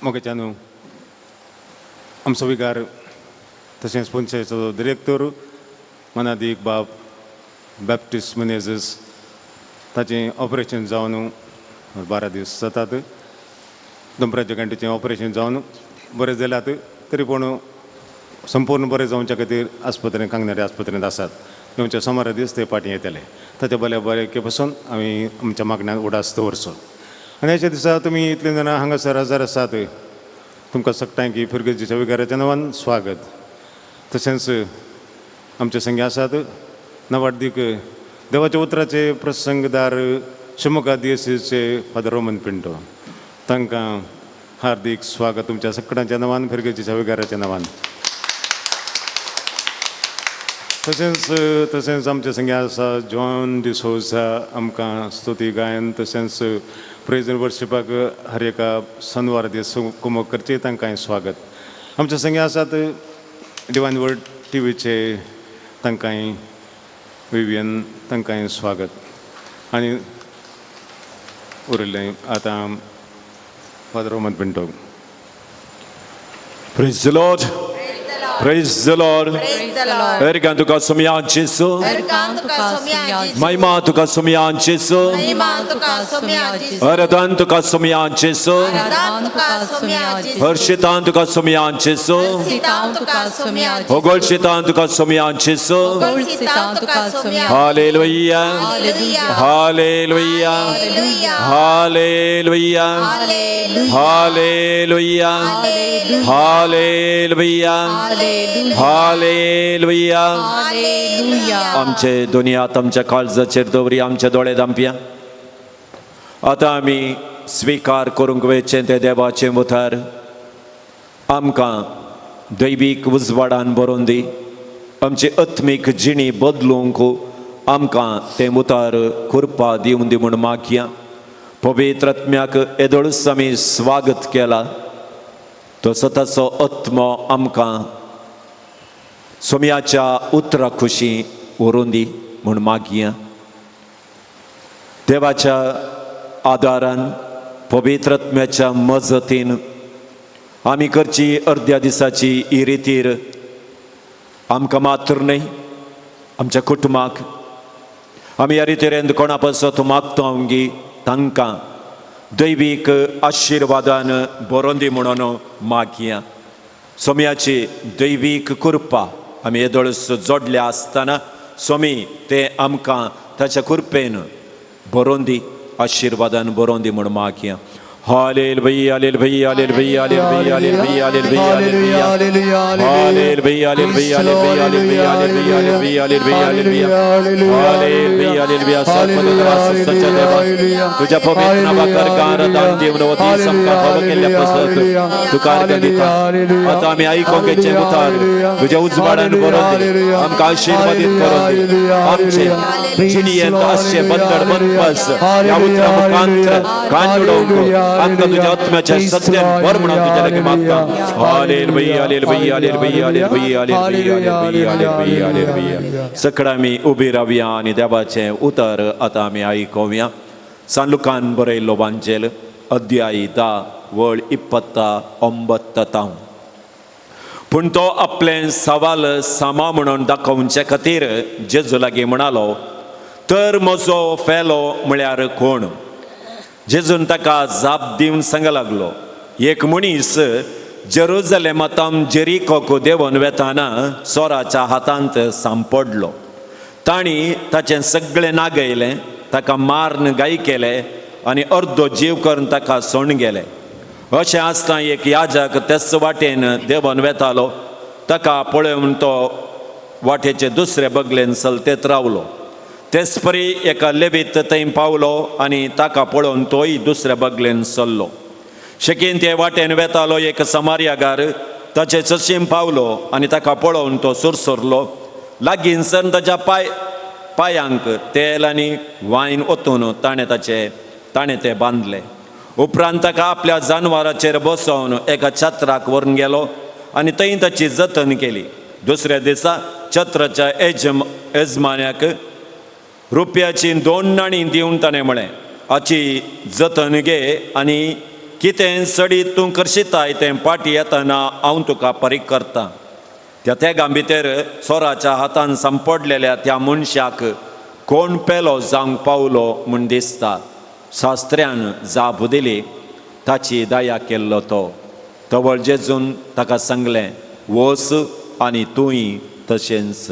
मोगेच्यानू आमचो विगार तशेंच पंचायतीचो डिरेक्टर मनादीक बाब बॅप्टिस्ट मिनेझीस ताचें ऑपरेशन जावन 12 दीस जातात. दनपराच्या घंटेचें ऑपरेशन जावन बरें जाल्यात तरी पूण संपूर्ण बरें जावच्या खातीर आस्पत्रेंत कांगनारी आस्पत्रेंत आसात. येवच्या सोमारा दीस ते फाटीं येतले. ताच्या बऱ्या बरेके पसून आमी आमच्या मागण्यान उडास दवरचो. आनी अशा दिसा तुमी इतले जाणां हांगासर हजर आसात, तुमकां सगळ्यांक फिरगर्जीच्या विगाराच्या नांवान स्वागत. तशेंच आमचे संगी आसात नवाडदीक देवाच्या उतराचे प्रसंगदार शिमोगा दियसीचे फादर रोमन पिंटो, तांकां हार्दीक स्वागत तुमच्या सगळ्यांच्या नांवान फिरगर्जीच्या विगाराच्या नांवान. तशेंच तशेंच आमचे संगी आसा जॉन डिसोजा, आमकां स्तुती गायन तशेंच प्रेज एंड वर्शिपाक हर एका सनवार दीस कुमक करची, तांकां स्वागत. आमचे संगी आसात डिवायन वर्ड टिवीचे तांकांय विवियन, तांकांय स्वागत. आनी उरिल्लें आतां Father Roman Pinto. Praise the Lord. Praise the Lord. Praise the Lord. Ergan तुका सोमयान जेसू. एरगान तुका सोम्या जेसू. महिमा तुका सोमयान जेसू. महिमा तुका सोम्या जेसू. आराधन तुका सोमयान जेसू. आराधन तुका सोम्या जेसू. हर्षितान तुका सोमयान जेसू. हर्षितान तुका सोम्या जेसू. होगोळशितान तुका सोमयान जेसू. होगोळशितान तुका Saumya. Hallelujah. Hallelujah. Hallelujah. Hallelujah. Hallelujah. Hallelujah. Hallelujah. Hallelujah. Hallelujah. Hallelujah. आमचे दुनियात आमच्या काळजाचेर दवरी आमचे दोळे दामप्या. आतां आमी स्विकार करूंक वेचें तें देवाचें उतार आमकां दैवीक उजवाडान बरोवन दी. आमची आत्मीक जिणी बदलूंक आमकां तें उतार कृपा दिवन दी म्हूण मागया. पवित्र आत्म्याक येदोळूच आमी स्वागत केला, तो स्वताचो आत्मो आमकां सोम्याच्या उतरा खुशी व्हरून दी म्हूण मागया. देवाच्या आदारान पवित्र आत्म्याच्या मजतीन आमी करची अर्द्या दिसाची ही रितीर आमकां मात्र न्हय आमच्या कुटुंबाक आमी ह्या रितीरेन कोणा पासत मागता आमगी तांकां दैवीक आशिर्वादान बरोवन दी म्हणून मागया. सोम्याची दैवीक कृपा आमी येदोळस जोडल्या आसतना सोमी ते आमकां ताच्या कृपेन बरोवन दी, आशिर्वादान बरोवन दी म्हूण मागया. Hallelujah, hallelujah, hallelujah, hallelujah, hallelujah, hallelujah, hallelujah, hallelujah, hallelujah, hallelujah, hallelujah, hallelujah, hallelujah, hallelujah, hallelujah. सर्वदवास सच्चा देवा, तुझ्या पवित्र नावाकर गार दान दिवन वती समका फावो केल्ल्या पासत तुका अर्घ दिता. आतां आमी आयकोंक घेचें उतार तुज्या उजवाडान बरोवन दी, आमकां आशिर्वादीत करून दी. आमचे जिणयेंत आसचें बंदड बनपास ह्या उतरा मुखांत कान उडोवंक आमकां तुज्या आत्म्याच्या सत्यान भर म्हणून तुज्या लागीं मागता. Hallelujah, hallelujah, hallelujah, hallelujah, hallelujah, hallelujah, hallelujah, hallelujah. सगळं आमी उबी रावया आनी देवाचें उतर आतां आमी आयकोवया. सान लुकान बरयल्लो वांजेल अध्याय 10 वळ 29. पूण तो आपलें सवाल सामा म्हणून दाखोवचे खातीर जेजू लागीं म्हणालो, तर म्हजो फेलो म्हळ्यार कोण? जेजून ताका जाप दिवन सांग लागलो, एक मनीस जेरुजलेमांत जेरिकोक देंवन वेताना चोराच्या हातांत सांपडलो. तांणी ताचें सगळें नागयलें, ताका माਰਨ गाय केले आनी अर्दो जीव करून ताका सोण गेले. अशें आसतना एक याजक तेच वाटेन देंवन वेतालो. ताका पळोवन तो वाटेचे दुसरे बगलेन चलतेत रावलो. तेच परी एका लेवीत थंय पावलो आनी ताका पळोवन तोय दुसऱ्या बगलेन चल्लो. शकीन ते वाटेन वेतालो एक समार्यागार ताचे चशीम पावलो आनी ताका पळोवन तो सुरसुरलो. लागीं सर ताच्या पायांक तेल आनी वायन ओतून ताणें ते बांदले. उपरांत ताका आपल्या जानवराचेर बसोवन एका छत्राक व्हरून गेलो आनी थंय ताची जतन केली. दुसऱ्या दिसा छत्राच्या येजमान्याक रुपयाची 2 नाणीं दिवन ताणें म्हळें, हाची जतन घे आनी कितें सडीत तूं करशिताय तें पाटी येतना हांव तुका परीक करता. त्या तेगां भितर चोराच्या हातान सांपडलेल्या त्या मनशाक कोण पेलो जावंक पावलो म्हूण दिसता. शास्त्र्यान जाप दिली, ताची दया केल्लो तो. तवळ जेजून ताका सांगलें, वच आनी तूंय तशेंच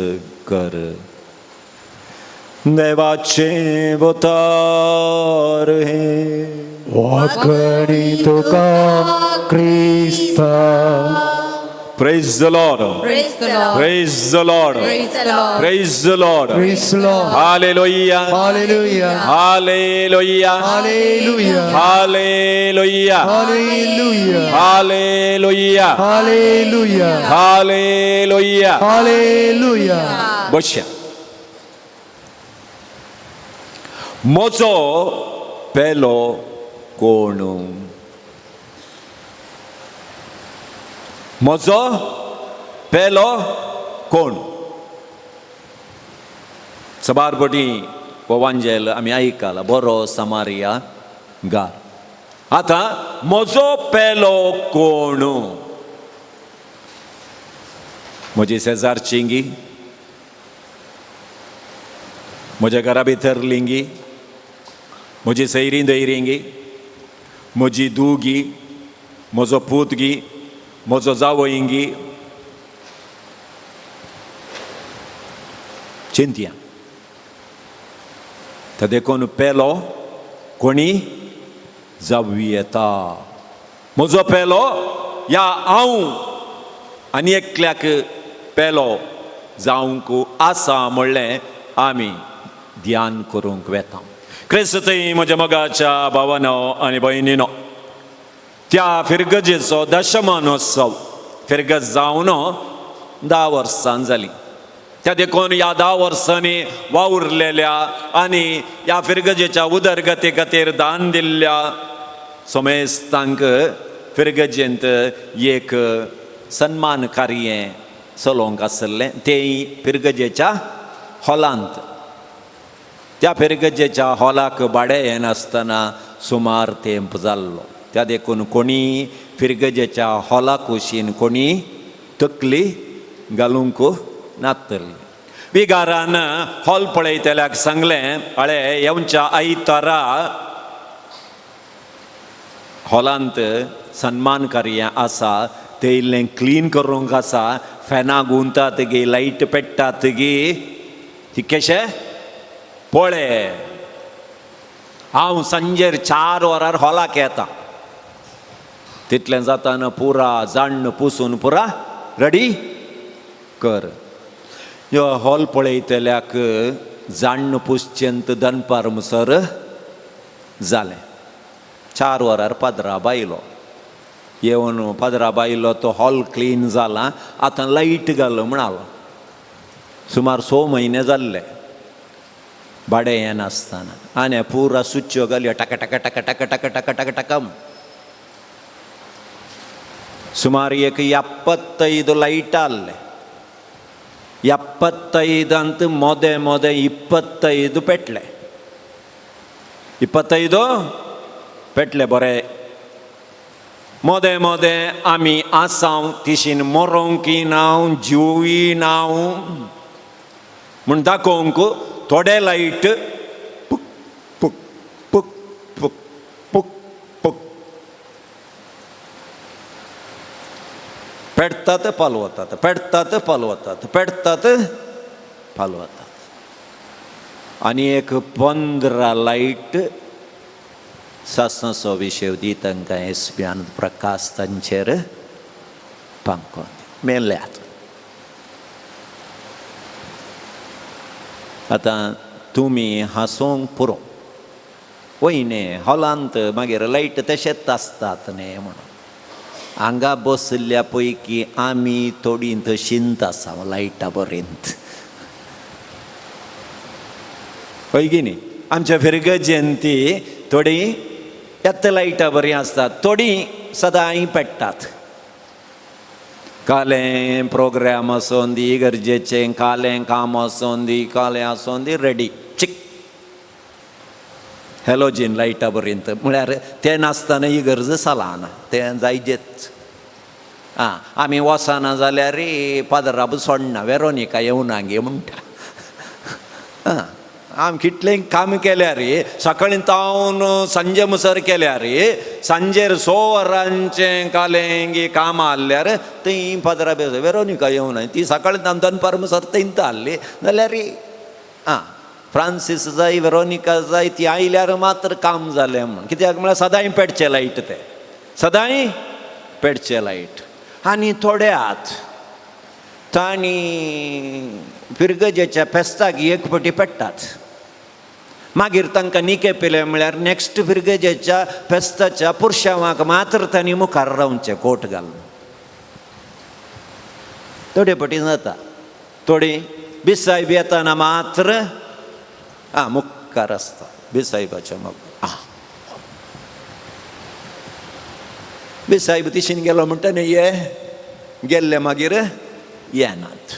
कर. देवाचें उतर हें. वाकणी तुका क्रिस्ता. Praise the Lord. Praise the Lord. Praise the Lord. Praise the Lord. Praise the Lord. Praise the Lord. Hallelujah. Hallelujah. Hallelujah. Hallelujah. Hallelujah. Hallelujah. Hallelujah. Hallelujah. Hallelujah. Hallelujah. बसया. म्हजो पेलो कोण? म्हजो पेलो कोण? सबार पटी हो वांजेल आमी आयकला, बरो समारिया गार. आतां म्हजो पेलो कोण? म्हजी शेजारची, म्हज्या घरा भितर लिंगी, म्हजी सैरी दैरिंगी, म्हजी दुगी, म्हजो पूतगी, म्हजो जावयंगी. चिंतया. तर देखून पेलो कोणी जावं येता. म्हजो पेलो या हांव आनी एकल्याक पेलो जावंक आसा म्हणलें आमी ध्यान करूंक वेता. क्रिस्तय म्हज्या मोगाच्या भावानो आनी भयणीनो, त्या फिरगजेचो दशमानोत्सव फिरगज जावन 10 वर्सां जाली. त्या देखून ह्या 10 वर्सांनी वावुरलेल्या आनी ह्या फिरगजेच्या उदरगती खातीर दान दिल्ल्या समेस्तांक फिरगजेंत एक सन्मान कार्य चलोवंक आसलें, तेंय फिरगजेच्या हॉलांत. त्या फिरगजेच्या हॉलाक भाडें येनासतना सुमार तेंप जाल्लो. त्या देखून कोणी फिरगजेच्या हॉला कुशीन कोणी तकली घालूंक नातली. विगारान हॉल पळयतल्याक सांगलें, अळे येवच्या आयतारा हॉलांत सन्मान कार्य आसा, तें इल्लें क्लीन करूंक आसा, फॅनां गुंतात गी, लायट पेट्टात गी, ती कशें पळय. हांव सांजेर 4 वरार हॉलाक येता. तितलें जाताना पुरा जाण्ण पुसून पुरा रेडी कर. ह्यो हॉल पळयतल्याक जाण्ण पुसचेंत दनपार मुसर जालें. 4 वरार पाद्रा बायलो येवन, पाद्रा बायलो तो हॉल क्लीन जाला, आतां लायट घाल म्हणालो. सुमार 6 म्हयने जाल्ले भाडें येनासतना. आनी पुरा सुच्यो घाल्यो टका टका टका टका टका टका टका टका. सुमार एक 75 लायट आहले. 75 मोदें मोदें 25 पेटले. 25 पेटले बरें. मोदें मोदें आमी आसाव तिशीन मरोंकी नांव जिवी नांव म्हूण दाखोवंक थोडे लायट पुक पुक पुक पुक पुक पुक पेटतात पालवतात, पेटतात पालवतात, पेटतात पालवतात. आनी एक 15 लायट सासणाचो विशय दी तांकां एसपीआन प्रकाश तांचेर पांकोन मेल्यात. आतां तुमी हांसूंक पुरो वयने हॉलांत मागीर लायट तशेंच आसतात न्ही म्हणून. हांगा बशिल्ल्या पैकी आमी थोडीं तशींत आसा लायटा बरेंत. हय की न्ही? आमच्या फिरगजेंती थोडीं येत लायटा बरीं आसतात, थोडीं सदांय पेट्टात. कालें प्रोग्राम आसूं दी, गरजेचें कालें काम आसूं दी, कालें आसूं दी, रेडी चिक. हॅलोजीन लायटा पर्यंत म्हळ्यार तें नासतना ही गरज चलना, तें जायजेच. आं, आमी वचना जाल्यार पादराब सोडना, वेरोनिका येवना गे म्हणटा. आं, आमी कितलें काम केल्यार, सकाळीं तावन सांजे मुसर केल्यार, सांजेर 6 वरांचें कालें काम आहल्यार थंय पादराब वेरोनिका येवना, ती सकाळीं तावन दनपार मुसर थंयत आहली जाल्यार आं फ्रांसीस जाय वेरोनिका जाय ती आयल्यार मात्र काम जालें म्हूण. कित्याक म्हळ्यार सदांय पेटचें लायट, तें सदांय पेटचें लायट. आनी थोड्यात तांणी फिरगजेच्या फेस्ताक एक पटी पेट्टात, मागीर तांकां निके पिले म्हळ्यार नॅक्स्ट फिरगजेच्या फेस्ताच्या पुरशांवाक मात्र तांणी मुखार रावचें कोट घालून. थोडे पटी जाता, थोडी बिसायब येताना मात्र आं मुखार आसता बिसायबाच्या मुखार. आं बिसायब तिशीन गेलो म्हणटा न्ही, ये गेल्ले मागीर येनात.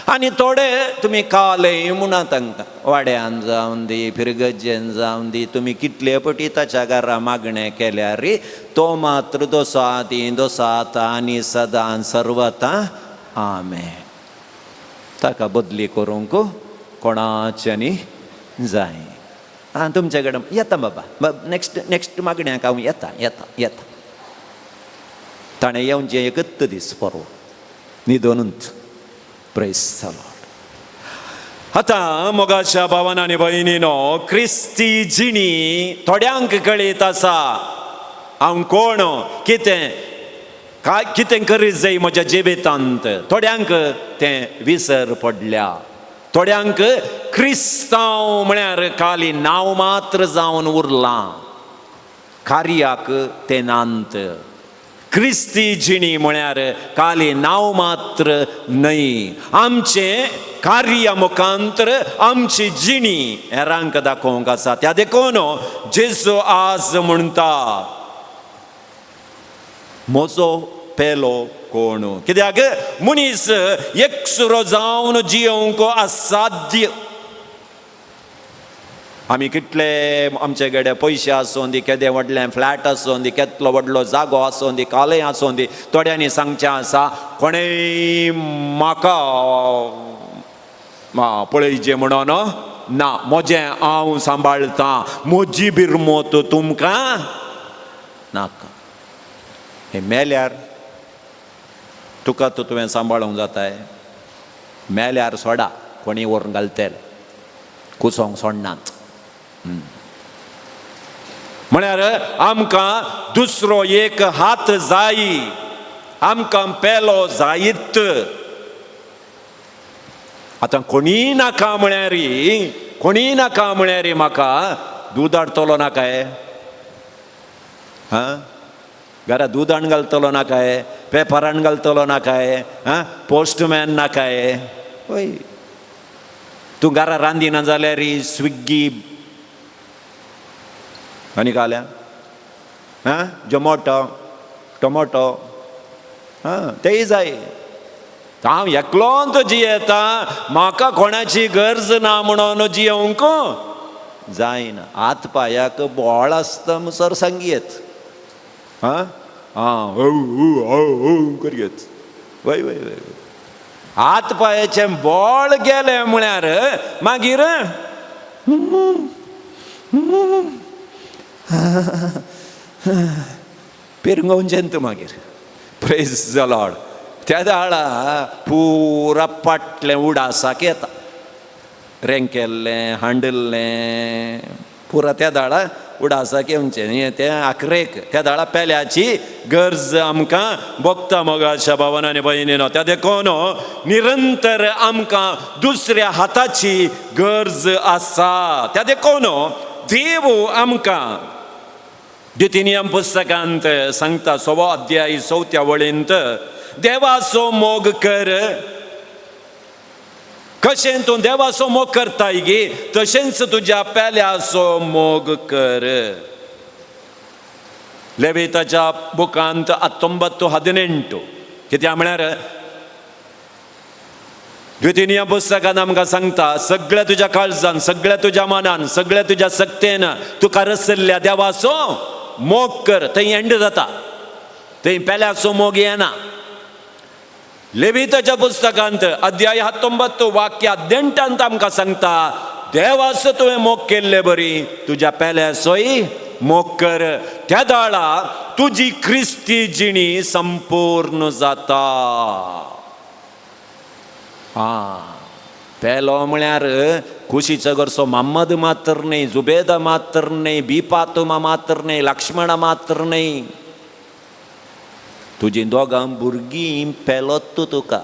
आनी थोडे तुमी कालें म्हणा तांकां, वाड्यान जावन दी फिरगजेन जावन दी, तुमी कितले पटी ताच्या घरा मागणें केल्यार तो मात्र दोसाती दोसाता आनी सदां सर्वता आमेन. ताका बदली करूंक कोणाच्यानी जाय. आं तुमचे कडेन येता बाबा, नॅक्स्ट नॅक्स्ट मागण्याक हांव येता येता येता. ताणें येवचें एकच दीस परवा न्हिदोनूच. Praise the Lord. आतां मोगाच्या भावान आनी भयणीनो, क्रिस्ती जिणी थोड्यांक कळीत आसा हांव कोण, कितें काय कितें करीत जाय म्हज्या जिवितांत. थोड्यांक तें विसर पडल्या, थोड्यांक क्रिस्तांव म्हळ्यार खाली नांव मात्र जावन उरलां, कार्याक तें नांत. क्रिस्ती जिणी म्हळ्यार खाली नांव मात्र न्हय, आमचें कार्य मुखांतर आमची जिणी हेरांक दाखोवंक आसा. त्या देखून जेजू आज म्हणटा म्हजो पेलो कोण, कित्याक मनीस एकसुरो जावन जियोवंक असाध्य. आमी कितले आमचे कडेन पयशे आसूं दी, केदें व्हडलें फ्लॅट आसूं दी, केतलो व्हडलो जागो आसूं दी, कालय आसूं दी, थोड्यांनी सांगचें आसा कोणेय म्हाका पळयचें म्हणून ना, म्हजें हांव सांबाळटा, म्हजी बिरमोत तुमकां नाका. हें मेल्यार तुका तो तुवें सांबाळूंक जाताय, मेल्यार सोडा कोणी व्हरून घालतले, कुसोंक सोडनात. म्हळ्यार आमकां दुसरो एक हात जाय, आमकां पेलो जायत. आतां कोणी नाका म्हळ्यार, कोणी नाका म्हळ्यार म्हाका दूद हाडटलो नाकाय, हां घरा दूद हाडून घालतलो नाकाय, पेपर हाडून घालतलो नाकाय, हां पोस्टमॅन नाकाय. वय तूं घरा रांदिना जाल्यार स्विग्गी आनी घाल्या, हां जोमोटो टोमोटो, हां तेय जाय. हांव एकलोच जियेता, म्हाका कोणाची गरज ना म्हणून जियोवंक जायना. हात पांयाक बोळ आसता सर सांगयेत, हां आं औ करयेत, वय वय वय. हात पांयाचें बोळ गेलें म्हळ्यार मागीर पिरंगोवचें मागीर. Praise the Lord. त्या दाळा पुरा पाटलें उडासाक येता, रेंकेल्लें हांडिल्लें पुरा त्या दाळा उडासाक येवचें तें आखरेक त्या दाळा पेल्याची गरज आमकां भोगता मोगाच्या भावान आनी भयणीनो. त्या देखून निरंतर आमकां दुसऱ्या हाताची गरज आसा. त्या देखून देव आमकां द्वितीनियम पुस्तकांत सांगता 6 अध्याय 4 वळींत, देवाचो मोग कर. कशें तूं देवाचो मोग करताय गी तशेंच तुज्या पेल्याचो मोग कर. लेविताच्या बुकांत 19:18 कित्याक म्हळ्यार द्वितीय पुस्तकान आमकां सांगता, सगळ्या तुज्या काळजान, सगळ्या तुज्या मनान, सगळ्या तुज्या सक्तेन तुका रसल्ल्या देवाचो मोग कर. थंय एंड जाता, थंय पेल्याचो मोग येना. लेविताच्या पुस्तकांत अध्याय 19 वाक्य 18 आमकां सांगता, देवाचो तुवें मोग केल्ले बरी तुज्या पेल्याचोय मोग कर, त्या दाळा तुजी क्रिस्ती जिणी संपूर्ण जाता. आं, पेलो म्हळ्यार कुशीचो घरचो माम्मद मात्र न्हय, जुबेदा मात्र न्हय, बिपातुमा मात्र न्हय, लक्ष्मणा मात्र न्हय, तुजी दोगां भुरगीं पेलोत तुका.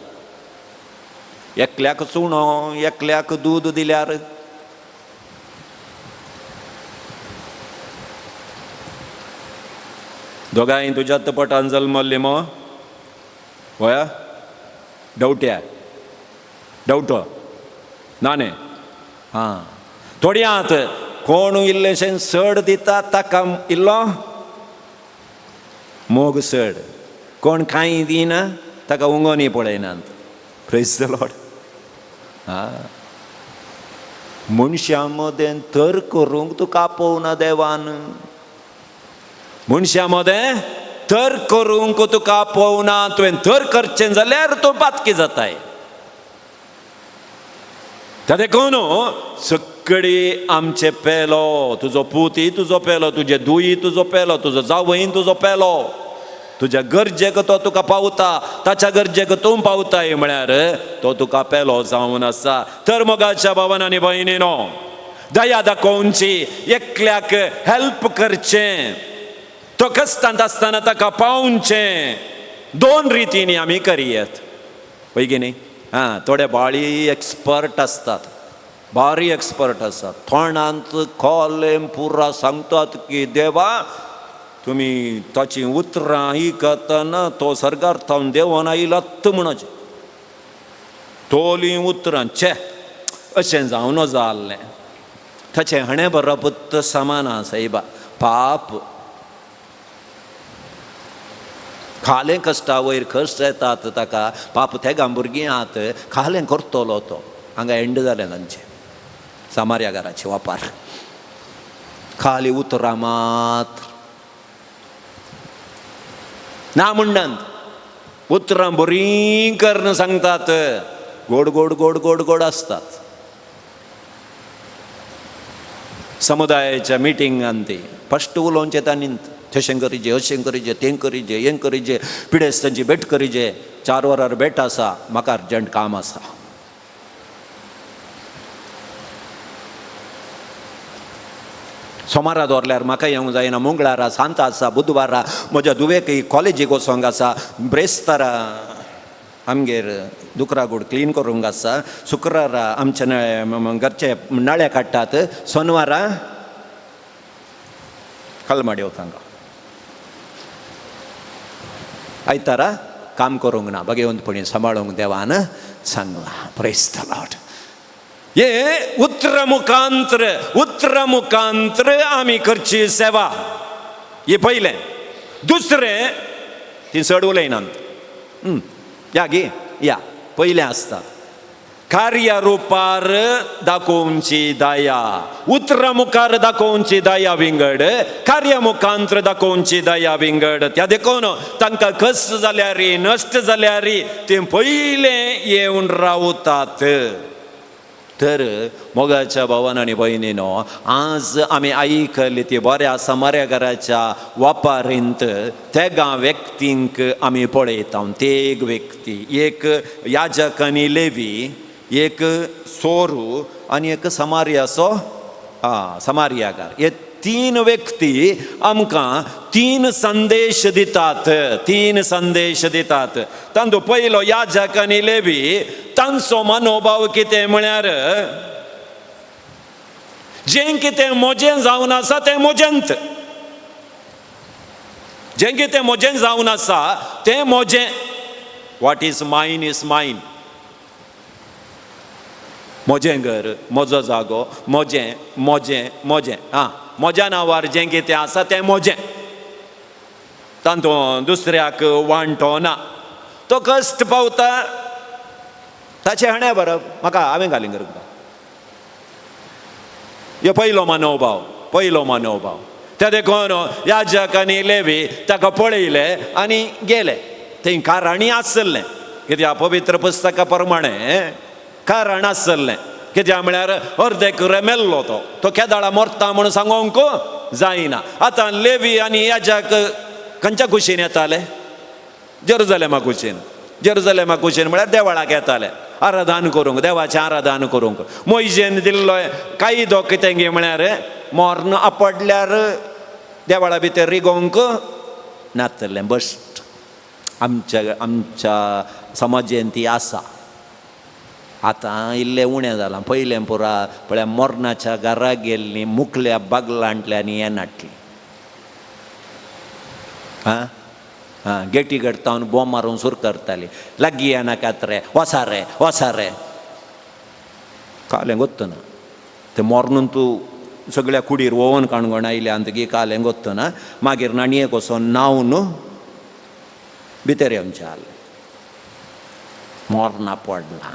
एकल्याक चुणो, एकल्याक दूद दिल्यार दोगांय तुज्या पोटान जल्मल्ली मो वया डवट्या डवटो नाने. आं, थोड्यांत कोण इल्लेशें चड दिता ताका इल्लो मोग चड, कोण कांय दिना ताका उंगोनी पळयनात. Praise the Lord. आं, मनशां मदें तर करूंक तुका आपोवना देवान, मनशां मदें तर करूंक तुका आपोवना. तुवें तर करचें जाल्यार तूं पातकी जाताय. त्या देखून सगळी आमचे पेलो, तुजो पूतय तुजो पेलो, तुजे दुयी तुजो पेलो, तुजो जावय तुजो पेलो, तुज्या गरजेक तो तुका पावता, ताच्या गरजेक तूं पावताय म्हळ्यार तो तुका पेलो जावन आसा. तर मोगाच्या भावान आनी भयणीनो, दया दाखोवची, एकल्याक हेल्प करचें, तो कश्टांत आसतना ताका पावचें. दोन रितींनी आमी करयेत, पळय की न्ही. आं, थोडे बाळी एक्सपर्ट आसतात, बारी एक्सपर्ट आसतात, तोंडांत खोलें पुरा सांगतात की देवा तुमी ताचीं उतरां आयकतना तो सर्गार थावन देवान आयलात म्हणचे, तोलीं उतरां छे अशें जावन जाल्लें. ताचें हाणें बरोबर समान सायबा पाप खालें कश्टा वयर कश्ट येतात ताका, पाप तेगां भुरगीं आहात, खालें करतलो तो. हांगा एंड जालें तांचें सामार्या घराचे वापार, खाली उतरां मात्र ना म्हणनात, उतरां बरीं करून सांगतात, गोड गोड गोड गोड गोड आसतात. समुदायाच्या मिटिंगान ती फस्ट उलोवचें तांणी, तशें करीजे, अशें करीजे, तें करीजे, हें करीजे, पिडेस्तांची भेट करीजे, 4 वरार भेट आसा, म्हाका अर्जंट काम आसा. सोमारा दवरल्यार म्हाका येवंक जायना, मंगळारा सांता आसा, बुधवारा म्हज्या धुवेक कॉलेजीक वचोंक आसा, ब्रेस्तारा आमगेर दुकरागूड क्लीन करूंक आसा, शुक्रारा आमचे नळे घरचे नळे काडटात, सोनवारा कलमाडी वतांक, आयतारा काम करूंक ना, भगवंतपणी सांबाळूंक देवान सांगलां. Praise the Lord. हे उतरा मुखांत्र, उतरा मुखांत्र आमी करची सेवा, हे पयलें. दुसरें ती चड उलयनात, या गे या पयलें आसता कार्य रुपार दाखोवची दया, उतरा मुखार दाखोवची दया विंगड, कार्य मुखांत्र दाखोवची दया विंगड. त्या देखून तांकां कश्ट जाल्यार, नश्ट जाल्यार ते पयलें येवन रावतात. तर मोगाच्या भावान आनी भयणीनो, आज आमी आयकली ती बऱ्या समार्या घराच्या वापारींत तेगां व्यक्तींक आमी पळयता. तेग व्यक्ती, एक याजक आनी लेवी, एक सोरू आनी एक समार्याचो समार्यागार. हे 3 व्यक्ती आमकां 3 संदेश दितात, 3 संदेश दितात. तांचो पयलो याजक आनी लेवी, तांचो मनोभाव कितें म्हळ्यार जें कितें म्हजें जावन आसा तें म्हजेंत, जें कितें म्हजें जावन आसा तें म्हजें. What is mine is mine. म्हजें घर, म्हजो जागो, म्हजें म्हजें म्हजें. आं, म्हज्या नांवार जें कितें आसा तें म्हजें, तातूंत दुसऱ्याक वांटो ना. तो कश्ट पावता ताचें हाणें बरप म्हाका हांवें घालीं करता. हे पयलो मनोभाव, पयलो मनोभाव. त्या देखून याजक आनी लेवी ताका पळयले आनी गेले. थंय कारणय आसलें, कित्याक पवित्र पुस्तका प्रमाणे कारण आसलें. कित्याक म्हळ्यार अर्दे कुरे मेल्लो तो, तो केदाळा मरता म्हणून सांगोंक जायना. आतां लेवी आनी याजक खंयच्या कुशीन येताले? जेरुजलेमा कुशीन. जेरुजलेमा कुशीन म्हळ्यार देवळाक येताले आराधन करूंक, देवाचें आराधन करूंक. मोयजेन दिल्लो कायदो कितें गे म्हळ्यार मर्ण आपडल्यार देवळा भितर रिगोवंक नातलें. बश्ट आमच्या आमच्या समाजेन ती आसा. आतां इल्लें उणें जालां. पयलें पुरा पळया मरणाच्या घरा गेल्लीं मुकल्या बागलांतल्यान येनाटलीं. आं आं गेटी घडतावन बोम मारून सुर करताली, लागीं येनाकात रे, वसा रे, वसा रे. कालें गोत्तना तें मरणून तूं सगळ्या कुडीर वोवन काणकोण आयल्या अंतगी कालें गोत्तना मागीर नाणयेक वचोन न्हांवन भितर येवचें आसलें. मरणा पडलां.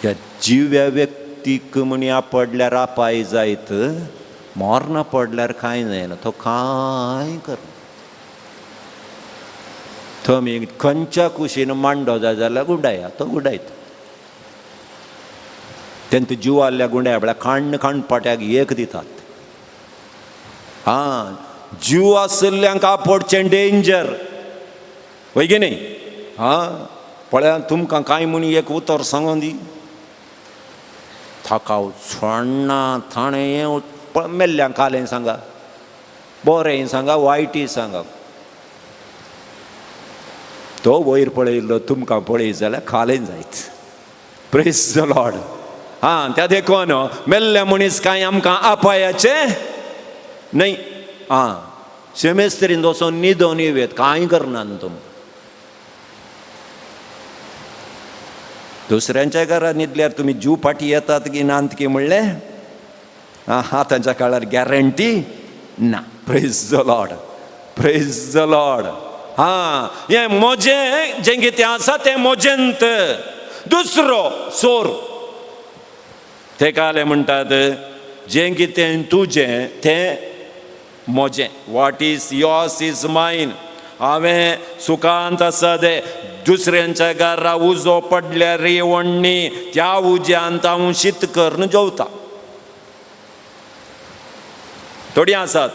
ह्या जिव्या व्यक्तीक म्हणी आपडल्यार आपाय जायत, मरणा पडल्यार कांय जायना, तो कांय करना. तुमी खंयच्या कुशीन मांडो जाय जाल्यार गुंडाया, तो गुंडायता. तेंत जिवाल्या गुंड्या म्हळ्यार खाण खाणपाट्याक एक दितात. आं, जीव आशिल्ल्यांक आपोडचें डेंजर, वय की न्ही? आं, पळया तुमकां कांय म्हूण एक उतर सांगोन दी, थाकाव सोडना थाणें मेल्ल्यांक कालें सांगा, बरें सांगा, वायटय सांगा. तो वयर पळयल्लो तुमकां पळयत जाल्यार खालें जायत. Praise the Lord. आं, त्या देखून मेल्ले मनीस कांय आमकां अपायाचें न्हय. आं, सेमेस्त्रीन वचोन न्हिदोन येवयेत, कांय करना तुमकां. दुसऱ्यांच्या घरा न्हिदल्यार तुमी जीव फाटी येतात की नात की म्हणलें आतांच्या काळार गॅरंटी ना. Praise the Lord, praise the Lord. हां, हें म्हजें जें कितें आसा तें म्हजेंत. दुसरो चोर ते काले म्हणटात जें कितें तुजें तें म्हजें. What is yours is mine. हांवें सुखांत आसा ते दुसऱ्यांच्या घरा उजो पडल्यार वण्णी त्या उज्यांत हांव शीत करून जेवता. थोडीं आसात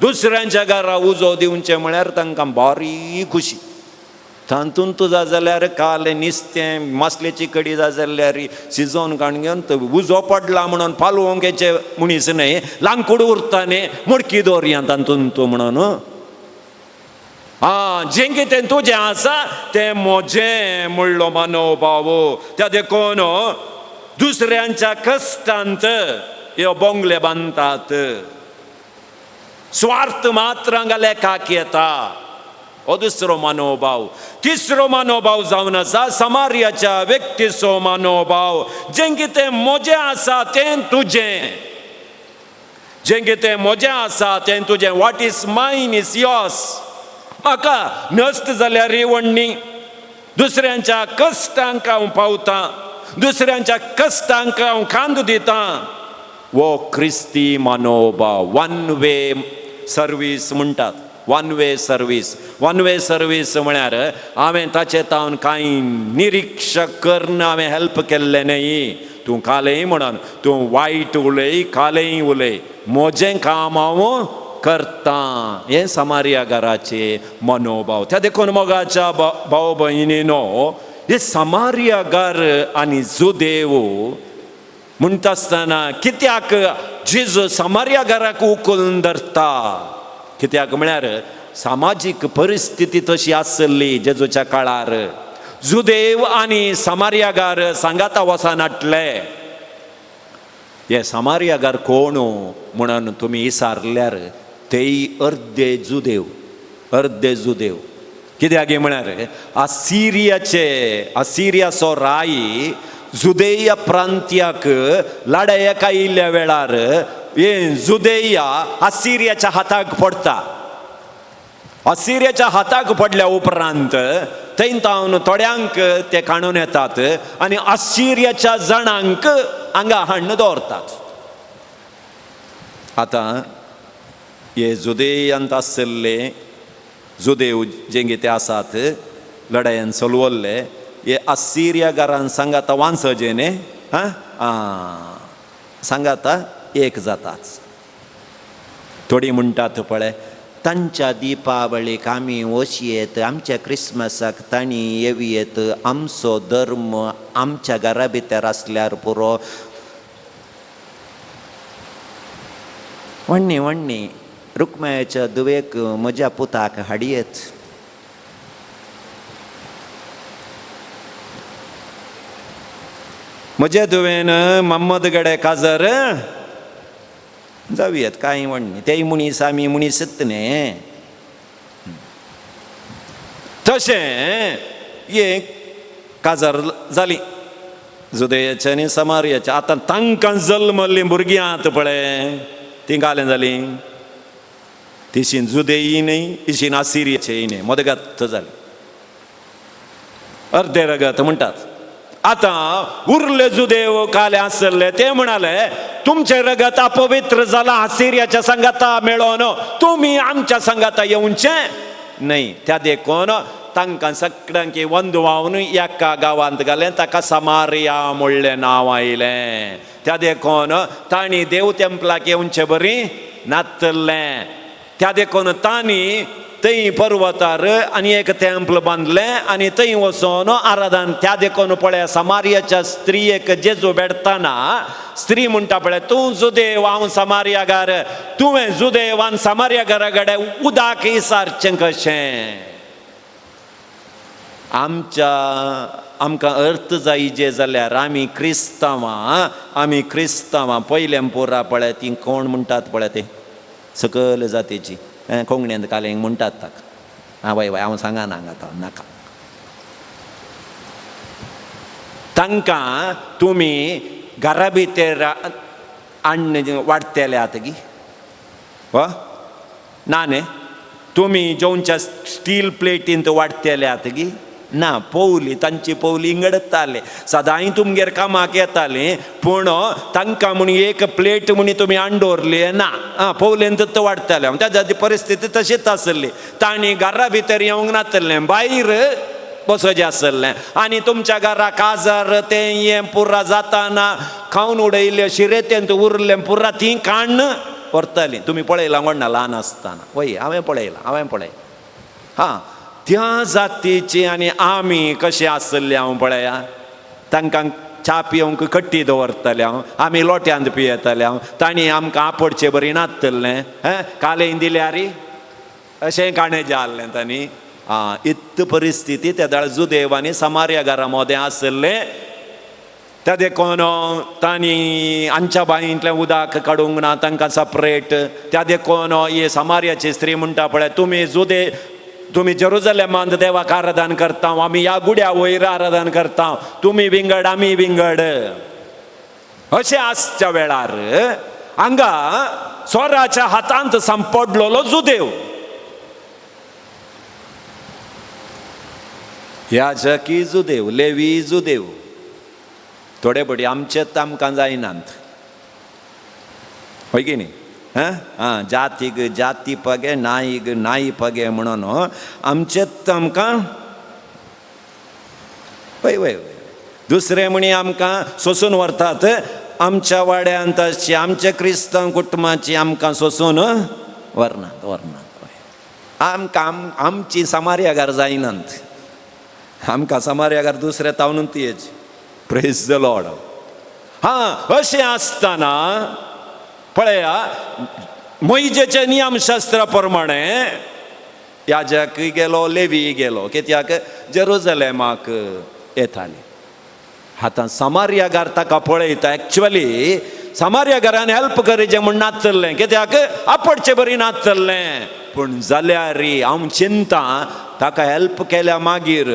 दुसऱ्यांच्या घरा उजो दिवचें म्हळ्यार तांकां बारी खुशी. तातूंत तुजा जाल्यार कालें निस्तें मासलेची कडी जाय जाल्यार शिजोवन काण घेवन उजो पडला म्हणून पालोवंक येचे मनीस न्हय, लांकूड उरता न्ही, मडकी दवरया तातूंत म्हणून. आं, जें कितें तुजें आसा तें म्हजें म्हणलो मनोभाव. त्या देखून दुसऱ्यांच्या कश्टांत ह्यो बोंगले बांदतात. स्वार्थ मात्र हांगा लेखाक येता. हो दुसरो मनोभाव. तिसरो मनोभाव जावन आसा समार्याच्या व्यक्तीचो मनोभाव. जें कितें म्हजें आसा तें तुजें, जें कितें म्हजें आसा तें तुजें. What is mine is yours. म्हाका नश्ट जाल्यार वण्णी दुसऱ्यांच्या कश्टांक हांव पावतां, दुसऱ्यांच्या कश्टांक हांव खांद दितां. हो क्रिस्ती मनोभाव. वन वे सर्वीस म्हणटात. One way service. One way service म्हळ्यार हांवें ताचे तावन कांय निरिक्षक करून हांवें हेल्प केल्लें न्हय. तूं कालेय म्हणून तूं वायट उलय, कालेय उलय, म्हजें काम हांव करता. हें समार्या घराचें मनोभाव. त्या देखून मोगाच्या भाव भयणीनो, हे समार्या घर आनी जुदेव म्हणटा आसतना कित्याक जेजू समार्या घराक उखलून धरता? कित्याक म्हळ्यार सामाजीक परिस्थिती तशी आसली जेजूच्या काळार. जुदेव आनी समार्यागार सांगाता वचनाटले. हे समार्यागार कोण म्हणून तुमी विचारल्यार तेय अर्दे जुदेव, अर्दे जुदेव. कित्याक म्हळ्यार आसिरियाचे, आसिरियाचो राय जुदेया प्रांत्याक लडायेक आयिल्ल्या वेळार हे जुदेया आसिरियाच्या हाताक पडटा. असिरियाच्या हाताक पडल्या उपरांत थंय तावन थोड्यांक ते काणून येतात आनी असिरियाच्या जाणांक हांगा हाडून दवरतात. आतां हे जुदेयांत आशिल्ले जुदेव जे कितें आसात लडायेन चलवल्ले हे असिरिया घरान सांगाता वांसजे न्ही, आं सांगाता एक जाताच. थोडीं म्हणटात पळय तांच्या दिपावळीक आमी वचयेत, आमच्या क्रिसमसाक तांणी येवयेत, आमचो धर्म आमच्या घरा भितर आसल्यार पुरो. व्हडणी व्हडणी रुक्मायाच्या धुवेक म्हज्या पुताक हाडयेत. म्हज्या धुवेन मम्मद गडे काजर जावयेत, कांय व्हडणी तेय मनीस आमी मनीसच न्ही. तशें एक काजार जाली जुदयाच्या आनी समारियाच्या. आतां तांकां जल्मल्लीं भुरगीं आहात पळय, तीं कालें जालीं तिशीन जुदेयी न्ही तिशीन आसिरियाचेय न्ही, मदगत जाली, अर्दे रगत म्हणटात. आतां उरले जुदेव काले आसले ते म्हणाले तुमचें रगत अपवित्र जालां आसिरियाच्या सांगाता मेळोन, तुमी आमच्या सांगाता येवचें न्हय. त्या देखून तांकां सगळ्यांक वंदवावन एका गांवांत घालें, ताका समारिया म्हणलें नांव आयलें. त्या देखून तांणी देव तेंपलाक येवचे बरी नातलें. त्या देखून तांणी थंय पर्वतार आनी एक तेंपल बांदलें आनी थंय वचोन आराधन. त्या देखून पळय समारियाच्या स्त्रियेक जेजू भेटतना स्त्री म्हणटा पळय, तूं जुदेव हांव समारियागार, तुवें जुदेवान समारियागारा कडेन उदक इसारचें कशें? आमच्या आमकां अर्थ जाय जाल्यार आमी क्रिस्तांवां, आमी क्रिस्तांवां पयलें पोरा पळय ती कोण म्हणटात पळय ते सकयल जातीची कोंकणींत कालेंक म्हणटात ताका. आं वय वय हांव सांगना हांगा आतां नाका. तांकां तुमी घरा भितर अन्न वाडटले आतां गी व ना न्ही, तुमी जेवच्या स्टील प्लेटींत वाडटले आतां गी ना. पोवली तांची पोवली इंगडताले, सदांय तुमगेर कामाक येताली, पूण तांकां म्हूण एक प्लेट म्हूण तुमी हाडून दवरली ना. आं पोवलेंत वाडटाले. त्या परिस्थिती तशीच आसली, तांणी घरा भितर येवंक नातलें, भायर बसोचें आसलें. आनी तुमच्या घरा काजार तें हें पुरा जाताना खावन उडयल्लें शिरेतेंत उरलें पुरा ती काण्ण व्हरतालीं. तुमी पळयलां कोण ना ल्हान आसतना? वय हांवें पळयलां, हांवें पळयलां. हां त्या जातीची आनी आमी कशें आसले हांव पळया, तांकां च्या पिवंक कट्टी दवरतले हांव, आमी लोट्यांत पियेतले हांव, तांणी आमकां आपोडचे बरी नातलें. हें कालें दिल्यार अशें काणें आहलें तांणी. आं इत्त परिस्थिती त्या वेळार जुदेव आनी समारिया घरा मोदें आसलें. त्या देखून तांणी आमच्या बांयंतलें उदक काडूंक ना तांकां सपरेट. त्या देखून हे समारियाची स्त्री म्हणटा पळय, तुमी जुदे तुमी जेरुजलेमांत देवाक आराधन करता, आमी ह्या गुड्या वयर आराधन करता, तुमी विंगड आमी विंगड. अशें आसच्या वेळार हांगा चोराच्या हातांत सांपडलेलो जुदेव, याजकी जुदेव, लेवी जुदेव, थोडे पटी आमचेच आमकां जायनात, हय की न्ही? आं जातीक जाती पगे नाईक नाई पगे म्हणून आमचेच आमकां वय वय वय दुसरें म्हणी आमकां सोसून व्हरतात. आमच्या वाड्यांत अशी आमच्या क्रिस्तांव कुटुंबाची आमकां सोसून व्हरनात, व्हरनात. आमकां आमची समार्यागार जायनात, आमकां समार्यागार दुसऱ्या तावनून ती. प्रेज the Lord. हां अशें आसतना पळया मोहिजेच्या नियमशास्त्रा प्रमाणे याजकय गेलो लेवी गेलो, कित्याक जेरुजलेमाक येताले. आतां समार्यागार ताका पळयता, एक्चुअली समार्यागारान हेल्प करीचें म्हूण नाचल्लें, कित्याक आपडचे बरी नाचल्लें. पूण जाल्यार हांव चिंता ताका हेल्प केल्या मागीर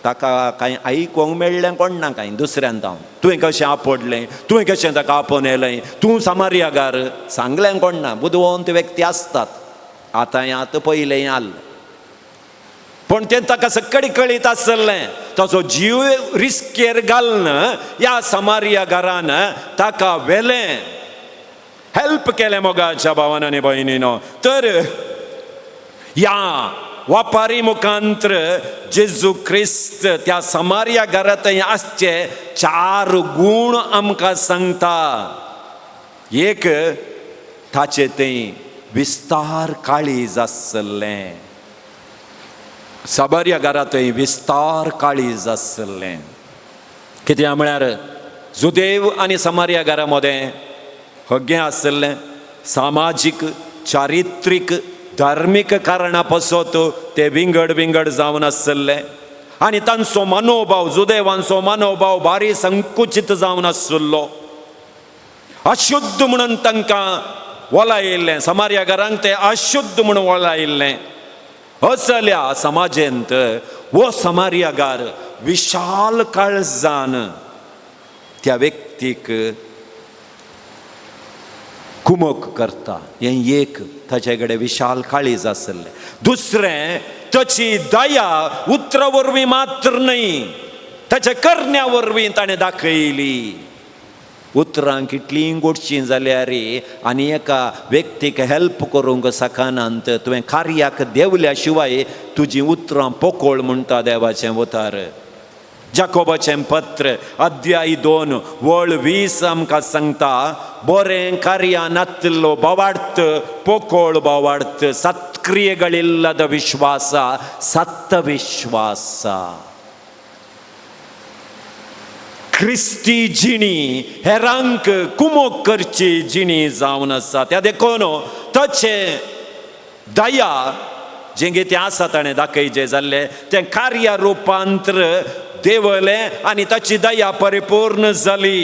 ताका कांय आयकूंक मेळ्ळें कोण ना कांय दुसऱ्यान हांव तुवें कशें आपडलें, तुवें कशें ताका आपोवन येलें, तूं समार्यागार सांगलें कोण ना. बुदवंत व्यक्ती आसतात. आतां आतां पयलें आसलें पूण तें ताका सकडी कळीत आसलें ताचो जीव रिस्केर घालून ह्या समारिया घरान ताका व्हेलें, हेल्प केलें मोगाच्या भावान आनी भयणीनो. तर ह्या वापारी मुखांत्र जेजू क्रिस्त त्या समारिया घरांत आसचे चार गूण आमकां सांगता. एक, ताचे थंय विस्तार काळीज आसलें. साबारिया घरांतय विस्तार काळीज आसलें. कित्याक म्हळ्यार जुदेव आनी समारिया घरा मदें हग्गें आसलें. सामाजीक, चारित्रीक, धार्मीक कारणां पासत ते विंगड विंगड जावन आसले आनी तांचो मनोभाव, जुदेवांचो मनोभाव भारी संकुचीत जावन आसलो. अशुद्ध म्हणून तांकां वलायिल्लें, समारिया घरांक ते अशुद्ध म्हणून वलायिल्लें. असल्या समाजेंत हो समारियागार विशाल काळजान त्या व्यक्तीक कुमक करता. हें एक, ताचे कडेन विशाल काळीज आसलें. दुसरें, ताची दया उतरा वरवीं मात्र न्हय, ताच्या करण्या वरवीं ताणें दाखयली. उतरां कितलीं गोडशीं जाल्यार आनी एका व्यक्तीक हेल्प करूंक सकानांत तुवें कार्याक देंवल्या शिवाय तुजीं उतरां पोकोळ म्हणटा देवाचें उतार. जाकोबाचें पत्र अध्याय 2 वळ 20 आमकां सांगता, बरें कार्या नातलो भावार्थ पोकोळ भावार्थ, ಸತ್ಕ್ರಿಯೆಗಳಿಲ್ಲದ ವಿಶ್ವಾಸ ಸತ್ತ ವಿಶ್ವಾಸ. क्रिस्ती जिणी हेरांक कुमोक करची जिणी जावन आसा. त्या देखून ताचे दया जें कितें आसा ताणें दाखयचें जाल्लें तें कार्य रुपांतर देवलें आनी ताची दया परिपूर्ण जाली.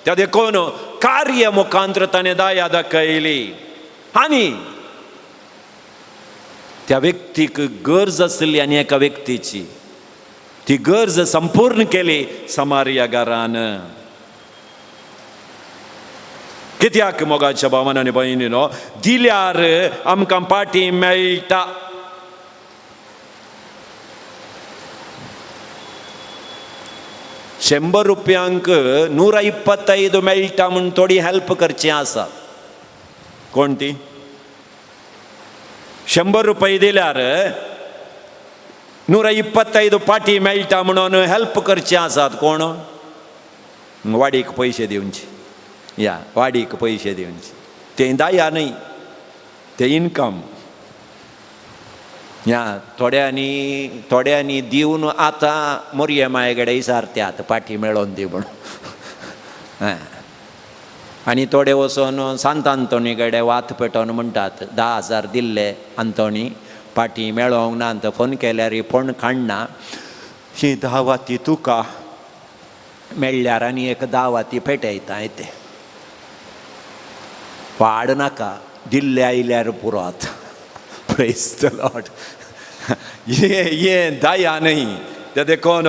त्या देखून कार्य मुखांतर ताणें दया दाखयली आनी त्या व्यक्तीक गरज आसली आनी एका व्यक्तीची ती गरज संपूर्ण केली समारिया घरान. कित्याक मोगाच्या भावान आनी भयणीनो, दिल्यार आमकां पाटी मेळटा. 100 रुपयांक 125 मेळटा म्हूण थोडी हेल्प करची आसा. कोण ती? 100 रुपये दिल्यार 125 पाटी मेळटा म्हणून हेल्प करचे आसात. कोण? वाडीक पयशे दिवचे, या वाडीक पयशे दिवचे. तें दया न्हय, तें इनकम. ह्या थोड्यांनी थोड्यांनी दिवन आतां मोरये माये कडेन विचारतात पाटी मेळोन दी म्हणून. आनी थोडे वचोन सांत आंतोनी कडेन वात पेटोवन म्हणटात 10,000 दिल्ले आंतोनी, पाटी मेळोंक ना, फोन केल्यार फोन काडना. ही 10 वाती तुका मेळ्ळ्यार आनी एक 10 वाती पेटयता. येते वाड नाका, दिल्ले आयल्यार पुरो आतां. Praise the Lord. ये दया न्हय. ते देखून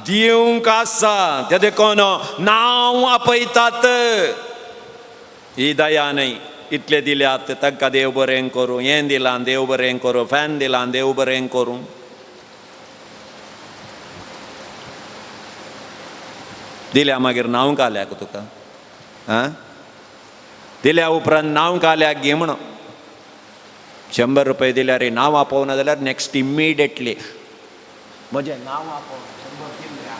दिवंक आसा, ते देखून नांव आपयतात. ही दया न्हय. इतले दिल्यात तांकां देव बरें करूं, हें दिलां देव बरें करूं, फॅन दिलां देव बरें करूं. दिल्या मागीर नांव घाल्याक तुका, आं दिल्या उपरांत नांव घाल्याक घे म्हणून. 100 रुपये दिल्यार नांव आपोवना जाल्यार नेक्स्ट इमिडिएटली म्हजें नांव आपोवना 100 दिल्ले.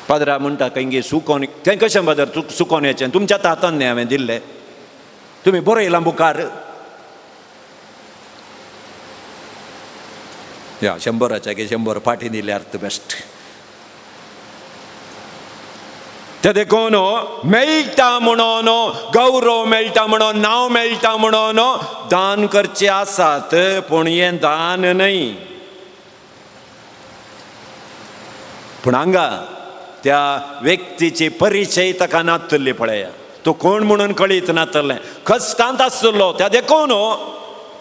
पाद्रा म्हणटा खंय सुकोन, तें कशें पादर सुकोन येचें तुमच्या हातान न्ही हांवें दिल्लें, तुमी बरयलां बुकार. या 100 की 100 फाटीं दिल्यार बेस्ट. ते देखून मेळटा म्हणून गौरव मेळटा म्हणून नांव मेळटा म्हणून दान करचे आसात, पूण हें दान न्हय. पूण हांगा त्या व्यक्तीची परिचय ताका नातली पळया, तो कोण म्हणून कळीत नातलें, कश्टांत आसलो. त्या देखून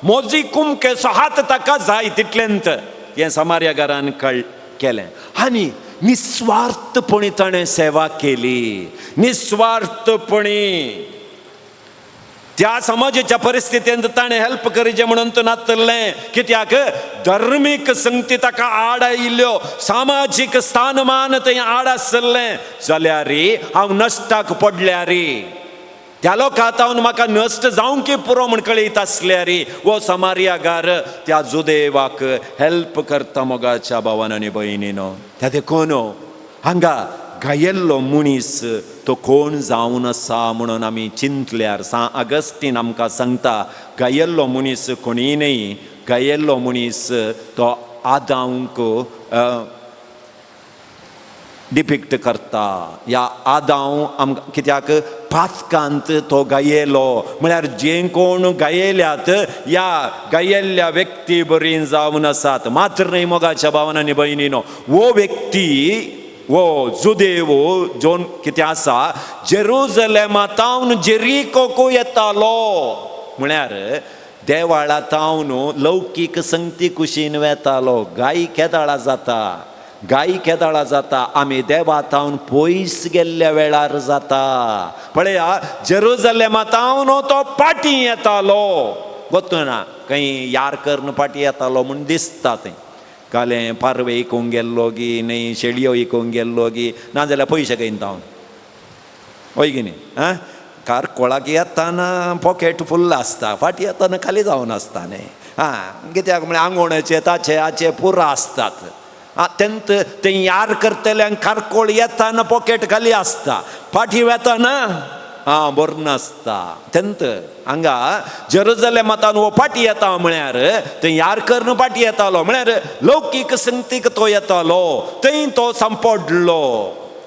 मोजी कुमकेचो हात ताका जाय तितलेंत हें समार्या घरान कळ केलें. आनी निस्वार्थपणी ताणें सेवा केली, निस्वार्थपणी त्या समाजाच्या परिस्थितींत ताणें हेल्प करीचे म्हणून तो नातलें. कित्याक धर्मीक संगती ताका आड आयिल्ल्यो, सामाजीक स्थानमान थंय आड आसलें. जाल्यार हांव नश्टाक पडल्यार त्या लोकां तावन म्हाका नश्ट जावंक पुरो म्हण कळयत आसल्यार वो समारियागार त्या जुदेवाक हेल्प करता. मोगाच्या भावान आनी भयणीनो, त्या देखून हांगा घायेल्लो मनीस तो कोण जावन आसा म्हणून आमी चिंतल्यार सांत आगस्तीन आमकां सांगता, घायेल्लो मनीस कोणीय न्हय, घायेल्लो मनीस तो आदांक डिपिक्ट करता. ह्या आदांव आमकां कित्याक पातकांत तो गायेलो, म्हळ्यार जे कोण गायेल्यात ह्या गायेल्ल्या व्यक्ती बरी जावन आसात. मात्र न्हय मोगाच्या भावान आनी भयणीनो, हो व्यक्ती वो जुदेव जोन कितें आसा जेरुजलेमा तावन जेरिकोकू येतालो, म्हळ्यार देवाळा तावन लौकीक संगती कुशीन वेतालो. गाय केदाळा जाता, गाय केदाळा जाता, आमी देवा तावन पयस गेल्ल्या वेळार जाता. पळया जेरुजलेमा तावन तो पाटी येतालो, गोतना खंय यार करून पाटी येतालो म्हूण दिसता. थंय कालें पारवे इकूंक गेल्लो गी न्हय, शेळयो इकूंक गेल्लो गी, नाजाल्यार पयशे खंय तावन हय की न्ही. आं कारकोळाक येताना पॉकेट फुल्ल आसता, फाटीं येताना खाली जावन आसता न्ही. आं कित्याक म्हळ्यार आंगोणाचे ताचे हाचे पुरो आसतात. आं तेंत तें यार करतल्यांक कारकोळ येताना पॉकेट खाली आसता, फाटीं वेताना आं बरो नासता. तेंत हांगा जेरुजलेमातान हो फाटीं येता म्हळ्यार थंय यार करून फाटीं येतालो, म्हळ्यार लौकीक संगतीक तो येतालो, थंय तो सांपडलो.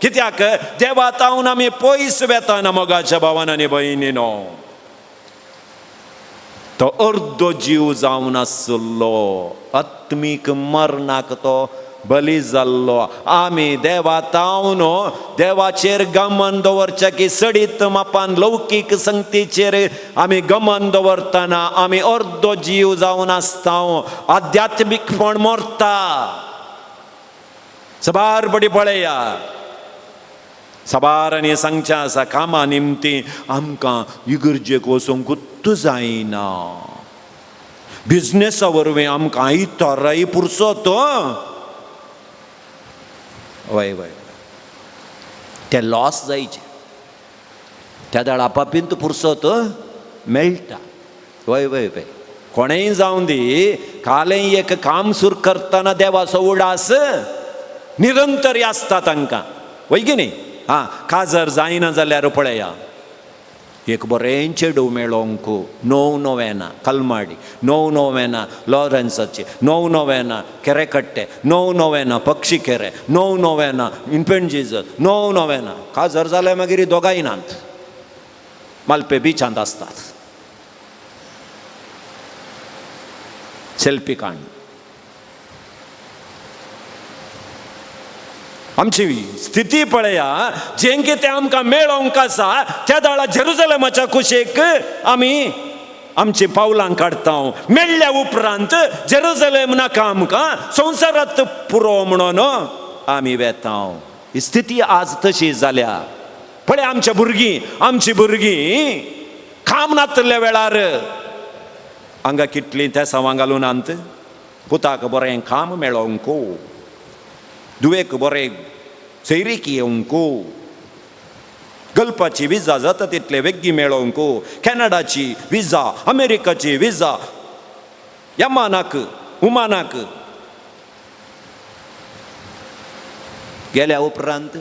कित्याक देवा तावन आमी पयस वेताना मोगाच्या भावान आनी भयणीनो, तो अर्दो जीव जावन आसलो, आत्मीक मरणाक तो बली जाल्लो. आमी देवा तावन देवाचेर गमन दवरच्या की सडीत मापान लौकीक संगतीचेर आमी गमन दवरतना आमी अर्दो जीव जावन आसता, आध्यात्मीकपण मरता. सबार बडी पळया साबार आनी सांगचें आसा, कामा निमती आमकां इगर्जेक वचूंक गुत्त जायना, बिजनेसा वरवीं आमकां आयताराय पुरसो तो. वय वय ते लॉस जायचे त्या दाळ आपापींत पुरसो तो मेळटा. वय वय वय कोणेय जावं दी, कालें एक काम सुरू करतना देवाचो उडास निरंतर आसता तांकां, वय की न्ही. आं काजर जायना जाल्यार पळया एक बरें चेडूं मेळोंक णव नोवेना कलमाडी, 9 नोवेना लॉरेन्साची, 9 नोवेना केरेकट्टे, 9 नोवेना Pakshikere, 9 novena infant Jesus, 9 novena. काजर जाल्यार मागीर दोगांय नात, मालपे बिचांत आसतात. सेल्फी काण आमची स्थिती पळया, जें कितें आमकां मेळोंक आसा त्या दाळा जेरुजलेमाच्या कुशीक आमी आमची पावलां काडटा. मेळ्ळ्या उपरांत जेरुजलेम नाका आमकां, संवसारांत पुरो म्हणून आमी वेता. ही स्थिती आज तशी जाल्या. पळय आमच्या भुरगीं, आमची भुरगीं काम नातल्या वेळार हांगा कितलीं तेसांवां घालून आंत पुताक बरें काम मेळोंक, दुवेक बरें सैरीक येवंक, गल्फाची विजा जाता तितले वेगळी मेळोवंक, कॅनडाची विजा, अमेरिकाची विजा, यमानाक उमानाक गेल्या उपरांत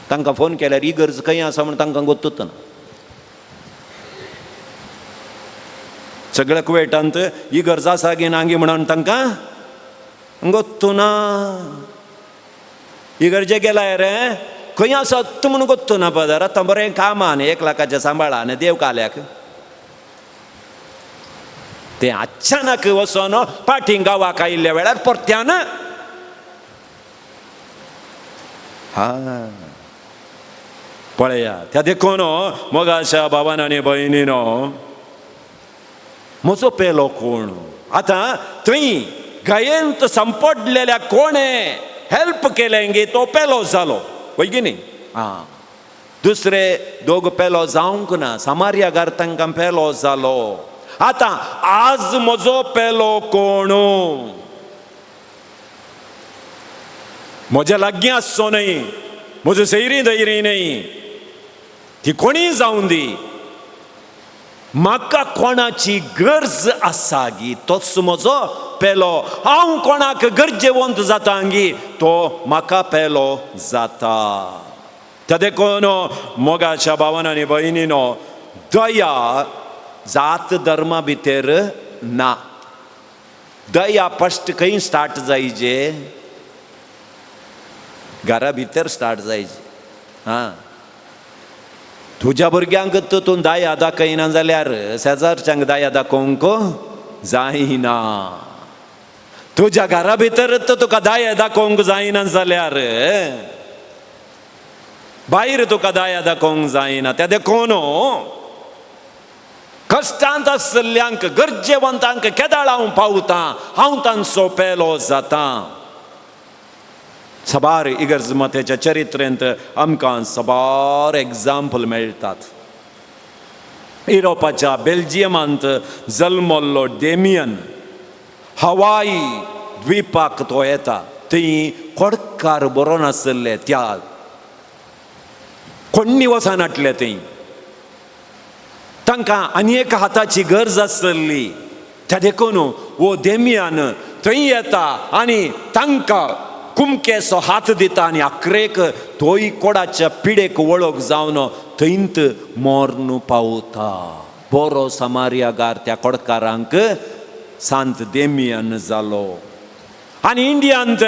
तांकां फोन केल्यार इगर्ज खंय आसा म्हूण तांकां गोत्तूच ना. सगळ्या कुवेटांत इगर्ज आसा गी ना गी म्हणून तांकां गोत्तू ना. इगर्जे गेलाय रे खंय आसा तूं म्हणून गोत्तू ना. पदर आतां बरें कामान 1 लाखाचें सांबाळा आनी देव काल्याक तें अचानक वचोन पाटी गांवाक आयिल्ल्या वेळार परत्यान हा पळया. त्या देखून मोगाच्या भावान आनी भयणीनो, म्हजो पेलो कोण आतां थंय गायेंत सांपडलेल्या कोणे हेल्प केलें गे तो पेलो जालो वय की न्ही. आं, दुसरे दोग पेलो जावंक ना, समार्यागार तांकां पेलो जालो. आतां आज म्हजो पेलो कोण? म्हज्या लागीं आसचो न्हय, म्हजो सैरी दैरी न्हय, ती कोणीय जावं दी, म्हाका कोणाची गरज आसा गी तोच म्हजो पेलो. हांव कोणाक गरजेवंत जाता गी तो म्हाका पेलो जाता. त्या देखून मोगाच्या भावान आनी भयणीनो, दया जात धर्मा भितर ना. दया फस्ट खंय स्टार्ट जायचे? घरा भितर स्टार्ट जायचे. आं, तुज्या भुरग्यांक तूं दया दाखयना जाल्यार शेजारच्यांक दया दाखोवंक जायना. तुज्या घरा भितर तुका दया दाखोवंक जायना जाल्यार भायर तुका दया दाखोवंक जायना. त्या देखून कश्टांत आशिल्ल्यांक गरजेवंतांक केदाळ हांव पावतां, हांव तांचो पेलो जाता. साबार इगर्ज मातेच्या चरित्रेंत आमकां साबार एग्जाम्पल मेळटात. युरोपाच्या बेल्जियमांत जल्मल्लो डेमियन हवाई द्वीपाक तो येता. थंय कोडकार बरो नासले, त्या कोण्णी वचनाटले थंय, तांकां आनी एक हाताची गरज आसली. त्या देखून हो डेमियन थंय येता आनी तांकां कुमकेचो हात दिता आनी आखरेक तोय कोडाच्या पिडेक वळख जावन थंयत मर्ण पावता. बरो समार्यागार त्या कोडकारांक सांत देमियन जालो. आनी इंडियांत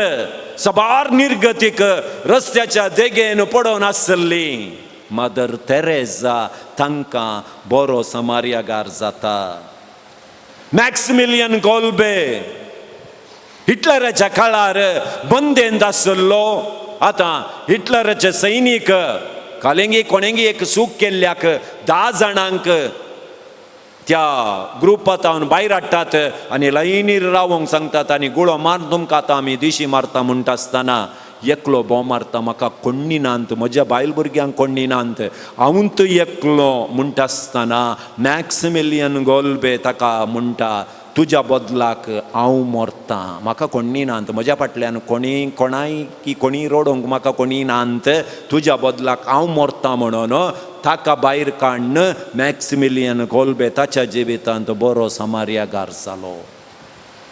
साबार निर्गतीक रस्त्याच्या देगेन पडोवन आसली मदर तेरेजा तांकां बरो समार्यागार जाता. मॅक्सिमिलियन कोल्बे हिटलराच्या काळार बंदेंत आसलो. आतां हिटलराचे सैनीक कालेंगी कोणेंगी एक चूक केल्ल्याक 10 जाणांक त्या ग्रुपांत भायर हाडटात आनी लायनीर रावोंक सांगतात आनी गुळो मार तुमकां आतां आमी दिशी मारता म्हणटा आसतना एकलो बो मारता, म्हाका कोण्णी नात, म्हज्या बायल भुरग्यांक कोण्णी नात, हांव त एकलो म्हणटा आसतना मॅक्सिमिलियन गोल्बे ताका म्हणटा, तुज्या बदलाक हांव मरतां, म्हाका कोण्णी नात, म्हज्या फाटल्यान कोणी कोणाय की कोणी रडोवंक म्हाका कोणी नात, तुज्या बदलाक हांव मरतां म्हणून ताका भायर काडून मॅक्सिमिलियन कोल्बे ताच्या जिवितांत बरो समार्यागार जालो.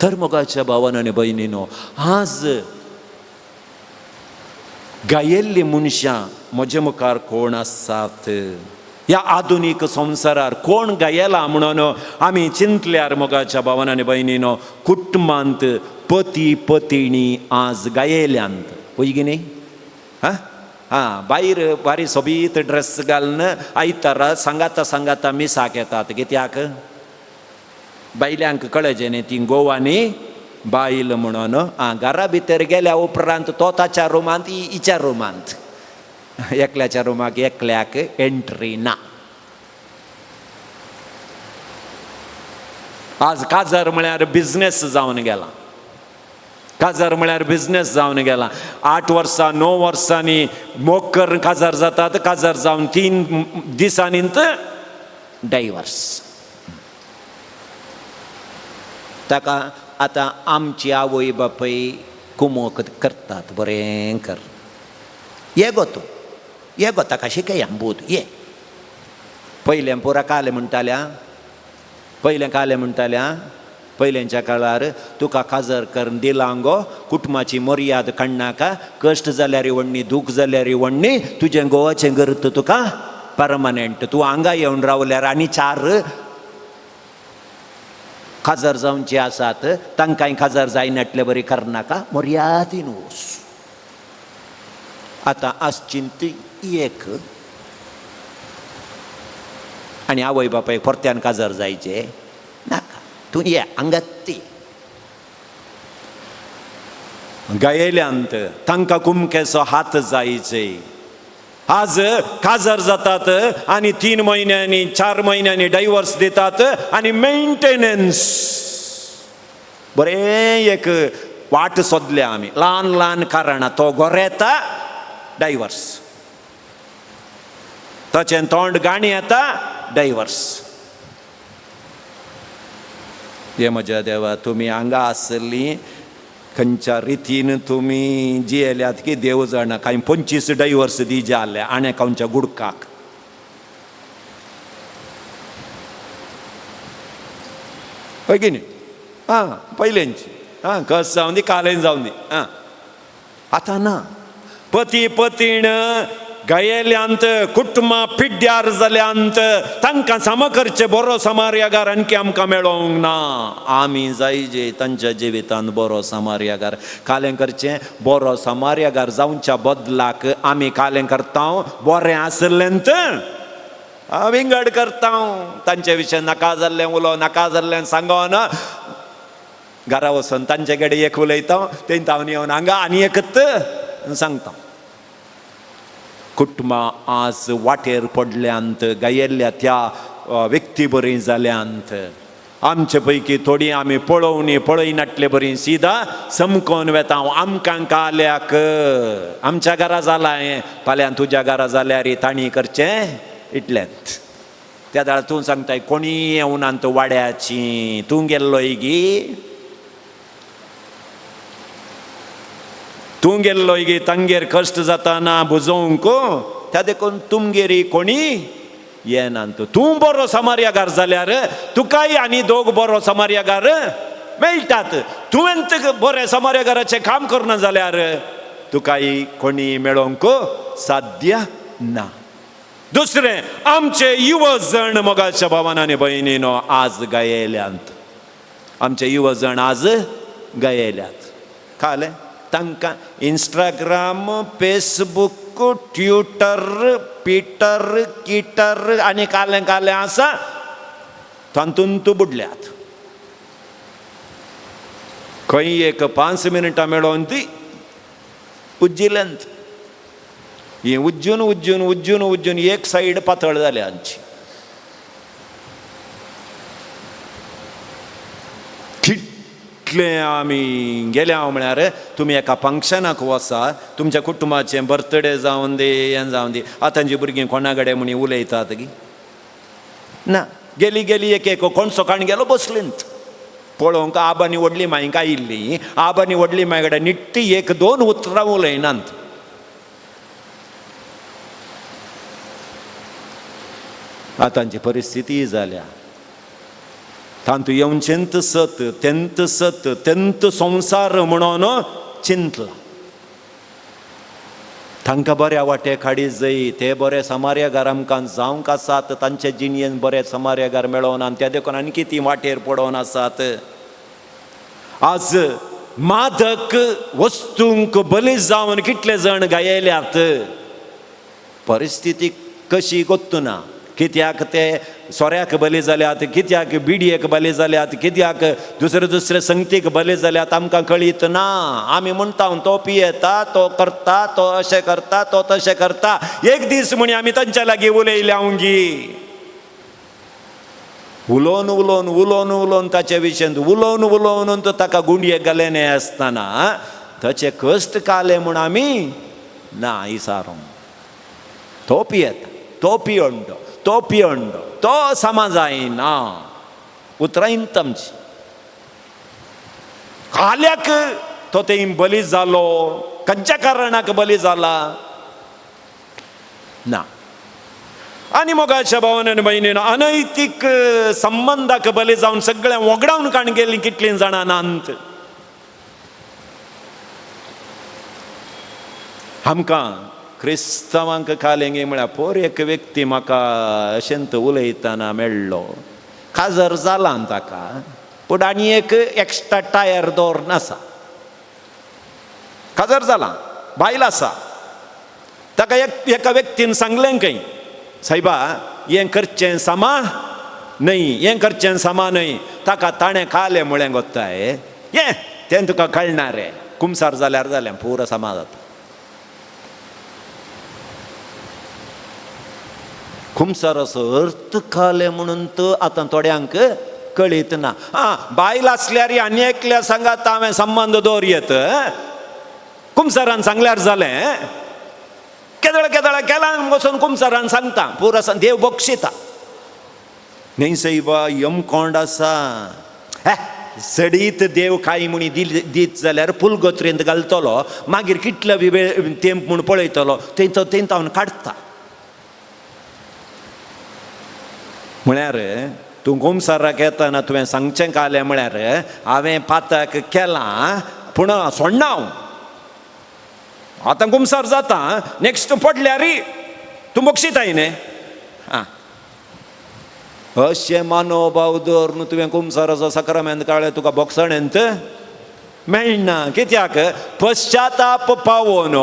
तर मोगाच्या भावान आनी भयणीनो, आज गायेल्लीं मनशां म्हजे मुखार कोण आसात? ह्या आधुनीक संवसारार कोण गायला म्हणून आमी चिंतल्यार मोगाच्या भावान आनी भयणीनो, कुटुंबांत पती पतिणी आज गायेल्यांत पळय की न्ही. हां हां, भायर बारी सोबीत ड्रेस घालून आयतारा सांगाता सांगाता मिसाक येतात. कित्याक? बायल्यांक कळचें न्ही ती गोवानी बायल म्हणून. आं, घरा भितर गेल्या उपरांत तो ताच्या रुमांत, ही हिच्या रुमांत, एकल्याच्या रुमाक एकल्याक एंट्री ना. आज काजार म्हळ्यार बिजनेस जावन गेला, काजार म्हळ्यार बिजनेस जावन गेला. 8 वर्सां 9 वर्सांनी मोग करून काजार जातात, काजार जावन 3 दिसांनी डायवर्स. ताका आतां आमची आवय बापूय कुमोक करतात, बरें कर, ये गो तूं, ये गो, ताका शिकया बूद ये. पयलें पुरा कालें म्हणटाल्या, पयलें कालें म्हणटाल्या, पयल्यांच्या काळार तुका काजर करून दिलां गो, कुटुंबाची मर्याद काडनाका, कश्ट जाल्यार वण्णी, दूख जाल्यार वण्णी, तुजें गोवाचें घर तुका परमनंट, तूं हांगा येवन रावल्यार आनी 4 काजार जावचे आसात तांकांय काजार जायनाटले बरी करनाका, मर्यादीन वच. आतां आसची ती एक आनी आवय बापायक परत्यान काजार जायचे नाका, तूं ये हांगात ती. गायेल्यांत तांकां कुमकेचो हात जायचे. आज काजार जातात आनी 3 म्हयन्यांनी 4 म्हयन्यांनी डायवर्स दितात आनी मेंटेनन्स बरें एक वाट सोदल्या आमी ल्हान ल्हान कारणां. तो गोरेता डायवर्स, ताचें तोंड गाणी येता डायवर्स. हे म्हज्या देवा, तुमी हांगा आसली खंयच्या रितीन तुमी जियेल्यात की देव जाणा. कांय 25 डायवर्स दी जाले आनी खंयच्या गुडकाक. हय की न्ही? आं, पयलेंची आं, कस जावन दी, कालेन जावन दी. आं, आतां ना. पती पतीण गयेल्यांत, कुटुंबां पिड्ड्यार जाल्यांत, तांकां साम करचे बरो समार्यागार आणखी आमकां मेळोंक ना. आमी जायजे तांच्या जिवितांत बरो समार्यागार. कालें करचें बरो समार्यागार जावच्या बदलाक आमी कालें करता बरें आसलेंत विंगड करता. तांचे विशय नाका जाल्लें उलोव, नाका जाल्लें सांगोन घरा वचून तांचे कडेन एक उलयता, तें हांव येवन हांगा आनी एकत सांगता. कुटुंबां आज वाटेर पडल्यांत, गायेल्ल्या त्या व्यक्ती बरी जाल्यांत. आमचे पैकी थोडी आमी पळोवनी पळयनाटले बरी सिदा समकोन वेता. आमकां काल्याक आमच्या घरा जाला हें, फाल्यां तुज्या घरा जाल्यार तांणी करचें इतलेंच. त्या वेळार तूं सांगताय कोणी येवना तूं वाड्याची, तूं गेल्लोय गी, तूं गेल्लोय गी तांगेर कश्ट जाताना बुजोवंक, त्या देखून तुमगेरी कोणी येना. तूं बरो समार्यागार जाल्यार तुकाय आनी दोग बरो समार्यागार मेळटात. तुवें बरें समार्यागाराचें काम करना जाल्यार तुकाय कोणी मेळोवंक साध्य ना. दुसरें, आमचे युवजण मोगाच्या भावान आनी भयणीनो आज गायेल्यांत. आमचे युवजण आज गायेल्यात. कालें तांकां इंस्टाग्राम, फेसबूक, ट्विटर, पिटर, किटर आनी कालें कालें आसा तातूंत बुडल्यात. खंय एक 5 मिनटां मेळोवन ती उज्जिल्यांत. ही उज्जून उज्जून उज्जून उज्जून एक सायड पातळ जाल्या आमची. कितले आमी गेल्या म्हळ्यार तुमी एका फंक्शनाक वसा, तुमच्या कुटुंबाचें बर्थडे जावन दी, हें जावन दी, आतांची भुरगीं कोणा कडेन म्हणी उलयतात गी ना. गेली गेली एक एक कोण सकाळ गेलो बसलींत पळोवंक. आबानी व्हडली मांयक आयिल्ली, आबानी व्हडली मांय कडेन निट्टी एक दोन उतरां उलयनात. आतांची परिस्थिती जाल्या तांतू येवचेंत सत तेंत सत तेंत संवसार म्हणून चिंतला. तांकां बऱ्या वाटे काडी जय, ते बरे समार्यागार आमकां जावंक आसात, तांचे जिणयेन बरे समार्यागार मेळोवन त्या देखून आनी ती वाटेर पडोवन आसात. आज मादक वस्तूंक बली जावन कितले जाण गायल्यात. परिस्थिती कशी गोत्तुना, कित्याक ते सोऱ्याक बली जाल्यात, कित्याक बिडयेक बली जाल्यात, कित्याक दुसरे दुसरे संगतीक बली जाल्यात आमकां कळीत ना. आमी म्हणटा तो पियेता, तो करता, तो अशें करता, तो तशें करता. एक दीस म्हणी आमी तांच्या लागीं उलयल्या गी, उलोवन उलोवन उलोवन उलोवन ताचे विशयंत उलोवन उलोवन तो ताका गुंडयेक घालें न्हय आसतना ताचे कश्ट काले म्हूण आमी ना इसारो. तो पियेता, तो पियंडो, तो पियंडो, तो समाजायना उतरां आमची. काल्याक तो ते बली जालो, खंयच्या कारणाक बली जाला ना. आनी मोगाच्या भावान आनी भयणीन अनैतीक संबंदाक बली जावन सगळें वगडावन काण गेलीं कितलीं जाणां नात. आमकां क्रिस्तांवांक कालेंगे म्हळ्यार पोर एक व्यक्ती म्हाका अशेंत उलयतना मेळ्ळो, काजर जाला ताका, पूण आनी एक एक्स्ट्रा टायर दवरून आसा. काजर जाला, बायल आसा. ताका एका व्यक्तीन सांगलें खंय, सायबा हें करचें सामा न्हय, हें करचें सामा न्हय. ताका ताणें कालें म्हळें गोत्ताय, हें तें तुका कळना रे, कुमसार जाल्यार जालें पुरो सामा जाता. कुमसार असो अर्थ कालें म्हणून तो आतां थोड्यांक कळीत ना. आं, बायल आसल्यार आनी एकल्या सांगात हांवें संबंद दवर येत, कुमसारान सांगल्यार जालें. केदळ केदळ केला वचून कुमसारान सांगता, पुरो देव बक्षिता. न्ही सैबा, यमकोंड आसा, सडीत देव कांय म्हणी दीत जाल्यार पुलगोत्रेंत घालतलो, मागीर कितलो वेळ तेंप म्हूण पळयतलो, थंय तो थंय तावन काडटा. म्हळ्यार तूं कुमसाराक येतना तुवें सांगचें कालें म्हळ्यार हांवें पातक केलां पूण सोडना हांव, आतां कुमसार जाता, नेक्स्ट पडल्यार तूं बक्षिताय न्ही. आं, अशें मनोभाव दवरून तुवें कुमसाराचो साक्रामेंत काडलें, तुका बोगसणेंत मेळना. कित्याक? पश्चाताप पावोन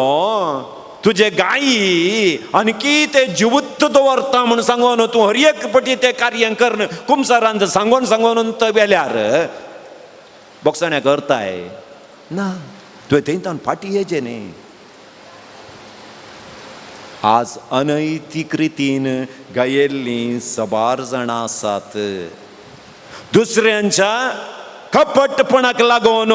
तुजे गायी आनी की ते जिवूत दवरता म्हूण सांगून तूं हर एक पटी तें कार्य करन कुमसारान सांगोन सांगोन वेल्यार बोगसण्या करताय ना, तुवें थंय तावन फाटी येचें न्ही. आज अनैतीक रितीन गायेल्लीं सबार जाणां आसात, दुसऱ्यांच्या कपटपणाक लागून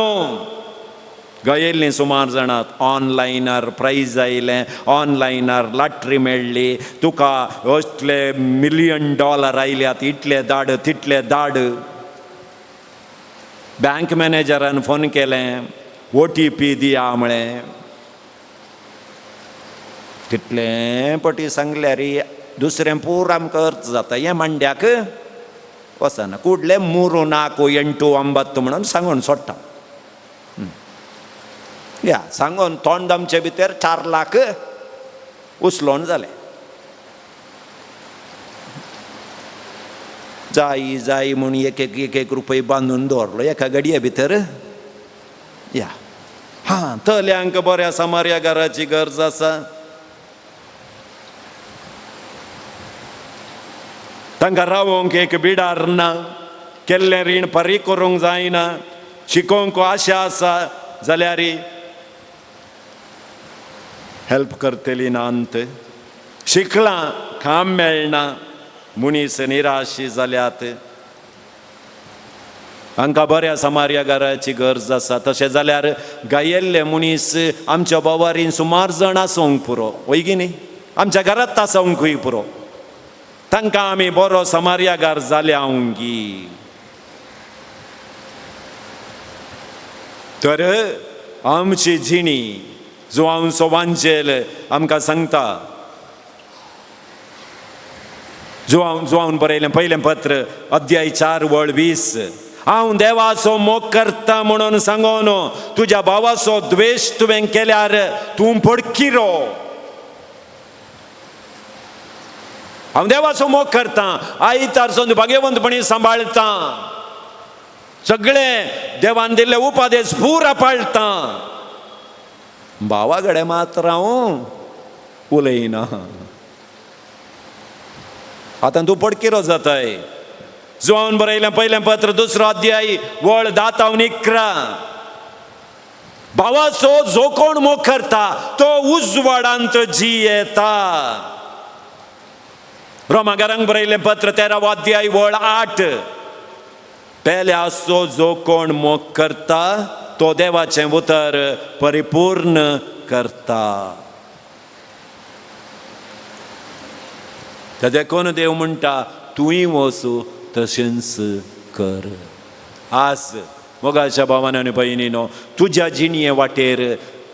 गायेल्लीं सुमार जाणां. ऑनलायनार प्रायज आयलें, ऑनलायनार लाटरी मेळ्ळी, तुका असले मिलियन डॉलर आयल्यात, इतले धाड तितले धाड. बँक मॅनेजरान फोन केलें, OTP दिया म्हळें. तितलें पटी सांगल्यार दुसरें पूर आमकां अर्थ जाता, हें मांड्याक वचना. कुडले 3 4 8 9 म्हणून सांगून सोडटा. या सांगून तोंड आमचे भितर 4 लाख उचलोन जालें. जाय जाय म्हूण एक एक एक एक रुपये बांदून दवरलो एका गडये भितर. या हां, तल्यांक बऱ्या समार्या घराची गरज आसा, तांकां रावोंक एक बिडार ना, केल्लें रीण फारीक करूंक जायना, शिकोवंक आशा आसा जाल्यार हेल्प करतली ना, अंत शिकलां काम मेळना, मनीस निराशी जाल्यात. हांकां बऱ्या समार्या घराची गरज आसा. तशें जाल्यार गायेल्ले मनीस आमच्या बोवारीन सुमार जाण आसूंक पुरो, वय की न्ही? आमच्या घरांत आसूंकूय पुरो, तांकां आमी बरो समार्यागार जाल्या गी. तर आमची जिणी जुवांचो वांजेल आमकां सांगता, जुवान बरयलें पयलें पत्र अध्याय 4 वळ 20, हांव देवाचो मोग करता म्हणून सांगोन तुज्या भावाचो द्वेश तुवें केल्यार तूं पडकिरो. हांव देवाचो मोग करता, आयतारचो भाग्यवंतपणी सांबाळटा, सगळे देवान दिल्ले उपादेश पुरा पाळटा, भावा कडेन मात्र हांव उलयना. आतां तूं पडकिरो जाताय. जुवान बरयलें पयलें पत्र 2 अध्याय वळ 10 11, भावाचो जो कोण मोग करता तो उजवाडांत जियेता. रोमागारांक बरयलें पत्र 13 अध्याय वळ 8, पेल्याचो जो कोण मोग करता तो देवाचें उतर परिपूर्ण करता. देखून देव म्हणटा तूंय वचू तशेंच कर. आज मोगाच्या भावान आनी भयणीनो, तुज्या जिणये वाटेर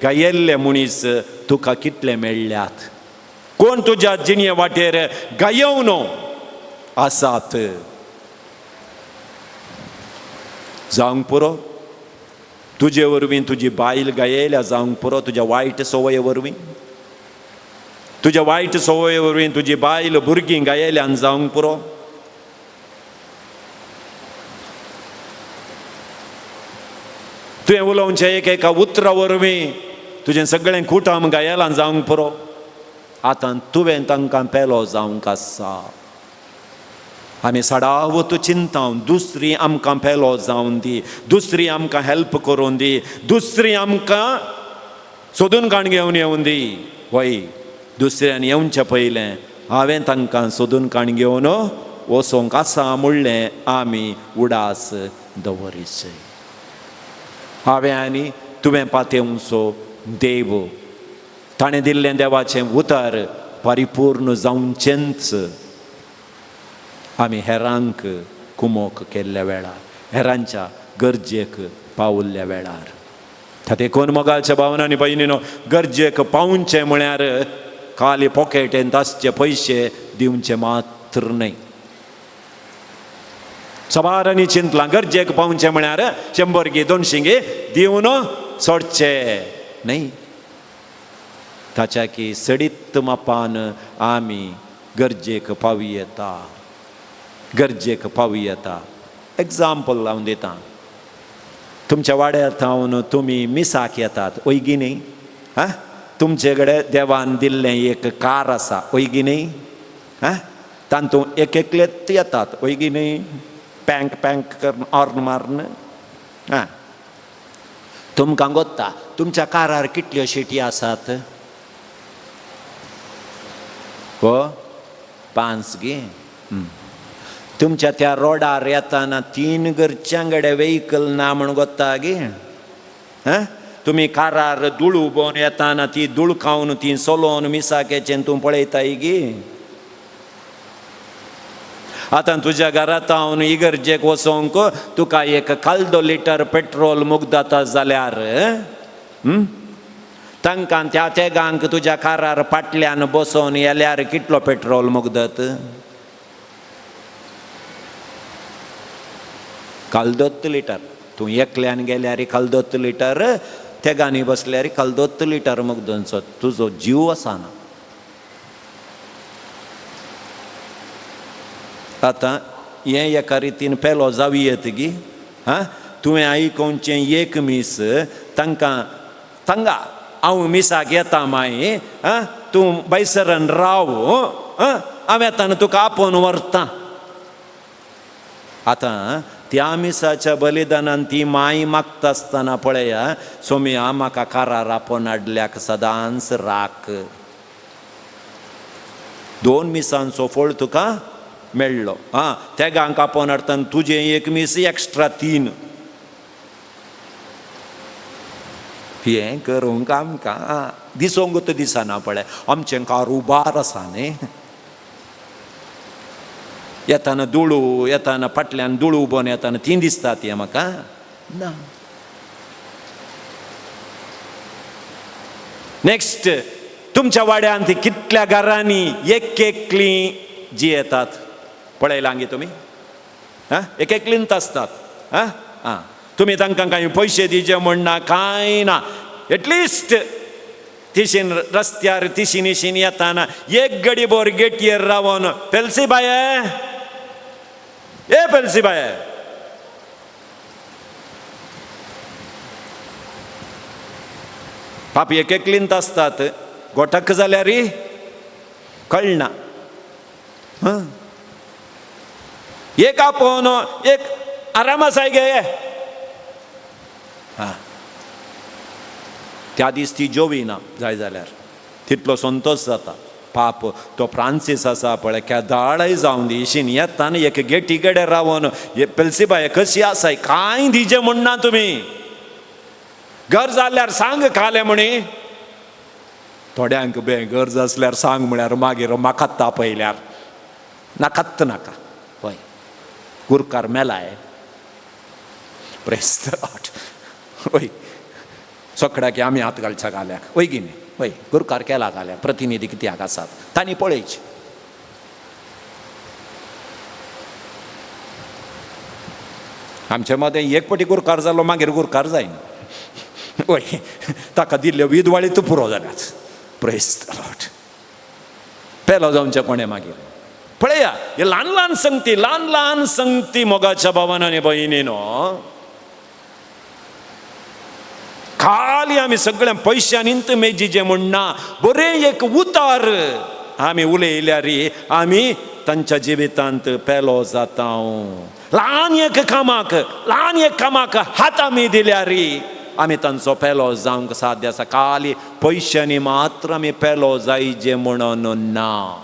गायेल्ले मनीस तुका कितले मेळ्ळ्यात? कोण तुज्या जिणये वाटेर गायोवनो आसात? जावंक पुरो तुजे वरवीं तुजी बायल गायल्या, जावंक पुरो तुज्या वायट संवये वरवीं, तुज्या वायट संवये वरवीं तुजी बायल भुरगीं गायल्यान जावंक पुरो. तुवें उलोवचें एक एका उतरा वरवीं तुजें सगळें कुटुंब गायलां जावंक पुरो. आतां तुवें तांकां पेलो जावंक आसा. आमी सडावत चिंता दुसरी आमकां पेलो जावन दी, दुसरी आमकां हेल्प करून दी, दुसरी आमकां सोदून काण घेवन येवन दी. वय दुसऱ्यान येवचें पयलें हांवें तांकां सोदून काण घेवन वचोंक आसा म्हणलें आमी उडास दवरीचें. हांवें आनी तुवें पातेवचो देव, ताणें दिल्लें देवाचें उतर परिपूर्ण जावचेंच. आमी हेरांक कुमोक केल्ल्या वेळार, हेरांच्या गरजेक पावल्ल्या वेळार, देखून मोगाच्या भावना आनी भयणीनो, गरजेक पावचें म्हळ्यार खाली पॉकेटेंत आसचे पयशे दिवचे मात्र न्हय. सबारांनी चिंतलां गरजेक पावचें म्हळ्यार 100 गे 200 गे दिवन सोडचे न्हय. ताच्या की सडीत मापान आमी गरजेक पावू येता, गरजेक पावू येता. एग्जाम्पल हांव दितां, तुमच्या वाड्यार थावन तुमी मिसाक येतात वयगी न्ही? आं, तुमचे कडेन देवान दिल्लें एक कार आसा वयगी न्ही? आं, तातूंत एक एकलेच येतात वयगी न्ही? पँक पँक करून हॉर्न मारून. आं, तुमकां गोत्ता तुमच्या कारार कितल्यो शिटी आसात? हो 5 गे. तुमच्या त्या रोडार येताना 3 घरच्यां कडेन व्हेकल ना म्हण गोत्ता गे? आं, तुमी कारार धूळ उबोवन येताना ती धूळ खावन ती सोलोवन मिसाकेचें तूं पळयताय गे? आतां तुज्या घरांत हांव इगर्जेक वचोंक तुका एक 2 लिटर पेट्रोल मुगदाता जाल्यार तांकां त्या तेगांक तुज्या कारार फाटल्यान बसोवन येल्यार कितलो पेट्रोल मुगदत? 2 लिटर. तूं एकल्यान गेल्यार 2 लिटर, तेगांनी बसल्यार 2 लिटर मुगदनचो तुजो जीव आसना. आतां हें एका रितीन पेलो जावं येत गी? आं, तुवें आयकोवचें एक मीस तांकां सांगा हांव मिसाक येता मागीर, आं, तूं बैसरन राव, आं, हांव येताना तुका आपोवन व्हरता. आतां त्या मिसाच्या बलिदानान ती माय मागता आसतना पळया, सोमया म्हाका कारार आपोवन हाडल्याक सदांच राख. 2 मिसांचो फळ तुका मेळ्ळो. आं, तेगांक आपोवन हाडटना तुजें एक मीस एक्स्ट्रा 3. हें करूंक आमकां दिसोंक दिसना पळय, आमचें कार उबार आसा न्ही, येताना दुळू येताना फाटल्यान दुळू उबोवन येताना ती दिसता ती म्हाका ना. नेक्स्ट, तुमच्या वाड्यांत कितल्या घरांनी एक एकली जी येतात पळयलां गे तुमी? आं, एक एकलींत आसतात. आं आं, तुमी तांकां कांय पयशे दिवचे म्हण ना, कांय ना. एटलिस्ट तिशीन रस्त्यार तिशीन इशीन येताना एक गडी बोर गेटयेर रावन पेलसी बाये, ए पेलसी बाये, पाप एक एकलींत आसतात, गोटक जाल्यार कळना. एक आपोवन एक आराम आसाय गे. हां, त्या दीस ती जोवी ना जाय जाल्यार तितलो संतोश जाता. पाप तो फ्रांसीस आसा पळय, केदाळय जावन दी इशीन येता न्ही एक गेटी कडेन रावन हे पेलसी बाय कशी आसाय कांय दिजे म्हणना तुमी, गरज जाल्यार सांग खालें म्हणी. थोड्यांक बे गरज आसल्यार सांग म्हळ्यार मागीर म्हाका तापयल्यार नाकात नाका. हय, गुरकार मेलाय, प्रेस the Lord. हय, सगळ्याक आमी हात घालच्या घाल्याक वय गी न्ही? हय, गुरकार केला घाल्या, प्रतिनिधी कित्याक आसात तांणी पळयचे. आमचे मदें एक पटी गुरकार जालो मागीर गुरकार जायना. हय, ताका दिल्ल्यो विदवाळी तूं पुरो जाल्यात. Press the Lord. पेलो जावचें कोणें मागीर पळया, हे ल्हान ल्हान संगती, ल्हान ल्हान संगती मोगाच्या भावान आनी भयणीनो, खाली आमी सगळ्या पयशांनी मेजीचें म्हणना, बरें एक उतार आमी उलयल्यार आमी तांच्या जिवितांत पेलो जाता. ल्हान एक कामाक, ल्हान एक कामाक हात आमी दिल्यार आमी तांचो पेलो जावंक साध्य आसा. खाली पयशांनी मात्र आमी पेलो जायजे म्हणून ना.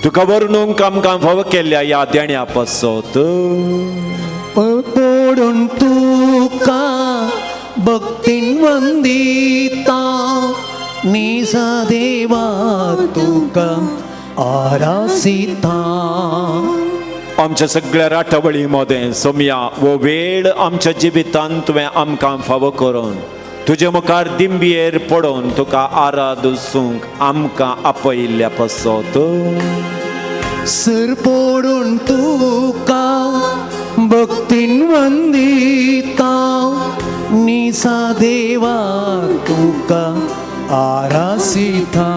तुका वर्णूंक आमकां फावो केल्ल्या ह्या देण्या पासत पडून तुका भक्तीन वंदिता निसा देवा तुका आरासिता. आमच्या सगळ्या राटावळी मदें सोमया वो वेळ आमच्या जिवितांत तुवें आमकां फावो करून तुजे मुखार दिंबियेर पडोवन तुका आरादूसूंक आमकां आपयिल्ल्या पासत सर पडून तुका भक्तीन वंदिता निसा देवा तुका आरासिता.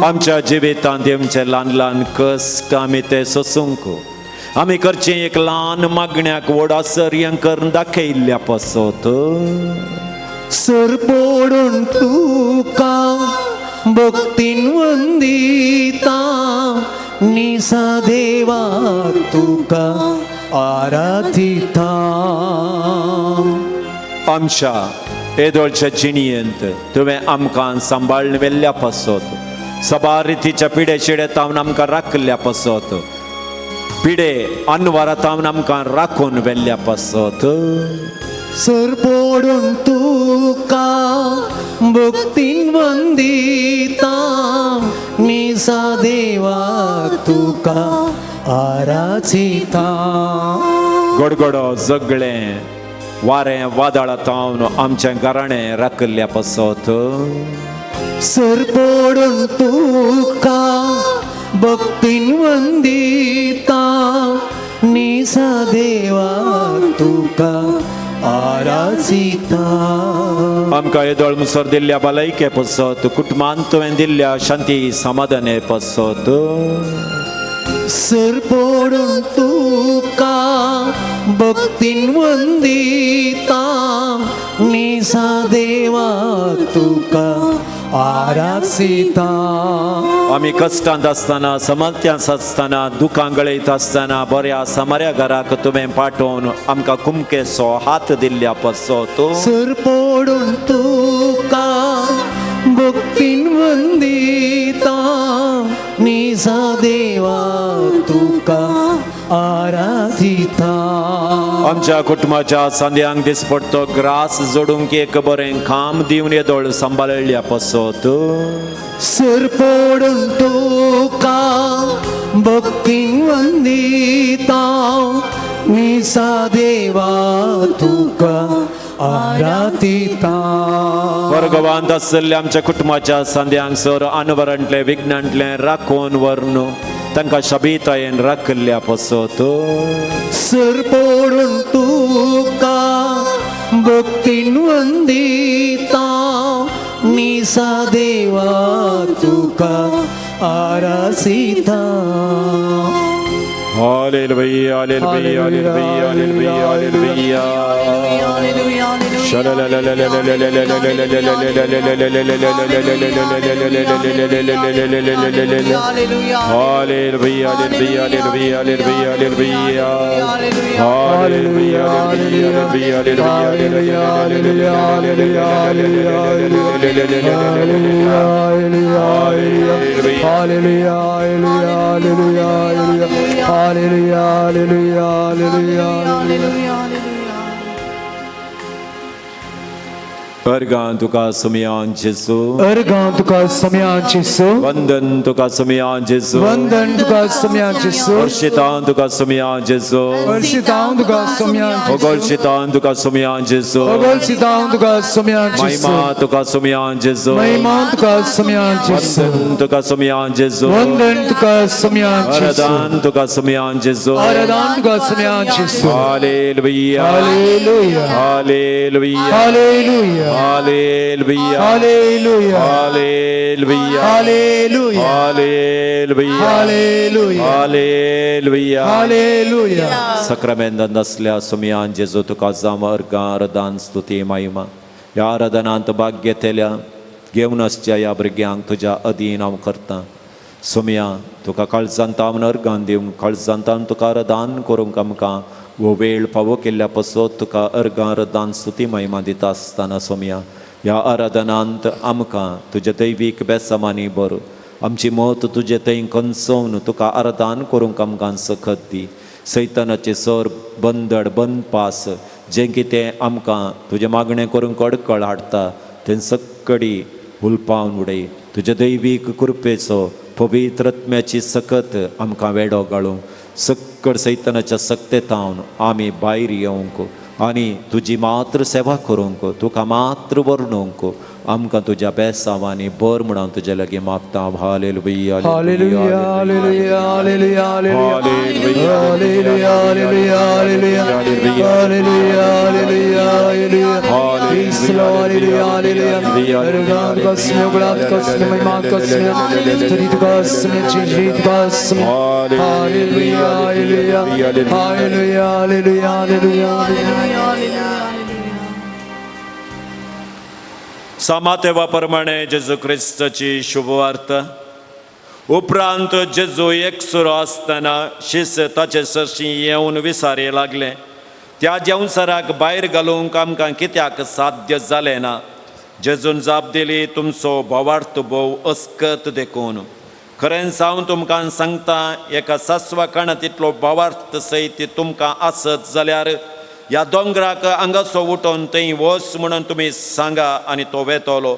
आमच्या जिवितांत येवचे ल्हान ल्हान कश्ट आमी ते सोसूंक आमी करचें एक ल्हान मागण्याक व्हड आसर्य करून दाखयिल्ल्या पासत सर पडून तुका भक्तीन वंदिता निसा देवा तुका आराधिता. आमच्या येदोळच्या जिणयेंत तुवें आमकां सांबाळून व्हेल्ल्या पासत सबार रितीच्या पिडे शिडे तावन आमकां राखल्ल्या पासत पिडे अनवारा तावन आमकां राखून व्हेल्ल्या पासत सर पडून तुका भक्तीन वंदिता निसा देवा तुका आराधिता. गोडगोडो जगळें वारें वादळा तावन आमचें घराणें राखल्ल्या पासत सर पडून तुका भक्तीन वंदिता निसा देवा तुका आराधिता. आमकां येदोळ मुसर दिल्ल्या भलायके पासत कुटुंबांत तुवें दिल्ल्या शांती समाधाने पासत सर पडून तुका भक्तीन वंदिता निसा देवा तुका आरासिता. आमी कश्टांत आसतना समत्यांत आसतना दुकां गळयत आसतना बऱ्या समाऱ्या घराक तुवें पाठोवन आमकां कुमकेचो हात दिल्ल्या पासत सर पडून तुका भक्तीन वंदिता निसा देवा तुका आराधिता. आमच्या कुटुंबाच्या सांद्यांक दिसपडतो ग्रास जोडूंक एक बरें काम दिवन येदोळ सांबाळिल्ल्या पासत सर पडून तुका भक्तीन वंदिता निसा देवा तुका आराधिता. वर्गवांत आशिल्ल्या आमच्या कुटुंबाच्या सांद्यांक सर अनवरांतलें विघ्नांतलें राखून व्हरून तांकां शबितायेन राखिल्ल्या पासत सर पडून तुका भक्तीन वंदिता निसा देवा तुका आरासिता. Hallelujah, hallelujah, hallelujah, hallelujah, hallelujah. Hallelujah, hallelujah, hallelujah, hallelujah, hallelujah. Hallelujah, hallelujah, hallelujah, hallelujah, hallelujah, hallelujah, hallelujah, hallelujah, hallelujah. अर्गां तुका सुमयान जेजू, अर्गां तुका सुमयान जेजू, वंदन तुका सुमयान जेजू, वंदन तुका सुमयान जेजू, वर्षितां तुका सुमयान जेजू, वर्षितां तुका सुमयान जेजू, ओगोलशितां तुका सुमयान जेजू, ओगोलशितां तुका सुमयान जेजू, महिमा तुका सुमयान जेजू, महिमा तुका सुमयान जेजू, वंदन तुका सुमयान जेजू, वंदन तुका सुमयान जेजू, आराधन तुका सुमयान जेजू, आराधन तुका सुमयान जेजू. Hallelujah, hallelujah, hallelujah, hallelujah, hallelujah, hallelujah, hallelujah, hallelujah, hallelujah, hallelujah, hallelujah, hallelujah. सक्रमेंदान आसल्या सुमयान जेजू तुका जावं अर्गां आराधन स्तुती महिमा. ह्या आराधनांत भाग घेतल्या घेवन आसच्या ह्या भुरग्यांक तुज्या अधीन हांव करतां. सुमया तुका काळजांत हांव अर्गां दिवंक, काळजांत हांव तुका आराधन करूंक आमकां वो वेळ फावो केल्ल्या पासत तुका अर्गां आराधन स्तुती महिमा दिता आसतना सोमया ह्या आराधनांत आमकां तुज्या दैवीक बेसामांनी बरो आमची मत तुजे थंय कंसोवन तुका आराधन करूंक आमकां सखत दी. सैतानाचे सर बंदड बंदपास जें कितें आमकां तुजें मागणें करूंक अडकळ हाडटा तें सक्कडी हुलपावन उडय. तुजे दैवीक कृपेचो पवित्र आत्म्याची सकत आमकां वेडो घालूं. सक्कड सैतानाच्या सक्तेतावन आमी भायर येवंक आनी तुजी मात्र सेवा करूंक, तुका मात्र वर्णूंक आमकां तुज्या बेसांवांनी बर म्हणून तुजे लागीं मागता. Hallelujah, hallelujah, hallelujah, hallelujah, hallelujah, hallelujah, hallelujah, hallelujah, hallelujah, hallelujah, hallelujah, hallelujah. Hallelujah, hallelujah, hallelujah, hallelujah, hallelujah. सामातेवा प्रमाणे जेजू क्रिस्ताची शुभवार्ता. उपरांत जेजू एकसुरो आसतना शिस ताचे सरशी येवन विसारे लागले. त्या जेवसराक भायर घालूंक आमकां कित्याक साध्य जालें ना? जेजून जाप दिली, तुमचो भावार्थ भोव अस्कत देखून. खरेंच हांव तुमकां सांगता, एका सासवा काणात इतलो भावार्थ सयत तुमकां आसत जाल्यार ह्या दोंगराक हांगासो उठोन थंय वच म्हणून तुमी सांगा आनी तो वेतलो.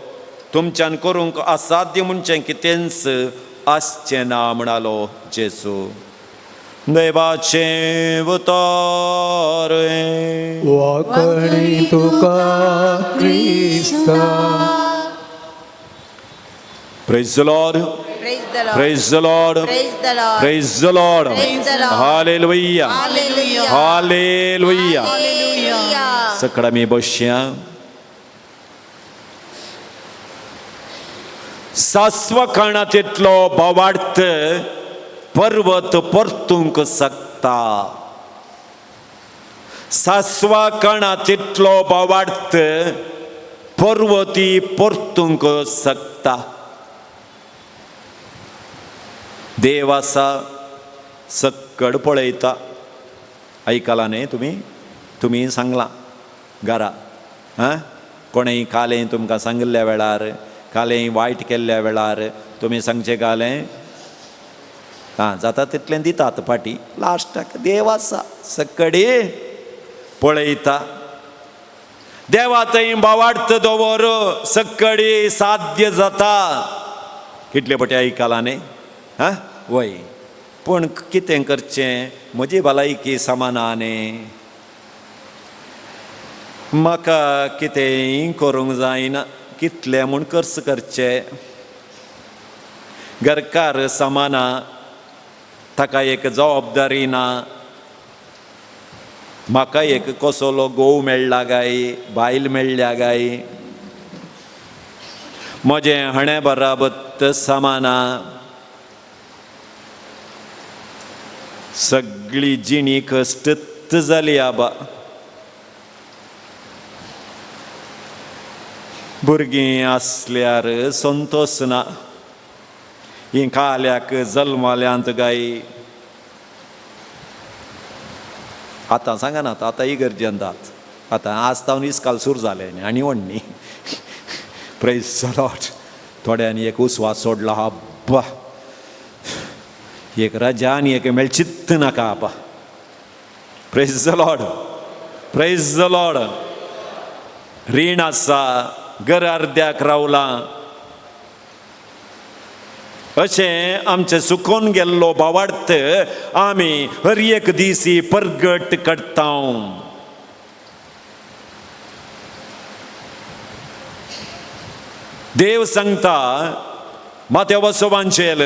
तुमच्यान करूंक असाध्य म्हणचें कितेंच आसचें ना, म्हणालो जेजू. देवाचें उतर. वाकणी तुका क्रिस्ता. Praise the Lord. Praise the Lord. Praise the Lord. Praise the Lord. Praise the Lord. Praise the Lord. Hallelujah. Hallelujah. Hallelujah. Hallelujah. सकड आमी बसया. सासवा काणात इतलो भावार्थ पर्वत परतूंक शकता. सासवा काणात इतलो भावार्थ पर्वती परतूंक शकता. देव आसा, सक्कड पळयता. आयकलां न्ही तुमी? तुमी सांगलां घरा, आं, कोणेय कालें तुमकां सांगिल्ल्या वेळार, कालें वायट केल्ल्या वेळार तुमी सांगचें कालें आं जाता तितलें दितात फाटी. लास्टाक देव आसा, सक्कडी पळयता. देवा थंय भावार्थ दवर, सक्कडी साध्य जाता. कितले पटी आयकलां न्ही? आं वय. पूण कितें करचें, म्हजी भलायकी समाना न्ही, म्हाका कितेंय करूंक जायना, कितलें म्हूण खर्च करचे, घरकार समाना, ताका एक जबाबदारी ना, म्हाका एक कसलो घोव मेळ्ळा काय, बायल मेळ्ळ्या काय, म्हजें हणें बराबर समाना, सगळी जिणी कश्ट जाली आबा. भुरगीं आसल्यार संतोश ना, हीं काल्याक जल्माल्यांत काय. आतां सांगनात, आतां इगर्जेंत आतां आज तावन इस्काल सुरू जालें आनी व्हडनी. Praise the Lord. थोड्यांनी एक उस्वास सोडला, आब्बा एक रजा आनी एक मेळचित्त नाका आबा. Praise the Lord, praise the Lord. रीण आसा, घर अर्द्याक रावलां, अशें आमचें सुकोन गेल्लो भावार्थ आमी हर एक दीस परगट करता. देव सांगता मातेवसवांचेल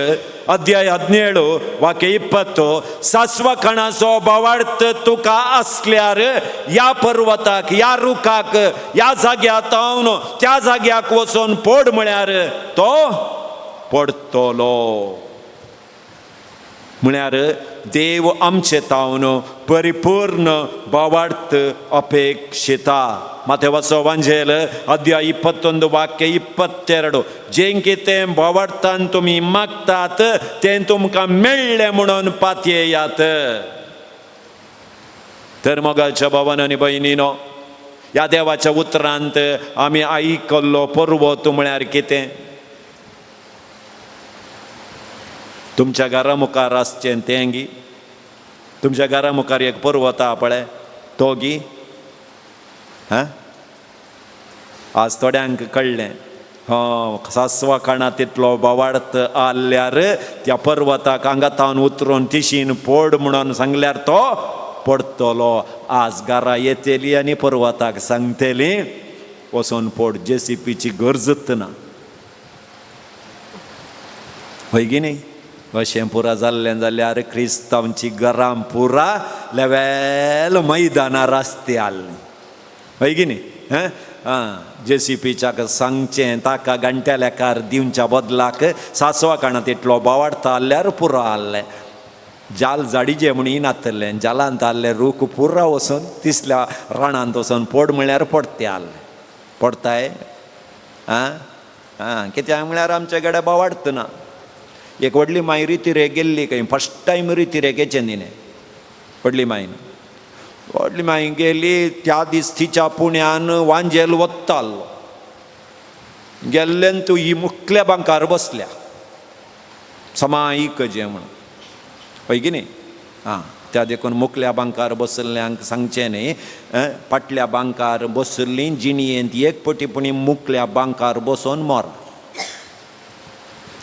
अध्याय 17 वाक्य 20, सासवा कणाचो भावार्थ तुका आसल्यार ह्या पर्वताक, ह्या रुखाक, ह्या जाग्या तावन त्या जाग्याक वचून पड म्हळ्यार तो पडतलो. म्हळ्यार देव आमचे तावन परिपूर्ण भावार्थ अपेक्षिता. मातेवसवांचेल अध्याय 21 वाक्य 22, जें कितें भावार्थान तुमी मागतात तें तुमकां मेळ्ळें म्हणून पातयेयात. तर मोगाच्या भावान आनी भयणीनो, ह्या देवाच्या उतरांत आमी आयकल्लो पर्वत म्हळ्यार कितें? तुमच्या घरा मुखार आसचें तें गी, तुमच्या घरा मुखार एक पर्वत आहा पळय तो गी. हां, आज थोड्यांक कळ्ळें, सासवा काणा तितलो बावाडत आल्यार त्या पर्वताक हांगा उतरून तिशीन पोड म्हणून सांगल्यार तो पडटलो. आज घरा येतली आनी पर्वताक सांगतली वचोन पोड, जेसीपीची गरजच ना. हय की न्ही? अशें पुरा जाल्लें जाल्यार क्रिस्तांवची घरां पुरा लेवेल मैदानार आसती आसलीं. हय की न्ही? आं, जेसीपीच्याक सांगचें ताका घंट्या लेखार दिवच्या बदलाक सासवा काणां तितलो बावाडता आसल्यार पुरो आहलें. जाल जाडीजे म्हूण नातलें, जालांत आहलें रूख पुरा वचून तिसल्या राणांत वचून पोड म्हळ्यार पडते आहलें. पडताय? आं आं, कित्याक म्हळ्यार आमचे कडेन बावाडत ना. एक व्हडली माय रितिरेक गेल्ली खंय, फर्स्ट टायम रितिरेक येचें तिणें, व्हडली मायन. व्हडली माय गेली त्या दीस तिच्या पुण्यान वांजेल वत्तालो. गेल्ल्यान तूं ही मुखल्या बांकार बसल्या समायीक जें म्हणून. हय की न्ही? आं, त्या देखून मुखल्या बांकार बसल्ल्यांक सांगचें न्ही, फाटल्या बांकार बसल्लीं जिणयेंत एक पटी पुणी मुखल्या बांकार बसोन मोर.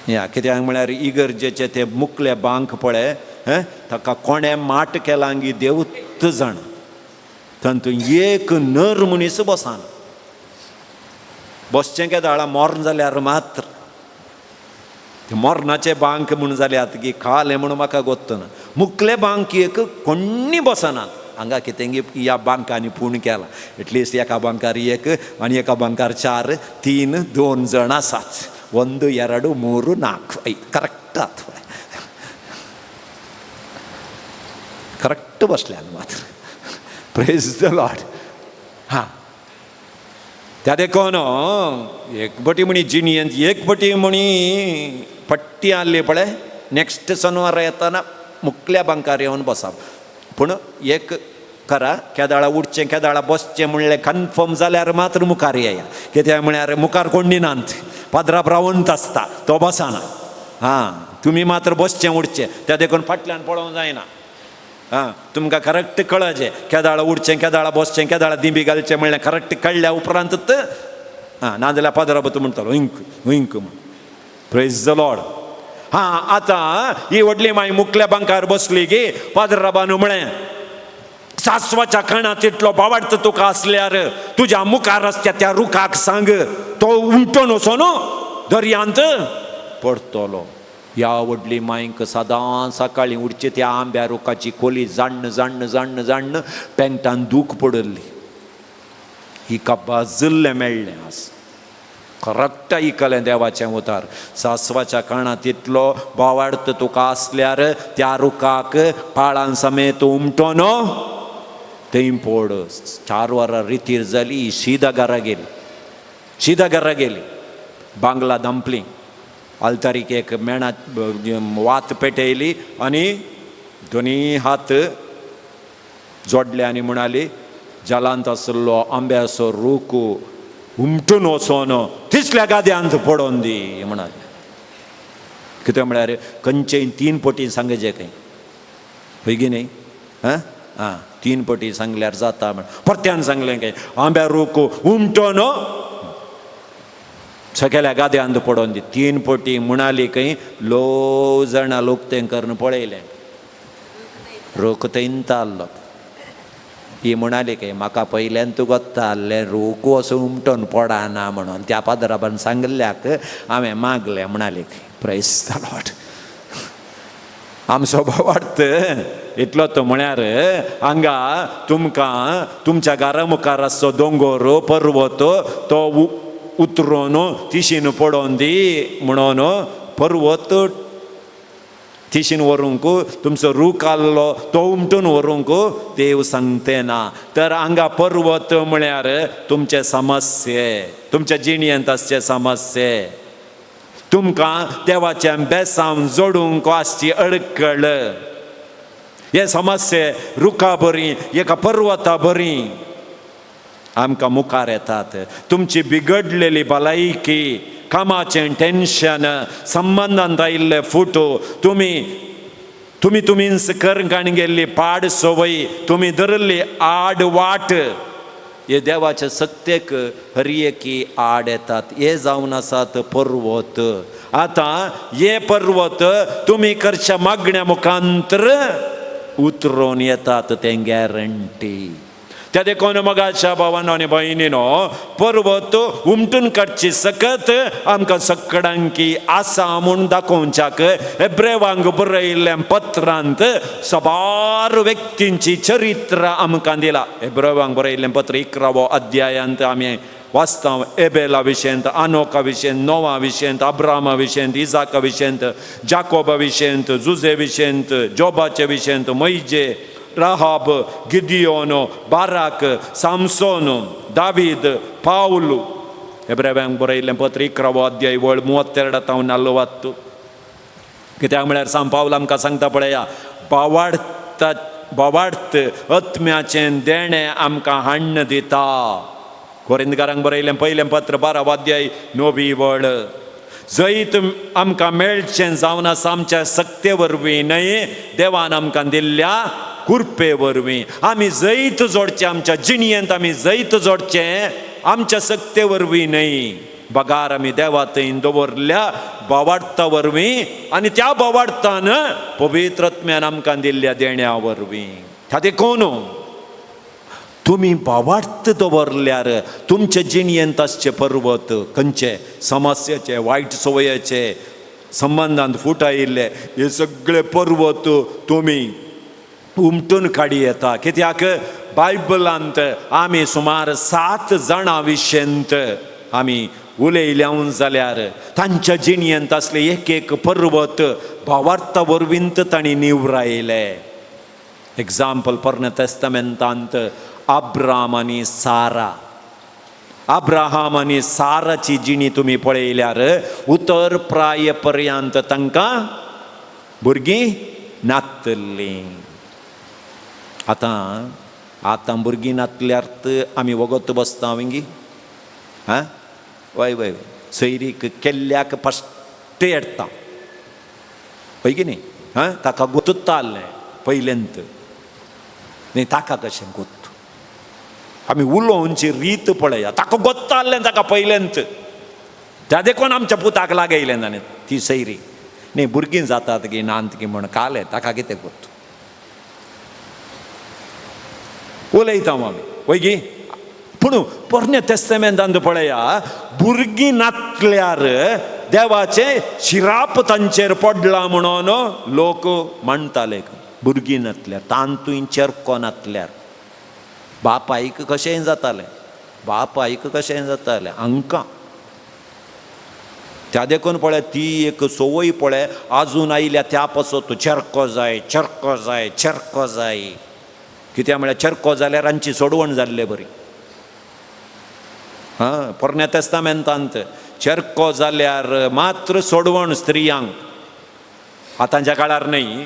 या कित्याक म्हळ्यार इगर्जेचे ते मुखले बांक पळय ताका कोणें माट केलां गी देवूच जाण, तातूंत एक नर मनीस बसना. बसचें केदाळा मरण जाल्यार मात्र. मरणाचे बांक म्हूण जाल्यात की खालें म्हणून म्हाका गोत्तना. मुखले बांक एक कोण्णी बसनात. हांगा कितें ह्या बांकांनी पूण केला, एटलिस्ट एका बांकार एक आनी एका बांकार 4 3 2 जण आसात. 1 2 3 4 5 करेक्ट आत, करेक्ट बसल्यान मात्र. Praise the Lord. हां, त्या देखून एक पटी म्हणी जिणयेंत एक पटी म्हणी पट्टी आहली पळय, नेक्स्ट शनिवार येतना मुखल्या बांकार येवन बसप. पूण एक करा, केदाळा उठचें केदाळा बसचें म्हणलें कन्फर्म जाल्यार मात्र मुखार येया. कित्याक म्हळ्यार मुखार कोण नात, पाद्राप रावंत आसता तो बसना. हां, तुमी मात्र बसचें उठचें, त्या देखून फाटल्यान पळोवंक जायना. आं, तुमकां करेक्ट कळचें केदाळा उठचें केदाळा बसचें केदाळा दिंबी घालचें म्हणलें करेक्ट कळ्ळ्या उपरांत. आं, नाजाल्यार पाद्राप तूं म्हणटलो इंक इंक म्हण. Praise the Lord. हां, आतां ही व्हडली माय मुखल्या बांकार बसली की पाद्राबान म्हळें, सासवाच्या काणांत तितलो बावाडत तुका आसल्यार तुज्या मुखार आसच्या त्या रुखाक सांग तो उमटून वचोन दर्यांत पडटलो. ह्या व्हडली मायंक सदां सकाळीं उठचे त्या आंब्या रुखाची कोली जाण्ण जाण्ण जाण्ण जाण्ण पेंटान दूख पडिल्ली. हिका बाजिल्लें मेळ्ळें आज करेक्ट आयकलें देवाचें उतार. सासवाच्या काणांत तितलो बावाडत तुका आसल्यार त्या रुखाक पाळां समेत उमटोन थंय पोड. 4 वरां रितीर जाली, शिदा घरा गेली. शिदा घरा गेली, बांगला दांपली, आल्तारीक एक मेणा वात पेटयली आनी दोनी हात जोडले आनी म्हणाली, जालांत आशिल्लो आंब्याचो रूख उमटून वचोन तिसल्या गाद्यांत पडोन दी म्हणाले. कितें म्हळ्यार खंयचेय 3 पटी सांगचे खंय, हय की न्ही? आं आं, 3 पटी सांगल्यार जाता म्हण. परत्यान सांगलें खंय आंब्या रूख उमटोन सगळ्या गाद्यांत पडोन दी. 3 पटी म्हणाली खंय लो जाणां लोक तें करून पळयलें, रूख थंयत आहलो. ही म्हणाली खंय म्हाका पयल्यान तूं गोत्ता आहलें रूख वचून उमटोन पडना म्हणून त्या पाद्राबान सांगिल्ल्याक हांवें मागलें म्हणाली खंय. Praise the Lord. आमचो भावार्थ इतलो तो म्हळ्यार हांगा तुमकां तुमच्या घरा मुखार आसचो दोंगोर पर्वत तो उतरून तिशीन पडोन दी म्हणून पर्वत तिशीन व्हरूंक तुमचो रूख आहलो तो उमटून व्हरूंक देव सांगते ना. तर हांगा पर्वत म्हळ्यार तुमचे समस्ये, तुमच्या जिणयेंत आसचे समस्ये, तुमकां देवाचें बेसांव जोडूंक आसची अडकळ, हे समस्ये रुखा बरी एका पर्वता बरी आमकां मुखार येतात. तुमची बिगडलेली भलायकी, कामाचें टेन्शन, संबंदांत आयिल्ले फुटो, तुमी तुमी तुमीच करंकाण गेल्ली पाड संवय, तुमी धरिल्ली आड वाट, हे देवाचे सत्तेक हर एकी आड येतात. हे जावन आसात पर्वत. आतां हे पर्वत तुमी करच्या मागण्या मुखांतर उतरून येतात, तें गॅरंटी. त्या देखून मगाच्या भावानो आनी भयणीनो, पर्वत उमटून काडची सकत आमकां सगळ्यांकी आसा म्हूण दाखोवच्याक एब्रेवांक बरयल्ल्या पत्रांत साबार व्यक्तींची चरित्र आमकां दिला. एब्रेवांक बरयल्लें पत्र 11वो अध्यायांत आमी वाचता एबेला विशयंत, आनोका विशयंत, नोवा विशयंत, अब्रामा विशयंत, इजाका विशयंत, जाकोबा विशयंत, जुजे विशयंत, जोबाचे विशयंत, मैजे, राहाब, गिदियोन, बाराक, सामसोन, दावीद, पावल. एब्रेवांक बरयल्लें पत्र 11वो अध्याय वळ 32 तावन 40. कित्याक म्हळ्यार सांग पावल आमकां सांगता पळया, बावाडता बावाडत आत्म्याचें देणें आमकां हाण्ण दिता. कोरिंदकारांक बरयलें पयलें पत्र 12वो अध्याय 9वी वळ, जैत आमकां मेळचें जावन आसा आमच्या सक्ते वरवीं न्हय, देवान आमकां दिल्ल्या कृपे वरवीं. आमी जैत जोडचें आमच्या जिणयेंत, आमी जैत जोडचें आमच्या सक्ते वरवीं न्हय, बगार आमी देवा थंय दवरल्या बावाडता वरवीं आनी त्या बावाडतान पवित्र आत्म्यान आमकां दिल्ल्या देण्या वरवीं. त्या देखून तुमी बावार्थ दवरल्यार तुमचे जिणयेंत आसचे पर्वत खंयचे समस्याचे, वायट संवयाचे, संबंदांत फूट आयिल्ले, हे सगळे पर्वत तुमी उमटून काडी येता. कित्याक बायबलांत आमी सुमार 7 जाणां विशयंत आमी उलयल्या जाल्यार तांच्या जिणयेंत आसले एक एक पर्वत भावार्था वरवींत तांणी निवरायले. एग्जाम्पल, पोरण्या तेस्तामेंतांत अब्राम आनी सारा. अब्राहम आनी साराची जिणी तुमी पळयल्यार उतर प्राय पर्यंत तांकां भुरगीं नातलीं. आतां आतां भुरगीं नातल्यार आमी वगत बसता विंगी. हां, वय वय सैरीक केल्ल्याक फश्ट येता हय की न्ही. हां, ताका गोत्तालें पयलेंत न्ही, ताका कशें गोत आमी उलोवची रीत पळया, ताका गोत्तालें ताका पयलेंत, त्या देखून आमच्या पुताक लागयलें ताणें ती सैरी न्ही. भुरगीं जातात की नात की म्हण कालें ताका कितें गोत उलयता आमी वय की. पूण पोरण्या तेस्तामेंतांत पळया, भुरगीं नातल्यार देवाचें शिराप तांचेर पडलां म्हणून लोक म्हणटाले. भुरगीं नातल्यार, तांतूय चेरको नातल्यार बापायक कशेंय जातालें, बापायक कशेंय जातालें हांकां. त्या देखून पळय ती एक संवय पळय आजून आयल्या त्या पासत चेरको जाय, चेरको जाय, चेरको जाय. कित्याक म्हळ्यार चेरको जाल्यार आमची सोडवण जाल्ले बरी. हां, पोरण्या तेस्तामेंतांत चेरको जाल्यार मात्र सोडवण स्त्रियांक, आतांच्या काळार न्हय,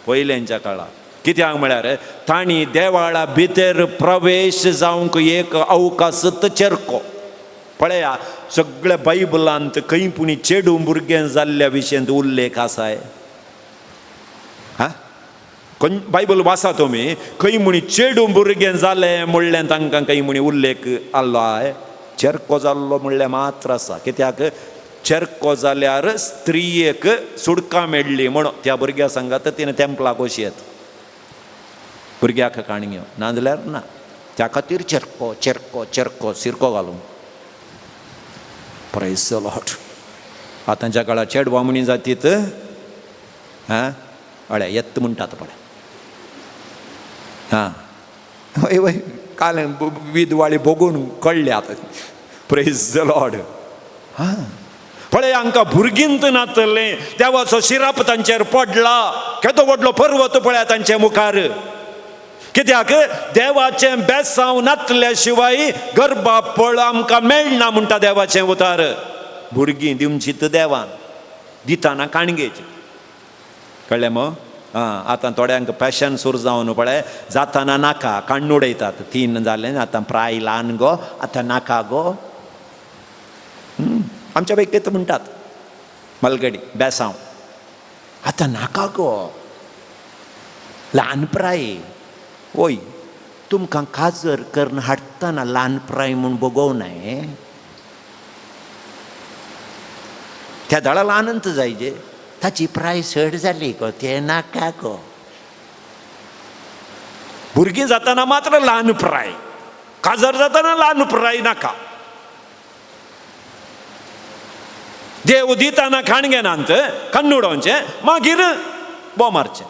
पयल्यांच्या काळार. कित्याक म्हळ्यार तांणी देवाळा भितर प्रवेश जावंक एक अवकाश चेरको. पळया सगळ्या बायबलांत खंय पुणी चेडूं भुरगें जाल्ल्या विशयांत उल्लेख आसाय. हां, खंय बायबल वाचा तुमी, खंय म्हणी चेडूं भुरगें जालें म्हणलें तांकां खंय म्हणी उल्लेख आसलो आय. चेरको जाल्लो म्हणलें मात्र आसा. कित्याक चेरको जाल्यार स्त्रियेक सुडकां मेळ्ळी म्हण त्या भुरग्या सांगात तिणें तेंपलाक वशी येत भुरग्याक काणी घेवन, नाजाल्यार ना. त्या खातीर चेरको चेरको चेरको सिरको घालूंक. Praise the Lord. आतांच्या काळार चेडवां म्हणी जातीत हां अळे येत म्हणटात पळय. हां वय वय काल विदवाळी भोगून कळ्ळे आतां. Praise the Lord. हां पळय हांकां भुरगींत नातलें, देवाचो शिराप तांचेर पडला, केदो व्हडलो पर्वत पळया तांचे मुखार. कित्याक देवाचें बेसांव नातल्या शिवाय गर्भा पळ आमकां मेळना म्हणटा देवाचें उतार. भुरगीं दिवची तर देवान दिताना काणगेची, कळ्ळें मग. आं, आतां थोड्यांक पॅशन सुरू जावन पळय जाताना नाका काण्ण उडयतात. 3 जालें आतां प्राय ल्हान गो, आतां नाका गो. आमच्या पैकी म्हणटात मालगडी बेसांव आतां नाका गो ल्हान प्राय. ओय तुमकां काजर करून हाडटना ल्हान प्राय म्हूण बगोवनाय. त्या दळाला आनंद जायजे ताची प्राय चड जाली गो ते नाका गो. भुरगीं जाताना मात्र ल्हान प्राय, काजर जाताना ल्हान प्राय नाका. देव दिताना खाण घेनात कण्ण उडोवचें मागीर बो मारचें.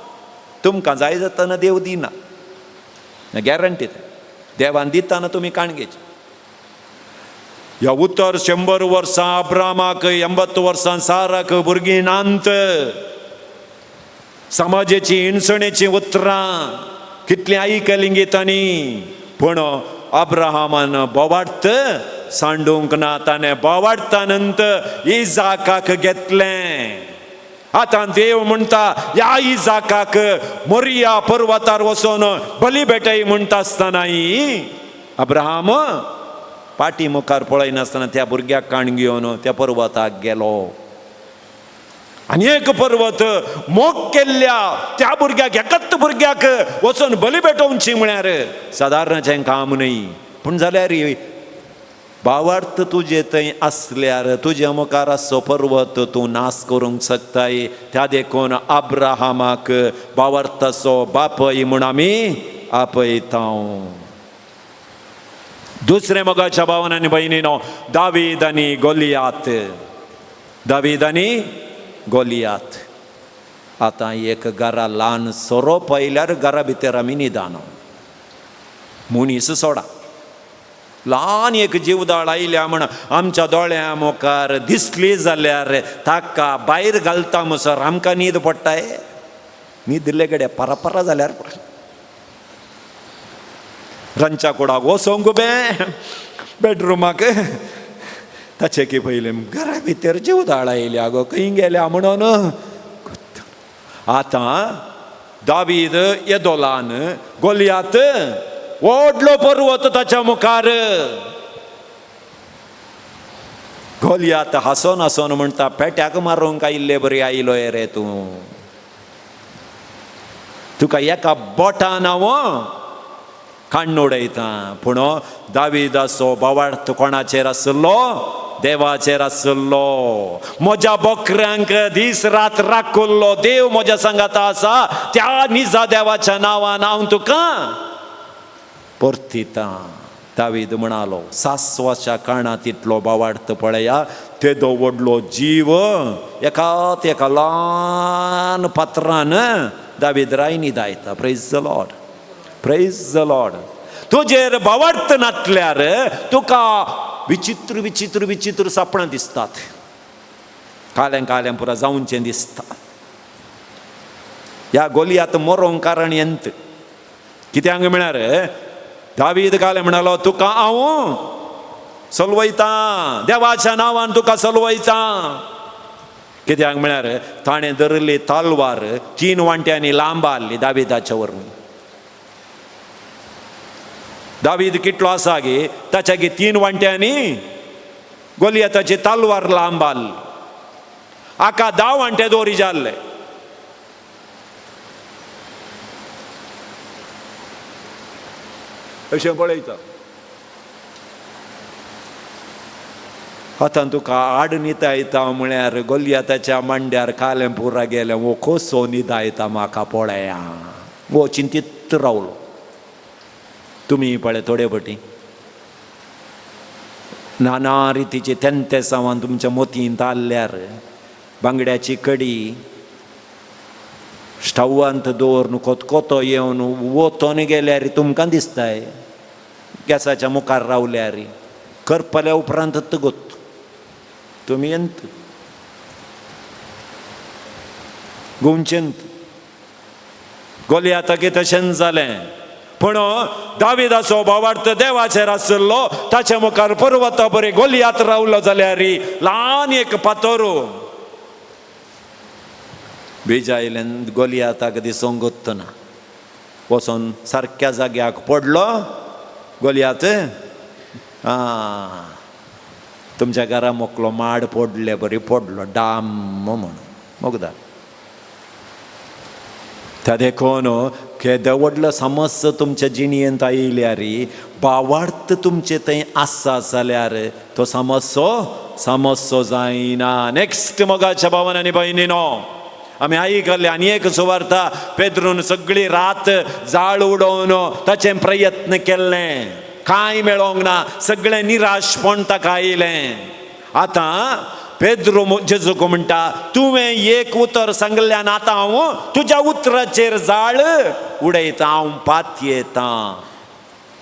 तुमकां जाय जाताना देव दिना, गॅरंटी. देवान दिताना तुमी काण घेवचें. ह्या उतर 100 वर्सां अब्रामाक, 80 वर्सां साराक भुरगीं नांत. समाजेची हिणसणेचीं उतरां कितलीं आयकलीं तांणी, पूण अब्राहमान बोवाडत सांडूंक ना. ताणें बोवाडता नंतर इजाकाक घेतलें. आतां देव म्हणटा ह्या इजाकाक मोरिया पर्वतार वचून बली भेटय म्हणटा आसतनाय अब्राहम पाटी मुखार पळयनासतना त्या भुरग्याक काण घेवन त्या पर्वताक गेलो. आनी एक पर्वत मोग केल्ल्या त्या भुरग्याक, एकत भुरग्याक वचून बली भेटोवची म्हळ्यार सादारणाचें काम न्हय. पूण जाल्यार भावार्थ तुजे थंय आसल्यार तुज्या मुखार आसचो पर्वत तूं नाश करूंक शकताय. त्या देखून अब्राहमाक भावार्थाचो बापय म्हूण आमी आपयता. दुसरें मोगाच्या भावान आनी भयणीनो, दावीद आनी गोलियात. दावीद आनी गोलियात. आतां एक घरा ल्हान सोरोप आयल्यार घरा भितर आमी निदान मनीस सोडा. ल्हान एक जीवदाळ आयल्या म्हण आमच्या दोळ्या मुखार दिसली जाल्यार ताका भायर घालता म्हणसर आमकां न्हीद पडटाय. न्हीद दिल्ले कडेन परापरा जाल्यार रांदच्या कुडाक वचोंक बे बेडरुमाक ताचे की पयलें घरा भितर जीवदाळ आयल्या गो खंय गेल्या म्हणून. आतां दावीद येदो ल्हान, गोलियात व्हडलो पर्वत ताच्या मुखार. गोलियात हांसोन हांसोन म्हणटा पेट्याक मारूंक आयिल्ले बरी आयलो रे तूं, तुका एका बोटान हांव काण्ण उडयता. पूण दावीदाचो भावार्थ कोणाचेर आसलो? देवाचेर आसलो. म्हज्या बोकऱ्यांक दीस रात राखुल्लो देव म्हज्या सांगाता आसा, त्या निजा देवाच्या नांवान हांव तुका परतिता. दावीद म्हणालो सासवाच्या काणांत इतलो भावार्थ पळया, तेदो व्हडलो जीव एकात एका ल्हान पात्रान दावीद राय न्हिदायता. Praise the Lord, praise the Lord. तुजेर भावार्थ नातल्यार तुका विचित्र विचित्र विचित्र सपनां दिसतात, काल्यां काल्यां पुरा जावचें दिसता. ह्या गोलियात मरोंक कारण येंत कित्याक म्हळ्यार दावीद कालें म्हणालो तुका हांव सलवयता, देवाच्या नांवान तुका सलवयता. कित्याक म्हळ्यार ताणें धरिल्ली तालवार 3 वांट्यांनी लांब आहली दाविदाच्या वरवीं. दावीद कितलो आसा गे ताच्या गे 3 वांट्यांनी गोलियाताची तालवार लांब आहली. आका 10 वांटे दोरी जाल्ले. अशें पळयता आतां तुका आड न्हिदायता म्हळ्यार गोलियाताच्या मांड्यार कालें पुरा गेलें, वो कसो न्हिदायता म्हाका पळया. वो चिंतीत रावलो. तुमी पळय थोडे फावटी नाना रितीचे तेंतेसांवान तुमच्या मोतींत आसल्यार बांगड्याची कडी स्टवांत दवरून कोतकोतो येवन वोतोन गेल्यार तुमकां दिसताय, गॅसाच्या मुखार रावल्यार करपल्या उपरांत गोत तुमी येंत गोंवचेंत. गोलियाताक तशेंच जालें. पूण दाविदाचो भावार्थ देवाचेर आसलो, ताच्या मुखार पर्वता बरे गोलियात रावलो जाल्यार ल्हान एक पातोरू बेजायल्यान गोलियाताक दिसूंक ना. वचोन सारक्या जाग्याक पडलो गोलियात. तुमच्या घरा मोकलो माड पडले बरी पडलो डाम म्हणून मोगदा. त्या देखून केदो व्हडलो समस्या तुमच्या जिणेंत आयल्यार भावार्थ तुमचे थंय आसा जाल्यार तो समस्यो समस्यो जायना. नेक्स्ट मोगाच्या भावान आनी भयणीनो, आमी आयकल्ले आनी एक सुवार्ता, पेद्रून सगळी रात जाळ उडोवन ताचें प्रयत्न केल्लें, कांय मेळोंक ना, सगळें निराशपण ताका आयलें. आतां पेद्रो जेजूक म्हणटा, तुवें एक उतर सांगल्यान आतां हांव तुज्या उतराचेर जाळ उडयता, हांव पातयेतां.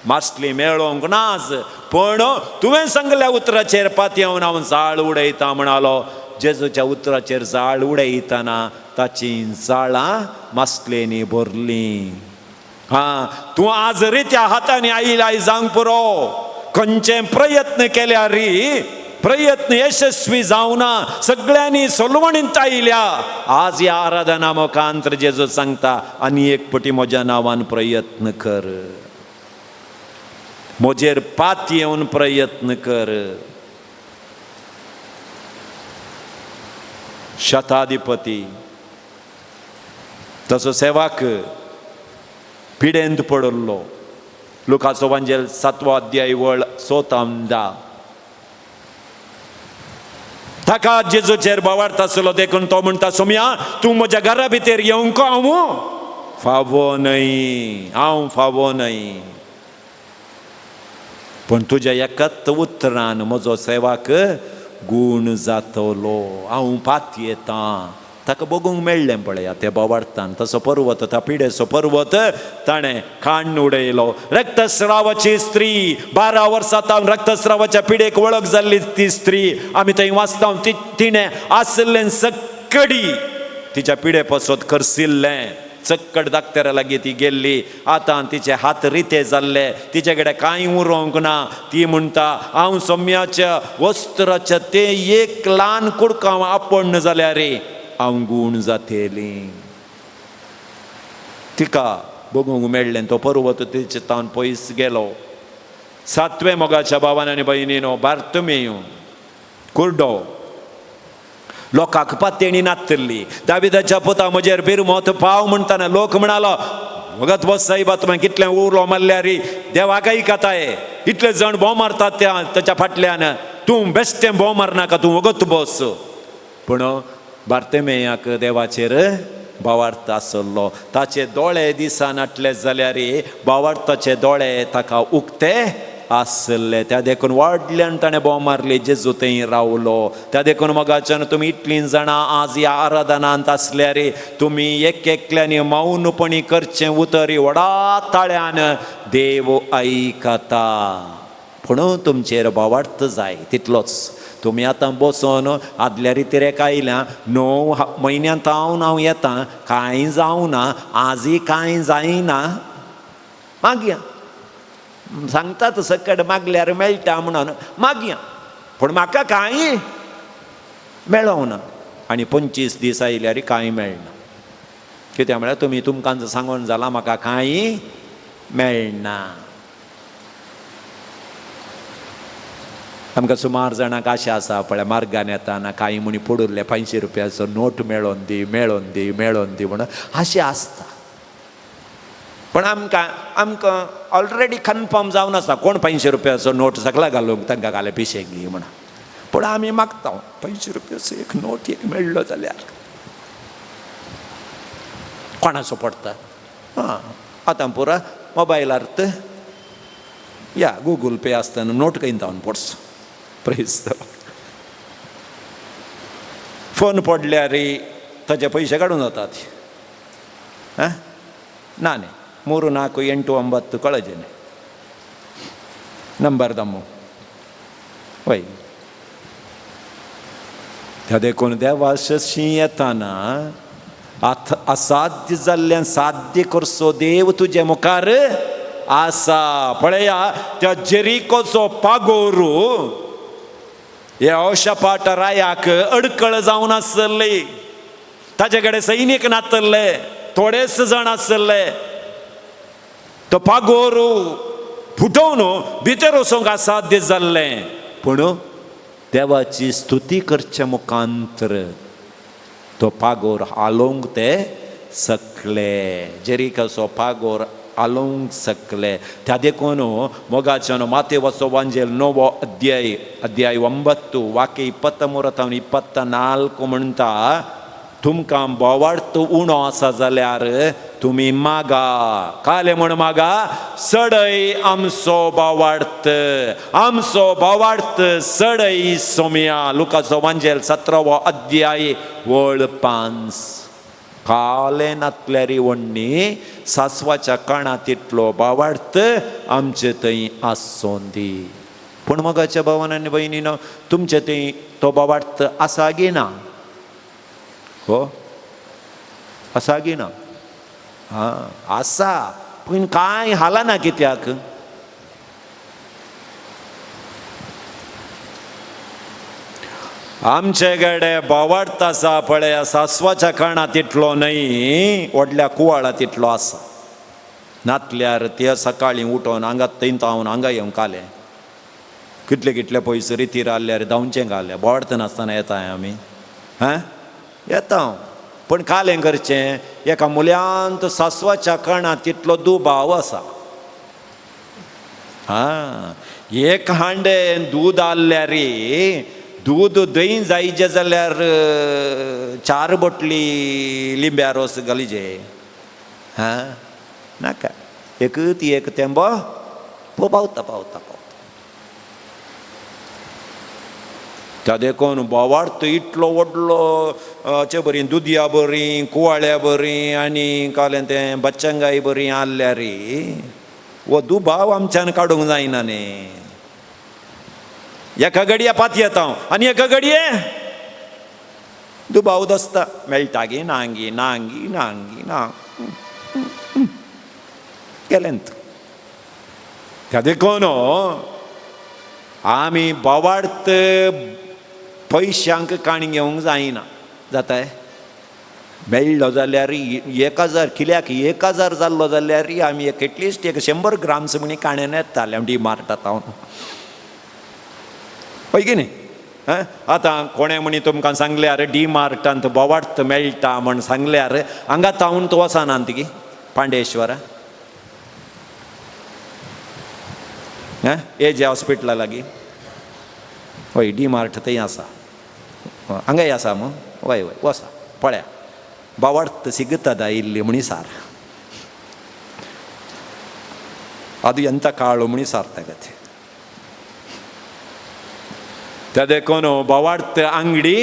मासली मेळोंक नाच, पूण तुवें सांगल्या उतराचेर पातयेवन हांव जाळ उडयता म्हणालो. जेजूच्या उतराचेर जाळ उडयतना ताची जाळां मासलेनी भरलीं. हां, तूं आज रित्या हातांनी आयला जावंक पुरो, खंयचे प्रयत्न केल्यार प्रयत्न यशस्वी जावना, सगळ्यांनी सोलवणींत आयल्या. आज ह्या आराधना मुखांत जेजू सांगता, आनी एक पटी म्हज्या नांवान प्रयत्न कर, म्हजेर पात येवन प्रयत्न कर. शताधिपती तसो सेवाक पिडेंत पडिल्लो. लुकाचो वांजेल 7वो अध्याय वळ 6 ताका जेजूचेर भावार्थ आसलो देखून तो म्हणटा, सोम्या तूं म्हज्या घरा भितर येवंक हांव फावो न्हय, हांव फावो न्हय, पूण तुज्या एकाच उतरान म्हजो सेवाक गूण जातलो, हांव पातयेतां. ताका बगूंक मेळ्ळें पळया त्या भावार्थान, तसो पर्वत, त्या पिडेचो पर्वत ताणें काण्ण उडयलो. रक्तस्रावाची स्त्री, 12 वर्सां तावन रक्तस्रावाच्या पिडेक वळख जाल्ली ती स्त्री, आमी थंय वाचता तिणें आशिल्लें सक्कडी तिच्या पिडे पासत खर्सिल्लें. चक्कड दाक्तेरा लागीं ती गेल्ली, आतां तिचे हात रिते जाल्ले, तिचे कडेन कांय उरोवंक ना. ती म्हणटा, हांव सोम्याच्या वस्त्राच्या ते एक ल्हान कुडकां आपण जाल्यार हांव गूण जातेली. तिका बगूंक मेळ्ळें, तो पर्वत तिचे तावन पयस गेलो. 7वें मोगाच्या भावान आनी भयणीनो, बार्तमेयू कुर्डो, लोकांक पातेणी नातली. दाविदाच्या पुता म्हजेर बिरमोत पाव म्हणटाना लोक म्हणालो, वगत बस साहेबा, तुवें कितलें उलो मारल्यार देवाक आयकताय, इतले जाण भोंव मारतात त्या ताच्या फाटल्यान, तूं बेश्टें भोंव मारनाका, तूं वगत बस. पूण बार्तेमेयाक देवाचेर भावार्थ आसलो. ताचे दोळे दिसनाटले जाल्यार भावार्थाचे दोळे ताका उक्ते आसले. त्या देखून व्हडल्यान ताणें बोव मारली, जेजू थंय रावलो. त्या देखून मोगाच्यान तुमी इतलीं जाणां आज ह्या आराधनांत आसल्यार तुमी एक एकल्यांनी मौनपणी करचें उतर व्हडा ताळ्यान देव आयकता. पूण तुमचेर भावार्थ जाय तितलोच. तुमी आतां बसोन आदल्या रितीर आयल्या, 9 म्हयन्यांत हांव हांव येता, कांय जावना, आजय कांय जायना, मागया सांगतात सकट मागल्यार मेळटा म्हणून मागया, पूण म्हाका कांय मेळोना. आनी 25 दीस आयल्यार कांय मेळना. कित्याक म्हळ्यार तुमी तुमकां सांगून जालां म्हाका कांय मेळना. आमकां सुमार जाणांक आशा आसा पळय, मार्गान येताना कांय म्हणी पडुल्ले 500 रुपयाचो नोट मेळोन दी, मेळोन दी, मेळोन दी म्हणून आशा आसता. पण आमकां आमकां ऑलरेडी कन्फर्म जावन आसा कोण 500 रुपयाचो नोट सगळा घालूंक तांकां घाले पिशें घे म्हणा. पूण आमी मागता 500 रुपयाचो एक नोट एक मेळ्ळो जाल्यार कोणाचो पडटा. हां, आतां पुरा मोबायलार या गुगल पे आसतना नोट खंय जावन पडसो. प्रेज फोन पडल्यार ताचे पयशे काडून जातात. हां, ना न्ही, 3 4 8 9 कळजें नंबर दमो वय. त्या देखून देवा शशी येताना असाध्य जाल्ल्यान साध्य करचो देव तुजे मुखार आसा. पळया त्या जेरिकोचो पागोरू ह्या रायाक अडकळ जावन आसली, ताचे कडेन सैनीक नातल्ले, थोडेच जाण आसले. तो पागोरू फुटोवन भितर वचूंक असाध्य जाल्लें, पूण देवाची स्तुती करचे मुखांतर तो पागोर हालोवंक ते सकले, जेरिकाचो पागोर हालोवंक सकले. त्या देखून मोगाच्यान मातेवचो वांजेल 9 अध्याय अध्याय 9 वाक्य 23 24 म्हणटा, तुमकां बोवार्थ उणो आसा जाल्यार तुमी मागा. काले म्हण मागा, सडय आमचो बोवार्थ, आमचो बोवार्थ सडय सोमया. लुकाचो वांजेल 17 अध्याय वळ 5. काले नातल्यारी वण्णी सासवाच्या काणां तितलो बोवार्थ आमचे थंय आसोन दी. पूण मोगाच्या भावान आनी भयणीनो, तुमचे थंय तो बोवार्थ आसा गी ना? हो आसा गी ना? आं आसा, पूण कांय हालना कित्याक? आमचे कडेन बोवार्थ आसा पळय, सासवाच्या काणां तितलो न्हय, व्हडल्या कुवाळा तितलो आसा. नातल्यार ते सकाळीं उठोन हांगा थंय तावन हांगा येवन काले कितले कितले पयस रितीर आसल्यार धांवचें घालें. बोवार्थ नासतना येता आमी, हां येता हांव. पूण कालें करचें, एका मुल्यांत सासवाच्या काणां तितलो दुबाव आसा. आं एक हांडे दूद आसल्यार, दूद दही जायचे जाल्यार 4 बोटली लिंब्या रोस घालीजे. हां नाका, एक ती एक तेंबो पावता पावता पावता. त्या देखून बोवार्थ इतलो व्हडलो चे बरी दुदया बरी कुवाळ्या बरी आनी कालें तें बच्चंगाय बरी आसल्यार हो दुबाव आमच्यान काडूंक जायना न्ही. एका घडये पात येता हांव आनी एका घडये दुबाव दसता, मेळटा गी नांगी नांगी नांगी ना गेलेंत. त्या देखून आमी बोवार्थ पयशांक काणी घेवंक जायना. जाताय मेळ्ळो जाल्यार 1000 किल्याक 1000 जाल्लो जाल्यार आमी एक एटलिस्ट एक 100 ग्राम्स म्हणी काणेन येताले डी मार्टात हांव. हय की न्ही? आतां कोणें म्हणी तुमकां सांगल्यार डी मार्टांत बोवार्थ मेळटा म्हण सांगल्यार हांगा तावन तूं वचना ती पांडेश्वरा ए जे हॉस्पिटला लागीं. हय डी मार्ट थंय आसा, हांगाय आसा मू? हय हय वसा पळया बोवार्थ सिगता दा इल्ली म्हणी सार आदू ಎಂತ ಕಾಳು म्हणी सारता ते. त्या देखून बोवार्थ आंगडी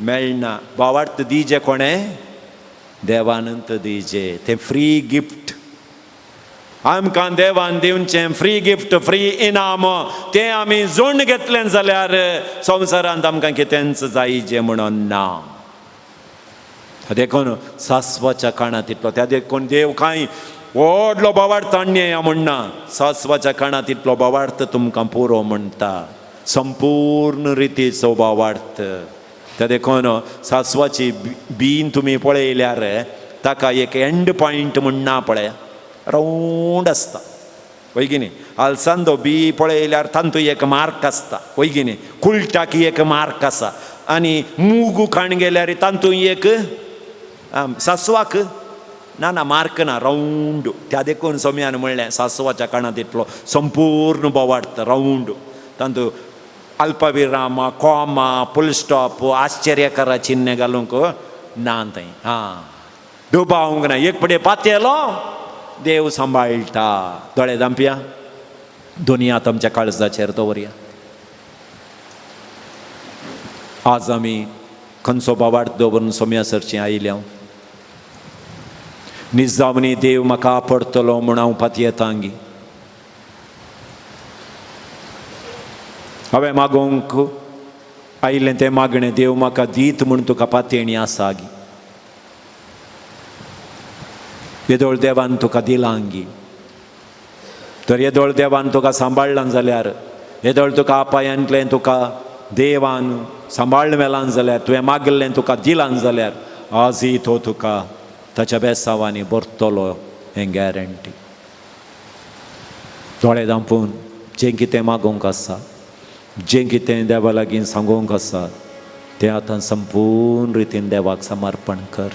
मेळना. बोवार्थ दिजे कोणें? देवानंत दिजे. तें फ्री गिफ्ट आमकां देवान दिवचें, फ्री गिफ्ट, फ्री इनाम. तें आमी जोड घेतलें जाल्यार संवसारांत आमकां कितेंच जायजें म्हणून ना. देखून सासवाच्या काणां तितलो. त्या देखून देव कांय व्हडलो बोवार्थ आणया म्हणना, सासवाच्या काणां तितलो बोवार्थ तुमकां पुरो म्हणटा, संपूर्ण रितीचो बोवार्थ. त्या देखून सासवाची बीन तुमी पळयल्यार ताका एक एंड पॉयंट म्हणना पळय, रावंड आसता. वय की न्ही? आलसांदो बी पळयल्यार तांतू एक मार्क आसता. वय की न्ही? कुलटाक एक मार्क आसा. आनी मूग खाण गेल्यार तांतू एक सासवाक ना ना मार्क ना, रावंड. त्या देखून सोम्यान म्हणलें सासवाच्या काणांत तितलो संपूर्ण बोवार्थ रावंड. तांतू अल्पविराम, कॉमा, फुल स्टॉप, आश्चर्यकरा चिन्ह घालूंक ना थंय. हां दुबावंक ना. एक पडे पातयेलो देव सांबाळटा. दोळे धांपया, दोनी हात आमच्या काळजाचेर दवरया. आज आमी खंयचो बोवार्थ दवरून सोम्या सरचें आयल्या. निजावनी देव म्हाका आपडतलो म्हूण हांव पातयेतांगी. हांवें मागोवंक आयिल्लें तें मागणें देव म्हाका दीत म्हूण तुका पातयेणी आसा गी. येदोळ देवान तुका दिलांगी तर येदोळ देवान तुका सांबाळ्ळां जाल्यार, येदोळ तुका आपायांतलें तुका देवान सांबाळ्ळ मेलां जाल्यार, तुवें मागिल्लें तुका दिलां जाल्यार आजय तो तुका ताच्या बेसांवांनी भरतलो हें गॅरंटी. दोळे धांपून जें कितें मागोवंक आसा जें कितें देवा लागीं सांगूंक आसा तें आतां संपूर्ण रितीन देवाक समर्पण कर.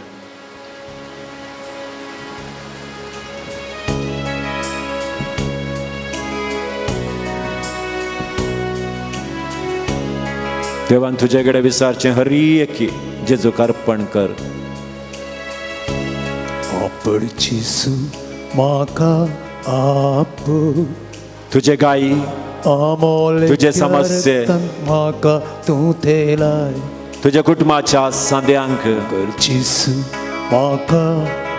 देवान तुजे कडेन विचारचें हर एक जेजूक अर्पण कर. आपडचीसू म्हाका आप तुजे गायी तुजे समस्ये म्हाका तूं थेलाय तुज्या कुटुंबाच्या सांद्यांक करचीसू म्हाका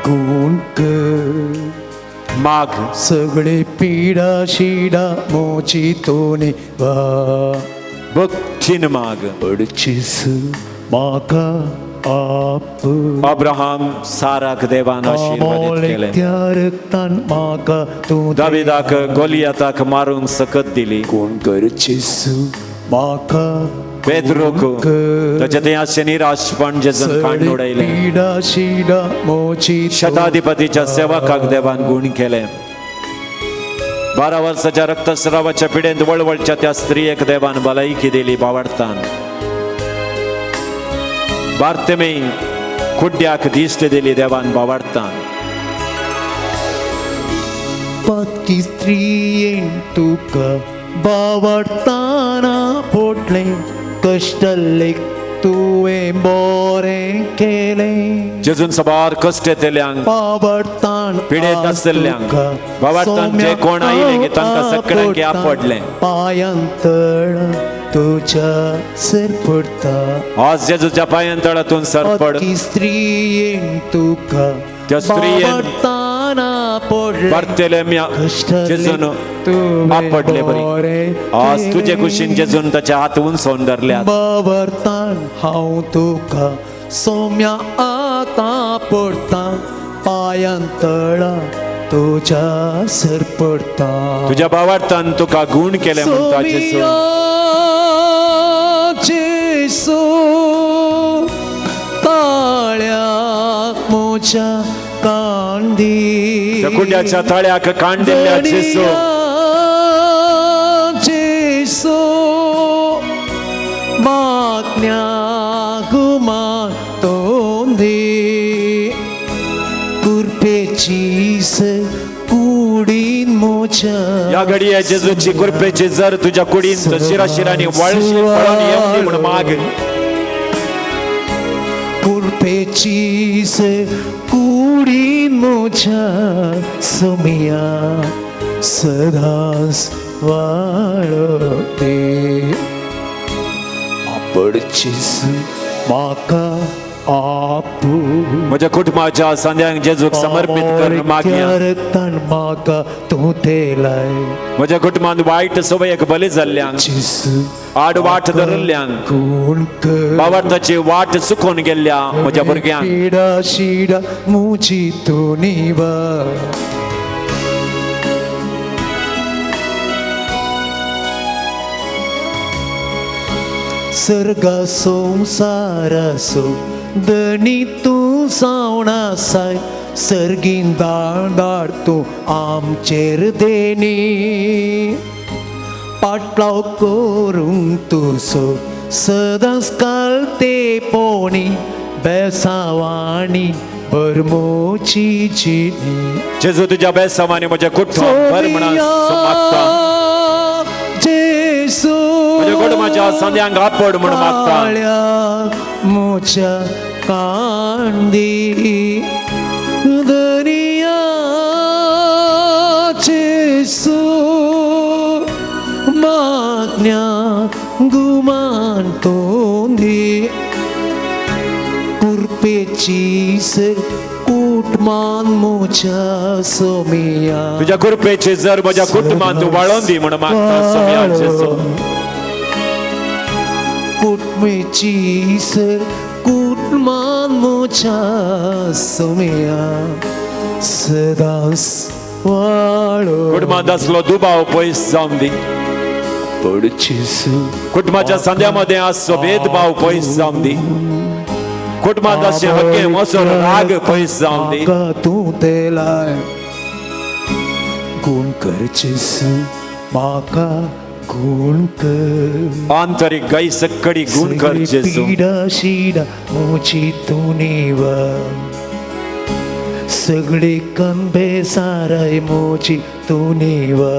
गूण कर माग सगळे पिडा शिडा मोची तोनी वा भक्तीन माग. पडचीसू म्हाका आप अब्राहम साराक देवान आशीर्वादीत केलें. रक्तान म्हाका तूं दाविदाक गोलियाताक मारूंक सकत दिली. कोण करचीसू म्हाका पेद्रोक ताच्या थंय आसचें निराशपण जेजून काडून उडयलें. पिडा शिडा मोची शताधिपतीच्या सेवकाक देवान गूण केलें. 12 वर्साच्या रक्तस्रावाच्या पिडेंत वळवळच्या त्या स्त्रियेक देवान भलायकी दिली बावडतान. बार्तेमे कुड्ड्याक दिश्ट दिली देवान बावडतान. पातकी स्त्रियेन तुका बावडताना पोटलें कश्टल्लेक तुवें बोरें केलें. जेजून सबार कश्ट येतल्यांक बावडतान पिडेंत आसतल्यांक बावडतान जे कोण आयले की तांकां सगळ्यांक आपडलें. पांयां तळ तुज्या सर पडटा. आज जेजूच्या पांयां तळातून सर पड. स्त्रियेन तुका त्या स्त्रियेन बावडताना पडलें परतेले जेजून आपडले बरी. आज तुजे कुशीन जेजून ताचे हात उंचावन धरल्यात. बावडतान हांव तुका सोम्या आतां पडटा पांयां तळा तुज्या सर पडटा. तुज्या बावडतान तुका गूण केले म्हणटा जेजू. जेजू ताळ्याक म्हज्या कांदी त्या कुड्याच्या ताळ्याक कान दिल्ल्या जेजू. जेजू मागण्या गुमान तोंदी कुरपेची कुडीन म्हज्या. ह्या घडये जेजूची कृपेची जर तुज्या कुडीन शिराशिरांनी वळशी पळोवन येवनी म्हूण माग. कुरपेची कुडीन म्हज्या सोमिया सदांच वाळते. आपडचीस म्हाका आप म्हज्या कुटुंबाच्या सांद्यांक जेजूक समर्पीत कर मागया. रक्तान म्हाका तूं थेलाय. म्हज्या कुटुंबांत वायट सवयेक बली जाल्ल्यांक आड वाट धरिल्ल्यांक बावडताची वाट चुकोवन गेल्ल्या म्हज्या भुरग्यांक पिडा शिडा मुजी तूं निवा. सर्गा संवसारासो धनी तूं जावन आसाय सर्गीन दाळ तूं आमचेर देनी पाटलाव करूंक तुजो सदांच कालते पोणी बेसावाणी भरमोची जिणी. जेजू तुज्या बेसावानी म्हज्या कुटुंब भर म्हणून मागता. जेजू म्हज्या कुटुंबाच्या सांद्यांक आपड म्हूण मागता. म्हज्या कांदी दर्या जेजू मागण्या गुमान तोंदी कुरपेची कुटमान म्हज्या सोमिया. तुज्या कृपेची जर म्हज्या कुटुंबांत वाळोवन दी म्हूण मागता सोमिया जेजू. कुटमेची सर कुटमान म्हज्या सोमिया सदांच वाळो. कुटुंबांत आसलो दुबाव पयस जावन दी. कुटुंबाच्या सांद्या मदें आसचो भेदभाव पयस जावन दी. कुटुंबांत आसचे हक्के मसर राग पयस जावन दी. तूं तेलाय गूण करचीस म्हाका गुण कर आंतरीक गाई सक्कडी गुण कर सगळी जेजू पीडा शिडा मोची तुनिवा सगळे कंबे साराय मोची तुनिवा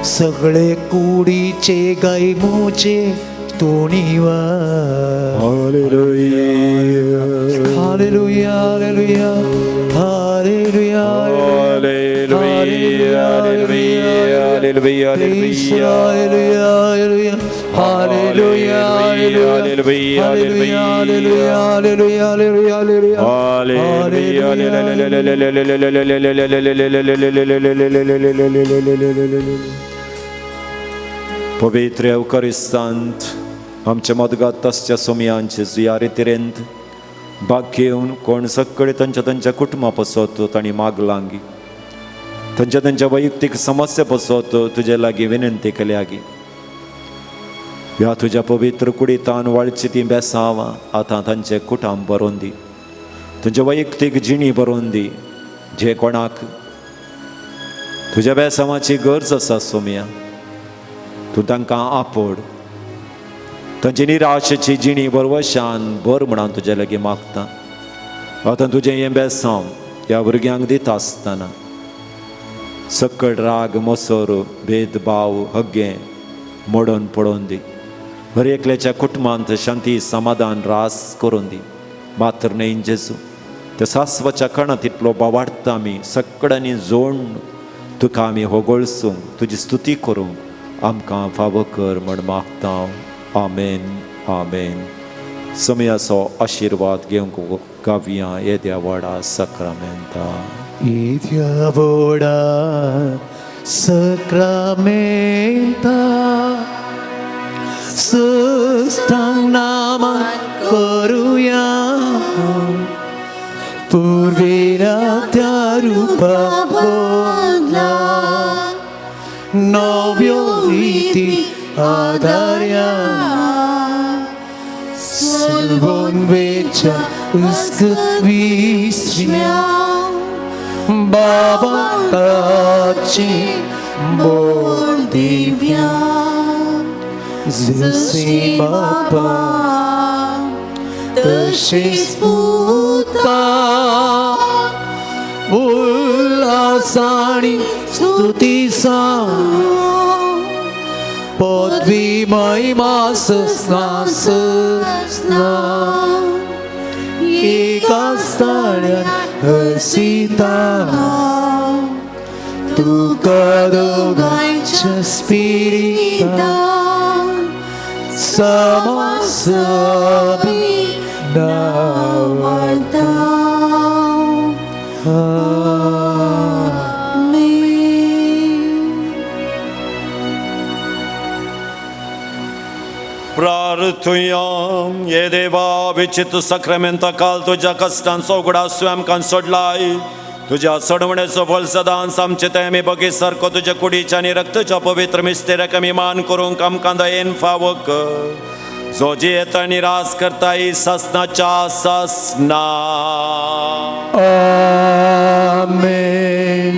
सगळे कुडीचे गाय मोचे तुनिवा. Hallelujah, hallelujah, hallelujah, hallelujah, hallelujah, hallelujah, hallelujah, hallelujah, hallelujah, hallelujah, hallelujah, hallelujah, hallelujah. पवित्र एवकरिस्तांत आमच्या मदगात तसच्या सोमयांचे ह्या रितीरेंत भाग घेवन कोण सगळे तांच्या तांच्या कुटुंबा पसत तांणी मागलांगी तांच्या तांच्या वैयक्तीक समस्या पसत तुजे लागीं विनंती केल्यागी. ह्या तुज्या पवित्र कुडीतान वाळची ती बेसांवां आतां तांचे कुटुंब बरोवन दी, तुज्या वैयक्तीक जिणी बरोवन दी. जे कोणाक तुज्या बेसांवाची गरज आसा सोमया, तूं तांकां आपोड, तांची निराशेची जिणी बरवशान बर म्हणून तुज्या लागीं मागता. आतां तुजें हें बेसांव ह्या भुरग्यांक दिता आसतना सकळ राग मोसोर भेदभाव हग्गें मोडून पडोवन दी. हर एकल्याच्या कुटुंबांत शांती समाधान रास करून दी. मात्र न्हय जेजू, त्या सासवाच्या कणांत इतलो बावाडटा आमी सगळ्यांनी जोड तुका आमी होगोळसूंक तुजी स्तुती करूंक आमकां फावो कर म्हण मागता. आमेन, आमेन. समयाचो आशिर्वाद घेवंक गावया येद्या व्हडा सक्रामेंता. येद्या व्हडा सक्रामेंता सष्टांग नामान करुया पुर्वेला त्या रुपा बदला नव्यो रीती आधार्या सलवून वेच्या उस्कत विसर्या बाबा ताचे बोल दिव्या जसे बापा तसेच पुता उल्हासाणी स्तुती सांग पदवी महिमा सस्ना सस्ना एका स्थाळ्यान हसिता तुका दोगांच्या स्पिरिता समासमी नावाता. प्रार्थुया. हे देवा, विचित्र सक्रामेंता काल तुज्या कश्टांचो उगडास तुवें आमकां सोडलाय. तुज्या सोडवणेचो फल सदांच आमचे ते आमी बगी सारको तुज्या कुडीच्या आनी रक्ताच्या पवित्र मिस्तेराक आमी मान करूंक आमकां दयेन फावो कर. जो जियेता आनी राज करता सासनाच्या सासना. आमेन.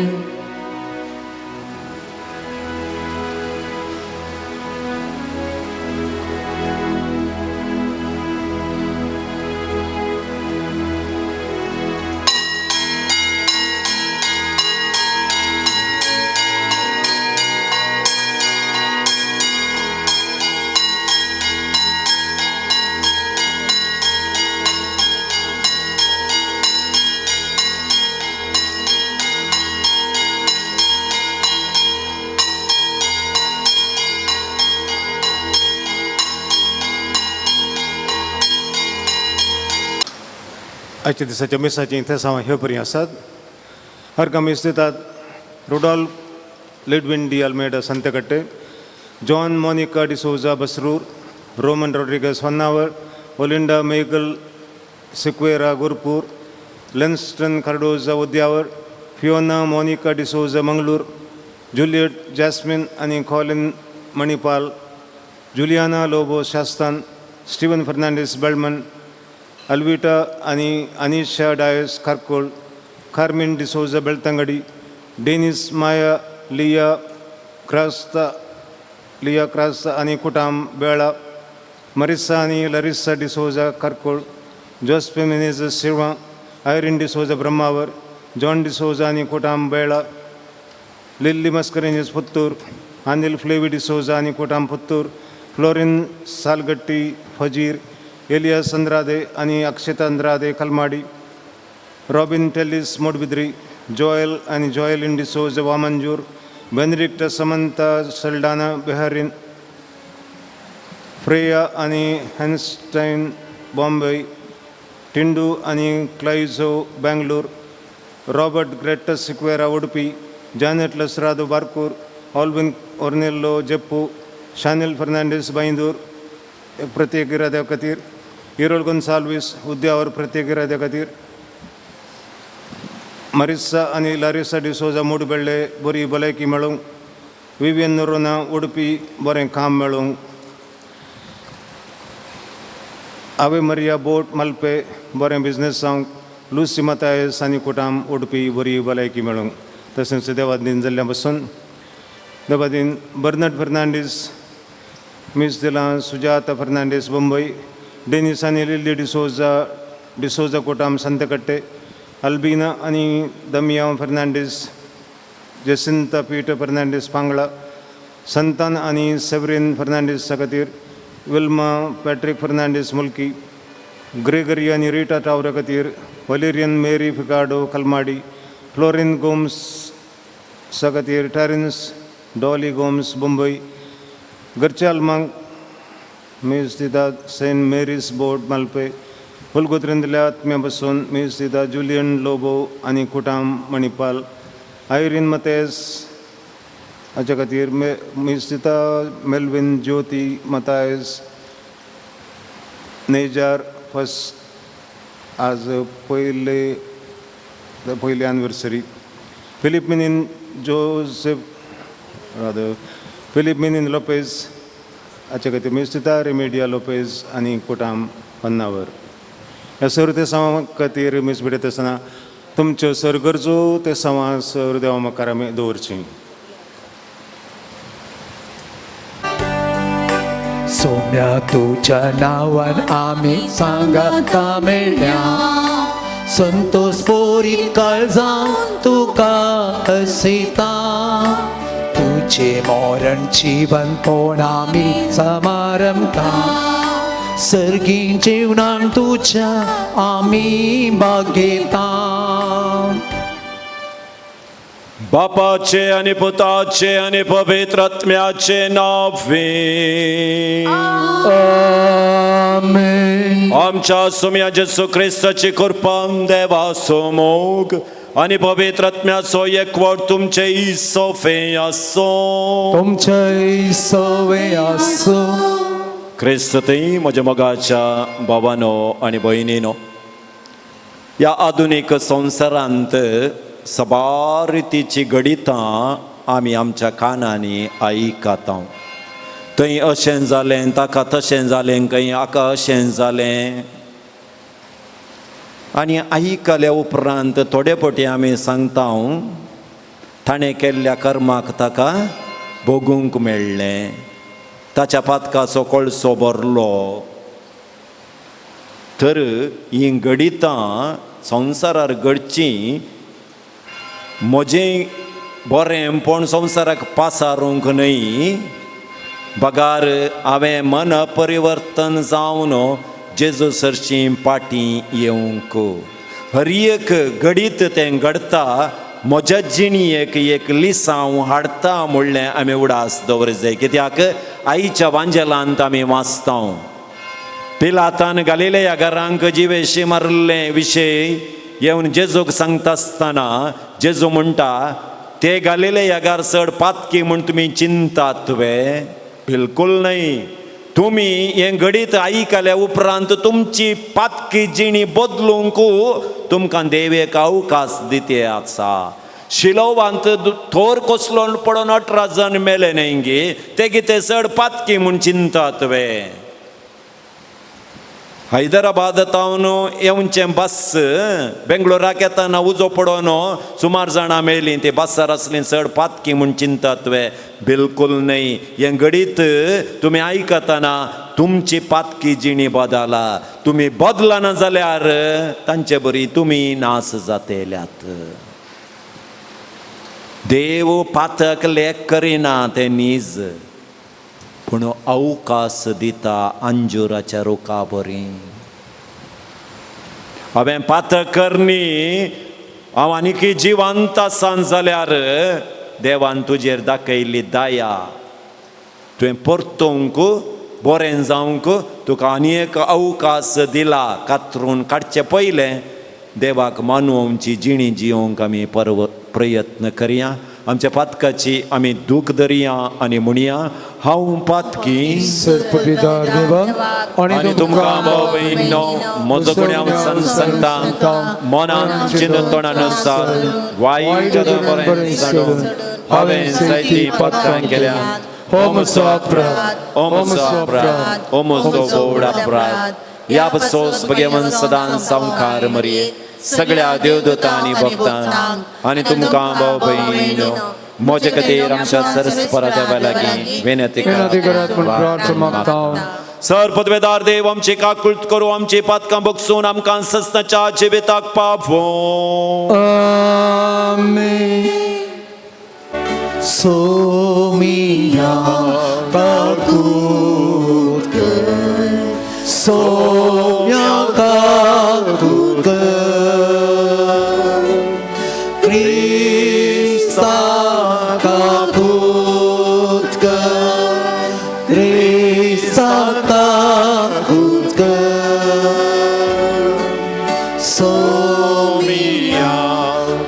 आयच्या दिसाच्या मिसाचीं थेसांव हे परी आसात. हर मीस दितात Rudolph Lidwin D Almeida Santhekatte, John Monica D'Souza Basrur, Roman Rodrigues Honnavar, Olinda Michael Sequeira Gurpur, Lenston Cardoza Udyavar, Fiona Monica D'Souza Mangalore, Juliet Jasmine आनी Colin Manipal, Juliana Lobo Shastan, Steven Fernandes Belman, Alvita आनी Anisha Dias Kharkol, Carmen D'Souza Belthangady, Denis Maya Liya Crasta लिया क्रास्ता आनी कुटाम बेळा मरिस्सा आनी लरिस्सा D'Souza करकोळ जोस्पे Menezes शिरवां Irene D'Souza Brahmavar John D'Souza आनी कुटाम बेळा Lillie मस्करेंजस Puttur Anil flavi D'Souza आनी कुटाम Puttur fluorine सालगट्टी फजीर एलियास अंद्रादे आनी अक्षता अंद्रादे Kalmadi robin Tellis मोडबिद्री Joel आनी जोएलिन डिसोज वामंजूर बेनरिक्ट समंता सल्डाना बेहरीन फ्रेया आनी हॅन्स्टायन बॉम्बे टिंडू आनी क्लायझो बँगलोर रॉबर्ट ग्रेटस सिक्वेरा उडपी जानेट लसरादो बारकूर ऑल्विन ओर्नेल्लो जप्पू शानिल फर्नांडीस बैंदूर प्रत्येक इराद्या खातीर इरोल गोन्साल्वीस उद्यावर प्रत्येक इराद्या खातीर मरिस्सा आनी लारिसा डिसोजा मूडबेल्ले बरी भलायकी मेळूंक विवियन नोरोना उडपी बरें काम मेळूंक आवे मरिया बोट मलपे बरें बिजनेस जावंक लुसी मतायस आनी कुटाम उडपी बरी भलायकी मेळूंक तशेंच देवादीन जाल्ल्या पासून देवादीन बर्नट फर्नांडीस मिस दिलां सुजाता फर्नांडीस बंबई डेनिस आनी लिल्ली डिसोजा डिसोजा कुटाम संतकट्टे अल्बिना आनी दमियांव फर्नांडीस जेसिंता पीटर फर्नांडीस पांगळा संतान आनी सेवरीन फर्नांडीसा खातीर विल्मा पॅट्रीक फर्नांडीस मुल्की ग्रेगरी आनी रिटा टावरा खातीर Valerian Mary Ficardo Kalmadi Florine Gomes सा खातीर टॅरिन्स डॉली गोम्स मुंबय घरच्या आल्मांक मीस दिता सेंट मेरीस बोर्ड मालपे फुलगोत्रेंतल्या आत्म्या बसून मीस दिता जुलियन लोबो आनी कुटाम मणिपाल आयरीन मतेस हाच्या खातीर मे मीस दिता मेल्विन ज्योती मतायस नेजार फर्स्ट आज पयले पयली एनिवर्सरी फिलीप मिनीन जोसेफ रादर फिलीप मिनीन लोपेज हाच्या खातीर मीस दिता रेमेडिया लोपेज आनी कुटाम पन्नावर ह्या सर ते सवां खातीर मीस भेटयता आसतना तुमच्यो सर गरजो ते सवां सर देवा मुखार आमी दवरची. सोम्या तुझ्या नावान आम्ही सांगाता मेळ्या संतोष पोरी काळजां तुका हसिता तुझे मरण जीवन पण आमी समारंभता सर्गी जीवनान तुझ्या आमी बागेता. बापाचे आनी पुताचे आनी पवित्र आत्म्याचे नावे. आमेन. आमच्या सुम्या जेसू क्रिस्ताची कृपा देवाचो मोग आनी पवित्र आत्म्याचो एकवट तुमचे सोफे आसो. तुमचे सवे आसो. क्रिस्त थंय म्हज्या मोगाच्या भावानो आनी भयणीनो, ह्या आधुनीक संवसारांत सबार रितीची घडितां आमी आमच्या कानांनी आयकता. थंय अशें जालें, ताका तशें जालें, खंय हाका अशें जालें. आनी आयकल्या उपरांत थोडे फावटी आमी सांगता, ताणें केल्ल्या कर्माक ताका भोगूंक मेळ्ळें, ताच्या पातकाचो कोळसो भरलो. तर हीं घडितां संवसारार घडचीं म्हजें बरेंपण संवसाराक पासारूंक न्हय, बगार हांवें मन परिवर्तन जावन जेजू सरशीं पाटी येवंक. हर एक घडीत तें घडता म्हज्या जिणेक एक लिसांव हाडता म्हणलें आमी उडास दवर जाय. कित्याक आईच्या वांजेलांत आमी वाचता, पिलातान गालिलेया घरांक जिवेशी मारिल्ले विशय येवन जेजूक सांगता आसतना जेजू म्हणटा, ते गालिलेया घर चड पातकी म्हूण तुमी चिंतात वे? बिलकुल न्हय. तुमी हें घडीत आयकल्या उपरांत तुमची पातकी जिणी बदलूंक तुमकां देव एक अवकाश दिते आसा. शिलोवांत थोर कसलो पडोन 18 जाण मेले न्हय गे, ते कितें चड पातकी म्हूण चिंतात वे? हैदराबाद तावन येवचें बस बेंगलोराक येतना उजो पडोन सुमार जाणां मेळ्ळीं. ती बसार आसली चड पातकी म्हूण चिंतात तुवें, बिलकुल न्हय. हें घडीत तुमी आयकतना तुमची पातकी जिणी बदला. तुमी बदलना जाल्यार तांचे बरी तुमी नास जातेल्यात. देव पातक लेख करिना तें नीज, पूण अवकाश दिता अंजुराच्या रुखा बरी. हांवें पातक करणी, हांव आनीकी जिवंत आसान जाल्यार देवान तुजेर दाखयल्ली दया तुवें परतूंक बरें जावंक तुका आनी एक अवकाश दिला. कातरून काडचें पयलें देवाक मानवची जिणी जियोंक आमी परव प्रयत्न करया. आमच्या पातकाची आमी दूख धरया आनी म्हणया, हांव पातकी. सर्पपिदार देवा, आनी तुमकां भाव भयणींनो म्हजो गुन्यांव सांगता, मनान चिंतून तोंडान वायट बरें सांडून हांवें जायतीं पातकां केल्या. हो म्हजो अपराध, हो म्हजो अपराध, हो म्हजो व्हड अपराध. ह्या बसोस भगेवन सदां सामकार मरये सगळ्या देवदूतां आनी भक्तांक आनी तुमकां भाव भयणींनो म्हजे खातीर आमच्या सरस्परा देवा लागीं विनंती विनंती करात म्हूण प्रार्थना मागता. सर पदवेदार देव आमची काकुळट करूं, आमची पातकां बगसून आमकां सस्नाच्या जिविताक पावों. आमेन. सोमिया काकूत कर, सोम्या काकूत कर, क्रिस्ता काकूत कर, क्रिस्ता काकूत कर, सोमिया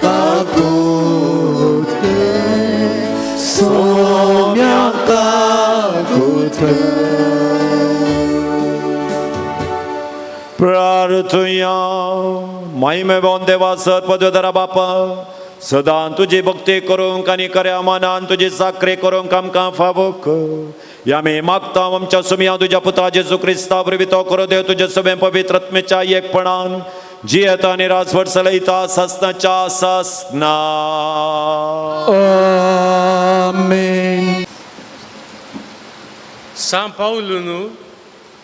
काकूत कर, सोम्या काकूत कर. प्रार्थुया. महिमेवन देवा, सर पदवेदारा बापा, सदां तुजी भक्ती करूंक आनी खऱ्या मनान तुजी चाकरी करूंक आमकां फावो कर. ह्या आमी मागता आमच्या सुमया तुज्या पुता जेजू क्रिस्ता वरवीं. तो करो देव तुज्या सगळें पवित्र आत्म्याच्या एकपणान जियेता आनी राजवट चलयता सासनाच्या सासना. आमेन. सां पावलून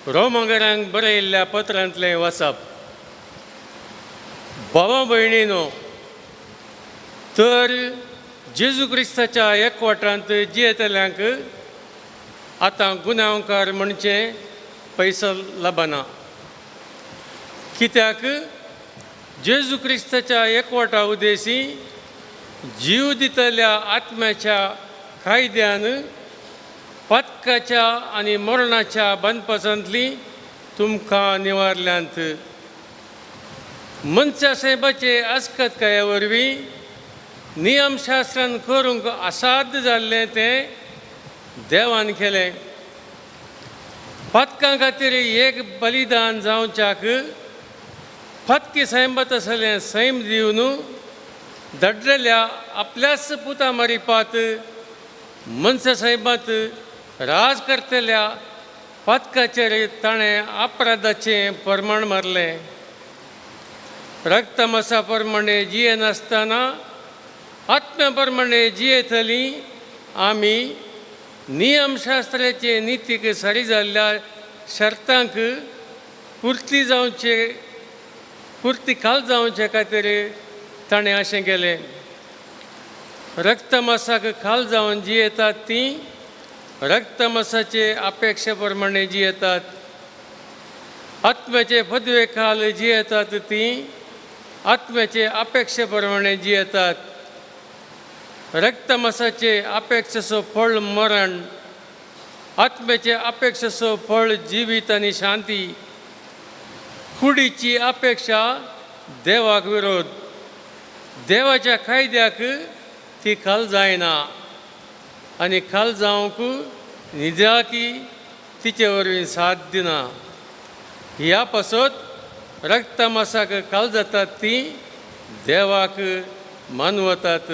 रोमगरांक बरयल्ल्या पत्रांतलें वाचप. भावा भयणीनो, तर जेजू क्रिस्ताच्या एकवटांत जियेतल्यांक आतां गुन्यांवकार म्हणचें पयसो लबना, कित्याक जेजू क्रिस्ताच्या एकवटा उद्देशी जीव दितल्या आत्म्याच्या कायद्यान पातकाच्या आनी मरणाच्या बांदपासांतली तुमकां निवारल्यांत. मनशा साहेबाचे आस्कतकाये वरवीं नियमशास्त्रान करूंक असाध्य जाल्लें तें देवान केलें. पातकां खातीर एक बलिदान जावच्याक पातकी सैमात आसलें सैम दिवन दडलेल्या आपल्याच पुता मारिपात मनशा साहेबात राज करतल्या पातकाचेर ताणें अपराधाचें प्रमाण मारलें. रक्तमासा प्रमाणे जियेनासतना आत्म्या प्रमाणे जियेतली आमी नियमशास्त्राचे नितीक सरी जाल्ल्या शर्तांक पुर्ती जावचे पुर्ती खाल जावचे खातीर ताणें अशें केलें. रक्तमासाक खाल जावन जियेतात तीं रक्तमासाचे अपेक्षे प्रमाणे जियेतात. आत्म्याचे पदवे खाल जियेतात तीं आत्म्याचे अपेक्षे प्रमाणे जियेतात. रक्तमासाचे अपेक्षेचो फळ मरण, आत्म्याचे अपेक्षेचो फळ जिवीत आनी शांती. कुडीची अपेक्षा देवाक विरोध, देवाच्या कायद्याक ती खाल जायना आनी खाल जावंक निजाकी तिचे वरवीं साथ दिना. ह्या पासत रक्तमासाक खाल जातात ती देवाक मानवतात.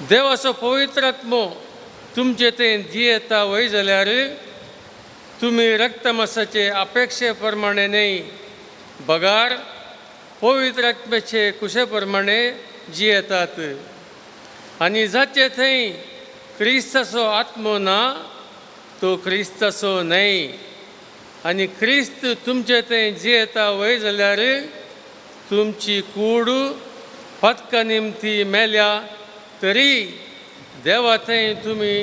देवाचो पवित्र आत्मो तुमचे ते जियेता वय जाल्यार तुमी रक्तमासाचे अपेक्षे प्रमाणे न्हय बगार पवित्र आत्म्याचे कुशे प्रमाणे जियेतात. आनी जाचे थंय क्रिस्ताचो आत्मो ना तो क्रिस्ताचो न्हय. आनी क्रिस्त तुमचे थंय जियेता वय जाल्यार तुमची कूड पदका निमती मेल्या तरी देवा थंय तुमी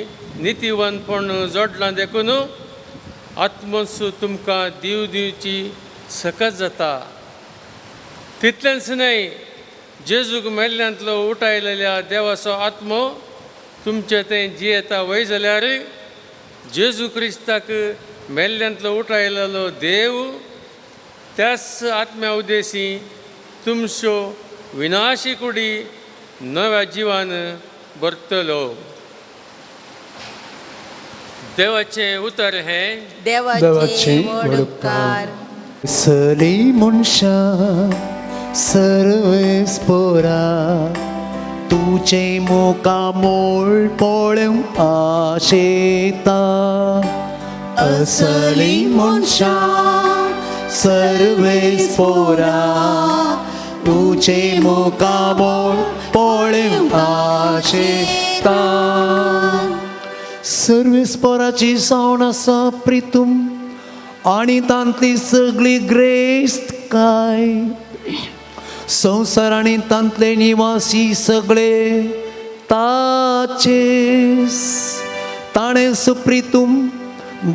नितीवंतपण जोडलां देखून आत्मसू तुमकां दिव दिवची सकत जाता. तितलेंच न्हय, जेजूक मेल्ल्यांतलो उठायलेल्या देवाचो आत्मो तुमचे थंय जियेता वय जाल्यार जेजू क्रिस्ताक मेल्ल्यांतलो उठायलेलो देव त्याच आत्म्या उद्देशी तुमच्यो विनाशी कुडी नव्या जिवान भरतलो. देवाचें उतर हें. देवाचे व्हड उपकार. सली मनशां सर्वेस्पोरा तुजें मुखामोळ पळोवंक आशेता. असली मनशां सर्वेस्पोरा तुजें मुखामोळ पळोवंक आशेता. सर्वेस्पोराची जावन आसा प्रितूम आनी तांतली सगळी ग्रेस्त काय संवसार आनी तांतले निवासी सगळे ताचेच. ताणें सुप्रितूम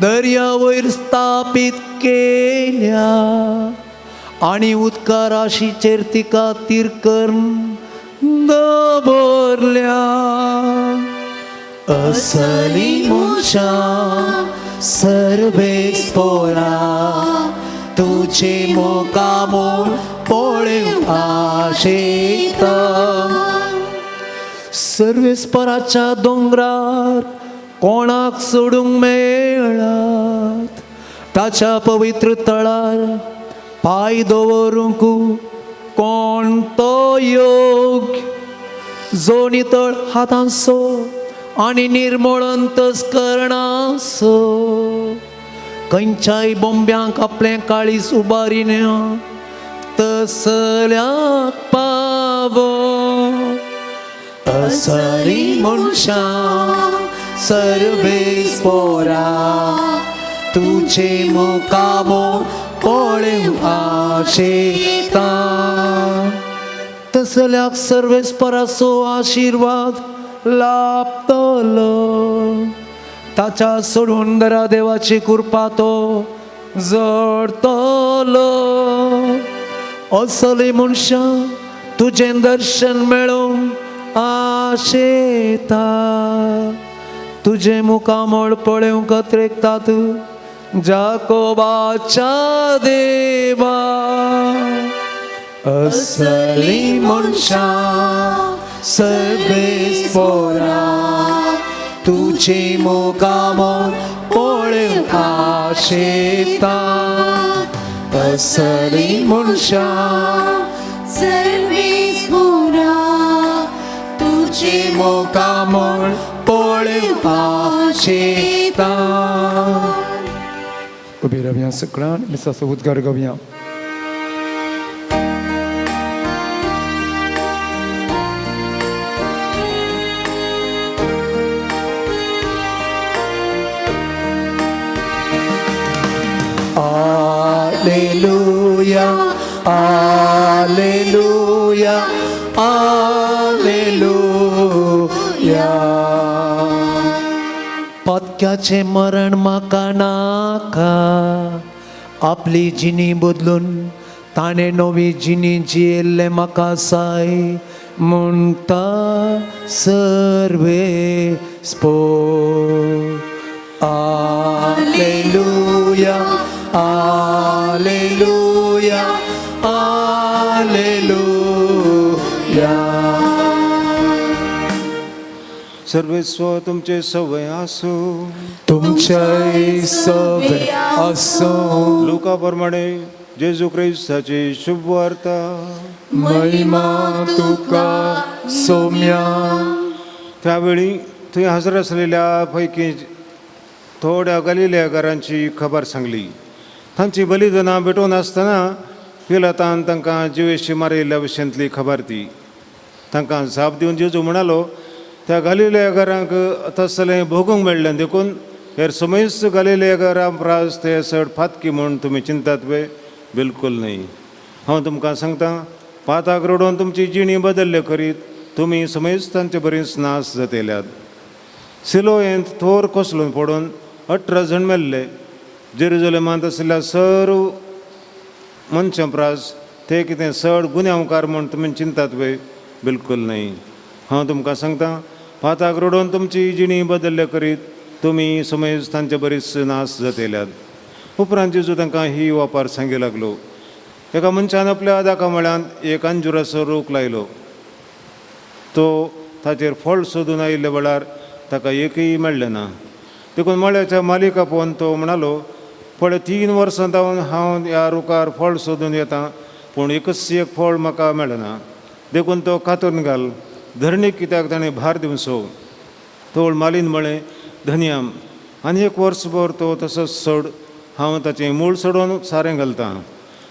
दर्या वयर स्थापीत केल्या आनी उदका राशीचेर तिका तीर करून दवरल्या. असली मनशां सर्वेस्पोरा तुजें मुखामोळ पळोवंक आशेता. सर्वेस्पराच्या दोंगरार कोणाक सोडूंक मेळत, ताच्या पवित्र तळार पांय दवरूंक कोण तो योग्य, जो नितळ हातांचो आनी निर्मळ अंतस्करणाचो, खंयच्याय बोंब्यांक आपलें काळीज उबारिना तसल्याक पावो. असली मनशां सर्वेस्पोरा तुजें मुखामोळ पळोवंक आशेता. तसल्याक सर्वेस्पराचो आशिर्वाद लाभतलो, ताच्या सोडून दरा देवाची कृपा तो जोडतलो. असली मनशां तुजें दर्शन मेळोवंक आशेता, तुजें मुखामळ पळोवंक अत्रेकतात जाकोबाच्या देवा. असली मनशां सर्वेस्पोरा तुजें मुखामळ पळोवंक आशेता. असली मनशां सर्वेस्पोरा तुजें मुखामळ पळोवंक आशेता. उबी रावया सगळ्यान मिसाचो उद्गार घेवया. Alleluia, Alleluia, Alleluia. पत्क्याचें मरण म्हाका नाका, आपली जिणी बदलून ताणें नवी जिणी जियेल्लें म्हाका साय म्हणटा सर्वेस्पोर. Alleluia, Alleluia, Alleluia. सर्वेस्व तुमचे सवय आसूं. तुमच्याय सवे आसूं. लुका प्रमाणे जेजू क्रिस्ताची शुभ वार्ता. महिमा तुका सोम्या. त्यावेळी थंय हजर असलेल्या पैकी थोड्या गालिलेकारांची खबर सांगली. तांची बलिदानां भेटोवन आसतना पिलातान तांकां जिवेशी मारिल्ल्या विशयांतली खबर ती. तांकां जाप दिवन जेजू म्हणालो, त्या गालिलेकारांक तसलें भोगूंक मेळ्ळें देखून हेर समेस्त गालिलेकारां प्रास ते चड फातकी म्हूण तुमी चिंतात वे? बिलकूल न्हय. हांव तुमकां सांगता, पाताक रडोवन तुमची जिणी बदल्ले करीत तुमी समेस्त तांचे बरीच नाश जातल्यात. सिलोयेंत थोर कोसलून पडून 18 जाण मेल्ले. जेरुजलेमांत आशिल्ल्या सर्व मनशां प्रास ते कितें चड गुन्यांवकार म्हूण तुमी चिंतात वे? बिलकूल न्हय. हांव तुमकां सांगता, पाताक रडोवन तुमची जिणी बदल्ले करीत तुमी समेज तांचे बरीच नाश जातल्यात. उपरांत जेजू तांकां ही वापर सांगी लागलो. एका मनशान आपल्या दाका मळ्यांत एक अंजुराचो रूख लायलो. तो ताचेर फळ सोदून आयिल्ल्या वेळार ताका एकूय मेळ्ळें ना. देखून मळ्याच्या मालिका पळोवन तो म्हणालो, पळय 3 वर्सां जावन हांव ह्या रुखार फळ सोदून येता, पूण एकच एक फळ म्हाका मेळना. देखून तो कातरून घाल, धरणीक कित्याक ताणें भार दिवचो. तोळ मालीन म्हळें, धनयाम, आनी 1 वर्सभर तो तसोच सोड, हांव ताचें मूळ सोडोवन सारें घालतां.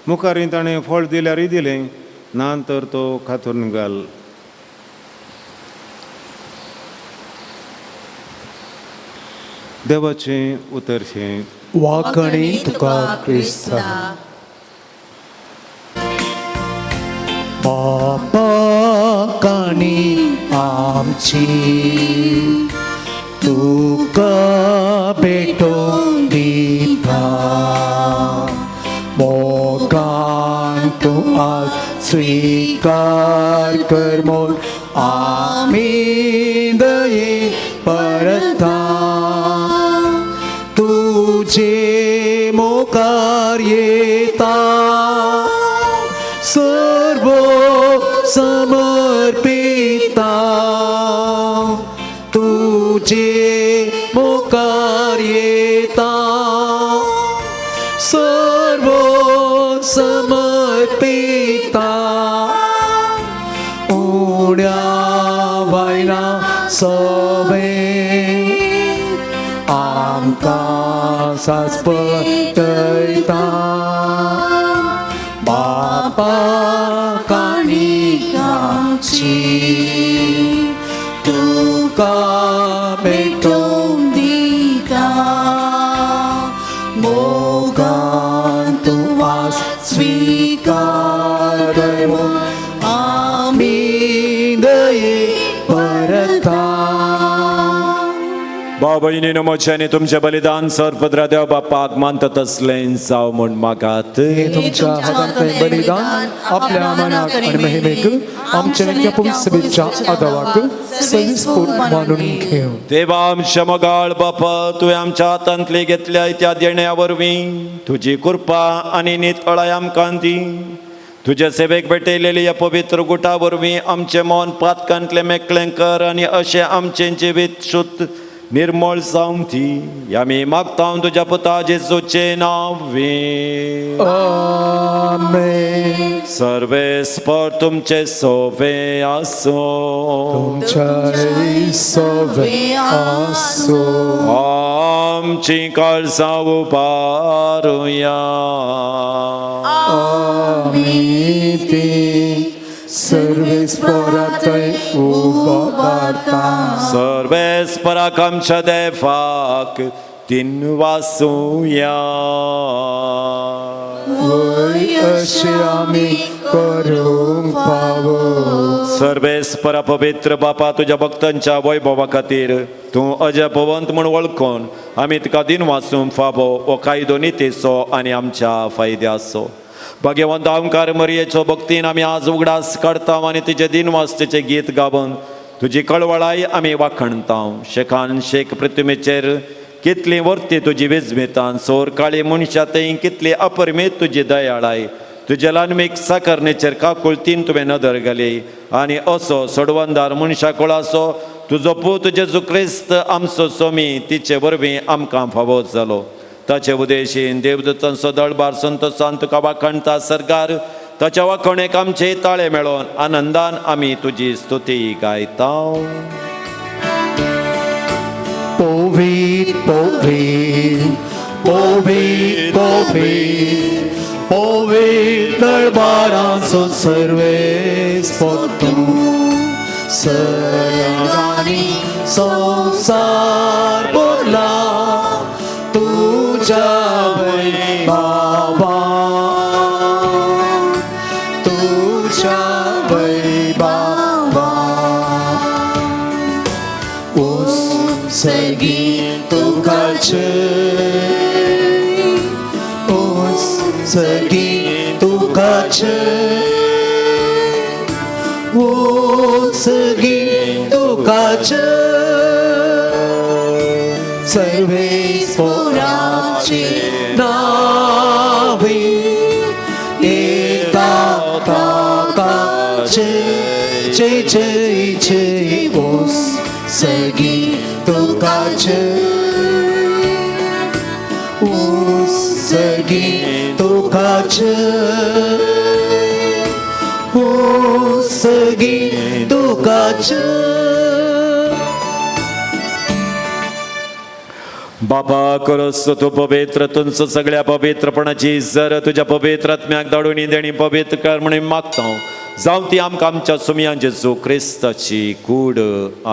मुखारी ताणें फळ दिल्यारय दिलें ना तर तो कातरून घाल. देवाचें उतर हें. वाकणी तुका क्रिस्ता. बापा काणी आमची तुका भेटोवन दिता, मोगान तूं आज स्विकार कर म्हूण आमी दये परता. तुझे मुखार येता सर्व समर्पिता, तुझे मुखार येता सर्व समर्पिता. उण्या वयना सवे आमकां सासपटयता. बापा काणी आमची तुका भेटोवन दिता, मोगान तूं आज स्विकार कर म्हूण आमी दये परता. भाव भयणीनो, म्हजें आनी तुमचें बलिदान सर्वपद्रा देव बापाक मानता तसलें जावं म्हूण मागात. हे तुमच्या हातांतलें बलिदान आपल्या मनाक आनी महिमेक आमच्या त्या पवित्र आदावाक सविस्फूर मानून घेवं. देवा आमच्या मोगाळ बापा, तुवें आमच्या हातांतली घेतल्या त्या देण्या वरवीं तुजी कृपा आनी नितळाय आमकां दी. तुज्या सेवेक भेटयलेली ह्या पवित्र गुटा वरवीं आमचें मन पातकांतलें मेकळें कर आनी अशें आमचें जिवीत शुद्ध निर्मळ जावं दी. आमी मागता तुज्या पुता जेजूचें नांव. आमेन. सर्वेस्पर तुमचे सोवे आसूं. तुमच्याय सोवे आसूं. आमची काळजां उबारुया. आमी ती सर्वेस्पराथंय उबारता. सर्वेस्पराक आमच्या देवाक दिनवासुया. वय अशें आमी करूंक फावो. सर्वेस्परा पवित्र बापा, तुज्या भक्तांच्या वैभवा खातीर तूं अजपवंत म्हूण वळखून आमी तुका दिनवासूंक फावो हो कायदो नितीचो आनी आमच्या फायद्याचो. भाग्यवंत ओंकार मरियेचो भक्तीन आमी आज उगडास काडता आनी तिचे दिनवासतेचें गीत गावन तुजी कळवळाय आमी वाखणता. शेखान शेख पृथ्वीचेर कितली वर्ती तुजी विजमितान, सोर काळी मनशां थंय कितली अपरिमीत तुजी दयाळाय. तुज्या ल्हानमीक साकरणेचेर काकुळतीन तुवें नदर घाली आनी असो सोडवंदार मनशा कुळाचो तुजो पूत जेजू क्रिस्त आमचो सोमी तिचे वरवीं आमकां फावो जालो. ताचे उदेशीन देवदूतांचो दळबार संतोसान तुका वाखणता सरकार. ताच्या वाखणेक आमचे ताळे मेळोवन आनंदान आमी तुजी स्तुती गायता. पवित्र पवित्र पवित्र पवित्र पवित्र दरबाराचो सर्वेस्पोर तूं सर्गांनी संवसार भरला तुज्या वैभवान तुज्या वैभवान उत्सर्गी तुका जय उत्सर्गी तुका जय उत्सर्गी तुका जय सर्वेस्पोराचे नावे येता ताका जय जय जय जय उत्सर्गी तुका जय उत्सर्गी तुका जय उत्सर्गी तुका जय. बापा करस तूं पवित्र तुमचो सगळ्या पवित्रपणाची जर तुज्या पवित्र आत्म्याक धाडून देणी पवित्र कर म्हणून मागता जावं ती आमकां आमच्या सुमयान जेजू क्रिस्ताची कूड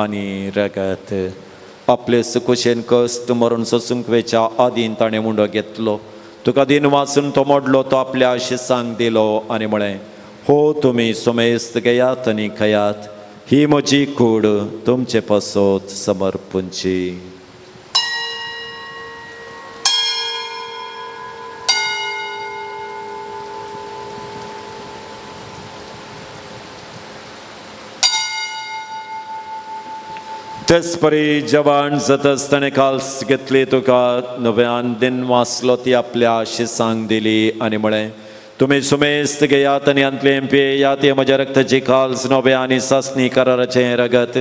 आनी रगत. आपले सुकुशेन कश्ट मरण सोसूंक वेच्या आदीन ताणें मुंडो घेतलो तुका दिन वाचून तो मोडलो तो आपल्या शिसांक दिलो आनी म्हळें हो तुमी सुमेस्त घेयात आनी खयात ही म्हजी कूड तुमचे पासत समर्पूंची. तेच परी जवान जाताच ताणें काल्स घेतली तुका नव्यान दिन वाचलो ती आपल्या शिसांक दिली आनी म्हळें तुमी सुमेस्त घेयात आनी हांतलें पियेयात हें म्हज्या रक्ताची काल्स नव्या आनी सासणी कराराचें रगत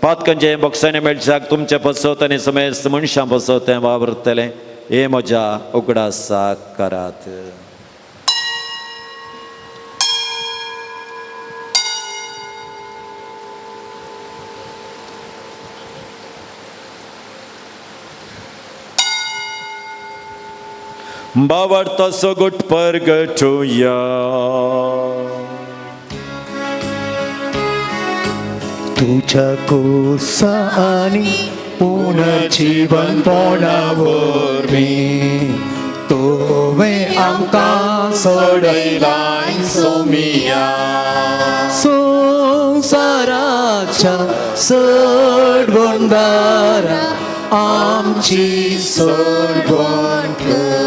पातकांचें बोगसाणें मेळच्याक तुमचे पसत आनी सुमेस्त मनशां पसत तें वावरतलें हें म्हज्या उगडासाक करात. बावडतो गुट परगटुया. तुझ्या कोसा आनी पुनर्जीवनपणा वरवीं तुवें आमकां सोडयलाय सोमिया संवसाराच्या सोडवणदारा आमची सोडवण कर.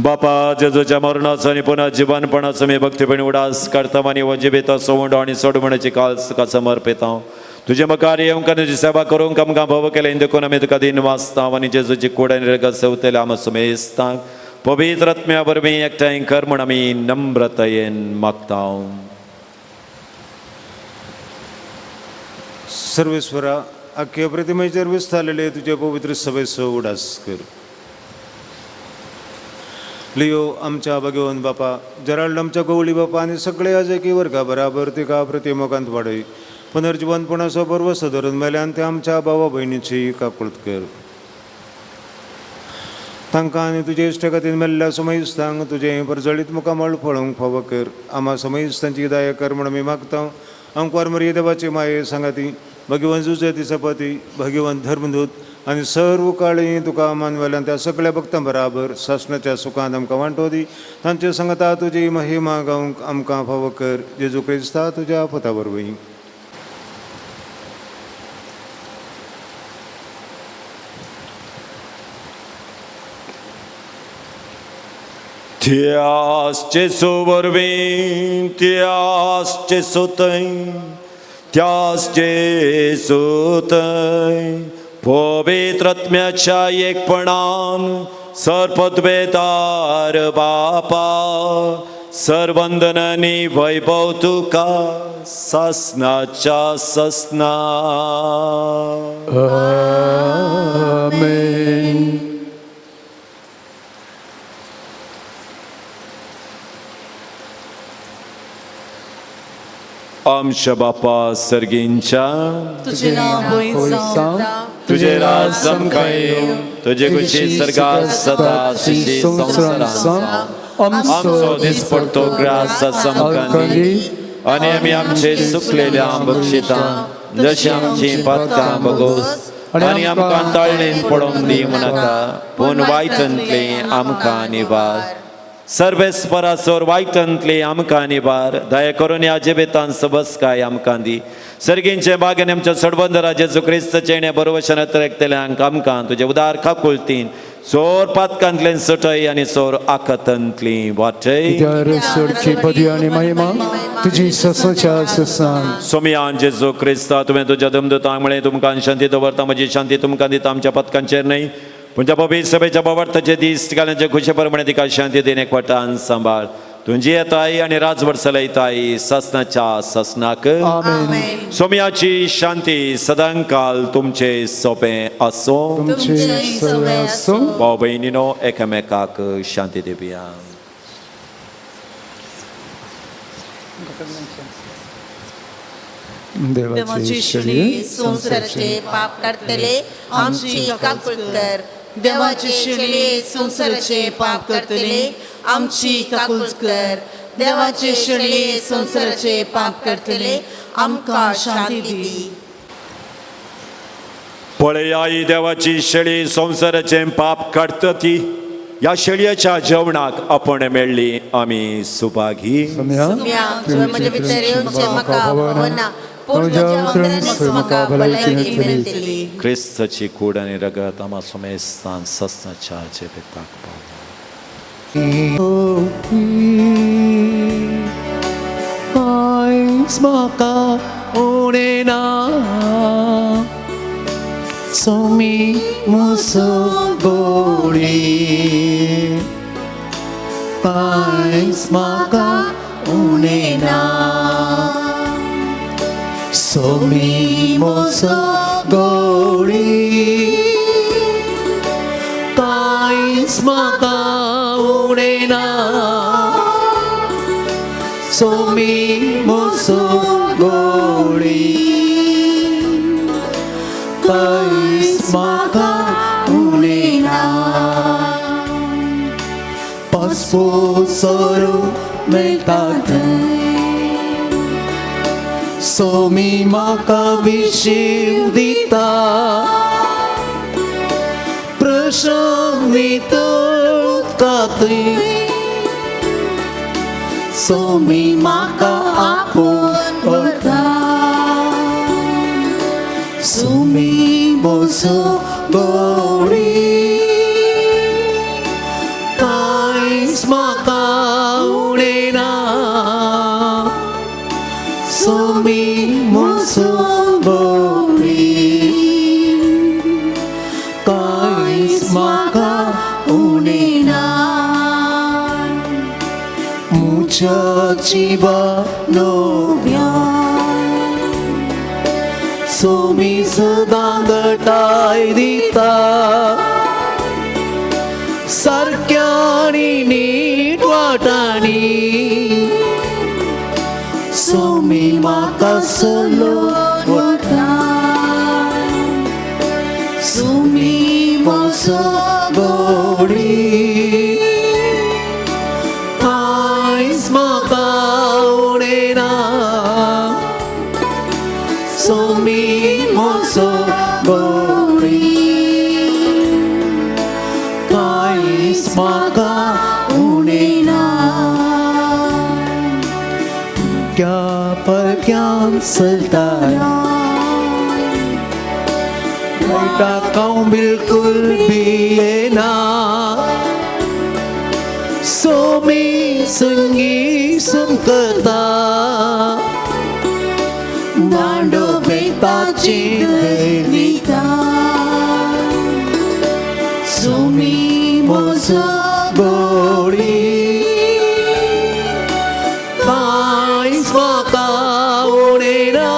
बापा जेजूच्या मरणाचो आनी पुन्हा जिवनपणाचो मी भक्तीपणी उडास काडता आनी वजिबेता सोवंडो आनी सोडवण्याची काल्स तुका समर्पिता. तुजे मुखार येवंक आनी तुजी सेवा करूंक आमकां भोव केलें देखून आमी तुका दिन वाचता आनी जेजूची कूड आनी रगत सेवतले आमी सुमेस्तांक पवित्र आत्म्या वरवीं एकठांय कर म्हूण आमी नम्रतायेन मागता. सर्वेश्वरा आख्या प्रतिमेचेर विस्तारलेले तुजे पवित्र सभेचो उडास कर. लियो आमच्या भगवंत बापा जराल्ड आमच्या गवळी बापा आनी सगळे अजेकी वर्गा बराबर तिका प्रतिमोकांत वाडय पुनर्जिवनपणाचो बरवसो धरून मेल्यान ते आमच्या भावा भयणीची काकुळत कर. तांकां आनी तुजे इश्ट खातीर मेल्ल्या समयिस्तांक तुजें परजळीत मुखामळ पळोवंक फावो कर. आमा समयिस्तांची दया कर म्हूण आमी मागता. आमकां मरिये देवाची माये सांगाती भगवंत जुजे दिसपती भगवंत धर्मदूत आनी सर्व काळी तुका मानवेल्यान त्या सगळ्या भक्तां बराबर सासणाच्या सुखांत आमकां वांटो दी. तांचे सांगता तुजी महिमा गावंक आमकां फावो कर. जेजू क्रिस्ता तुज्या पोता वरवीं. त्यास जेजू वरवीं त्यास जेजू थंय त्यास जेजू थंय पवित्र आत्म्याच्या एकपणान सर्पद्वेदार बापा सर्वंदनानी वैभव तुका सासनाच्या ससना. आमेन. आमच्या बापा सर्गींच्या तुझे नाव पवित्र जावं, तुझे राज आमकां येवं, तुजे खुशी सर्गात सदा तशी संवसारांत जावं. आमचो दिसपडतो ग्रास आमकां दी आनी आमी आमचे सुकलेल्या बक्षितां जशी आमची पातकां बगोस आनी आमकां ताळणेन पडोवंक दी म्हणका पूण वायटंतले आमकां निवार. सर्वेस्परासोर वायटंतले आमकां निवार. दया करून ह्या जिवितान सबसकाय आमकां दी. सर्गींचे बागेन आमच्या सडबंदरा जेजू क्रिस्तचें बरोवशन अतरेकतल्यांक आमकां तुजे उदार काकुळतीन चोर पातकांतल्यान सुटय आनी चोर आकतांतली वाटय. सोडची पदवी आनी महिमा तुजी ससच्या ससान. सोमयान जेजू क्रिस्ता तुवें तुज्या दमदूतांक म्हळें तुमकां शांती दवरता म्हजी शांती तुमकां दिता. आमच्या पथकांचेर न्हय पूण ज्या पवित्र सभेच्या बाबार्थाचे दीस घालण्याचे खुशे प्रमाणे तिका शांती दिन एकवटान सांबाळ. तुंजी येताय आनी राजवट चलयताय ससनाच्या ससनाक. आमेन. सोमयाची शांती सदांकाल तुमचे सोंपें आसूं. तुमचे सगळे आसूं. भाव भयणीनो एकामेकाक शांती दिवया. देवाची शेळी संवसाराचे पाप काडटले आमची काकूळ कर. देवाची शेळी संवसाराचे पाप करतले आमची काकूळ कर. देवाची शेळी संवसाराचे पाप करतले आमकां शांती दी. पळया ही देवाची शेळी संवसाराचें पाप काडटा ती. ह्या शेळयेच्या जेवणाक आपण मेळ्ळी आमी सुभागी. तुवें म्हजे भितर येवचें म्हाका फावना, पूण तुज्या उतरांनीच म्हाका भलायकी मेळटली. क्रिस्ताची कूड आनी रगत आमा सुमेस्तान ससनाच्या जिविताक पावो. कांयच म्हाका उणें ना, सोमी मुसो गोडी. कांयच म्हाका उणें ना, सोमी मुसो गोडी. कांयच म्हाका उणें ना, सोमी मुसो गोडी. कांयच म्हाका उणें ना. पासपो सोरो मेळटा थंय, सोमी म्हाका विशीव दिता. प्रशांत उदकांतय सोमी म्हाका आपोवन व्हरता. सोमी म्हजो गोडी, कांयच म्हाका उणें ना. सोमी म्हजो गोडी, कांयच म्हाका उणें ना. म्हज्या जिवा नव्या सोमी सदां घटाय दिता. सारक्यांनी नीट वाटांनी सोमी म्हाका सलो वता. सोमी म्हजो गोडी, कांयच म्हाका उणें ना. सोमी म्हजो गोडी, कांयच म्हाका उणें ना. क्या परक्यान चलता वायटाक हांव बिलकुल भियेना. सोमी संगी समकता, दांडो बेताची दिता. सोमी म्हजो गोडी, कांयच म्हाका उणें ना.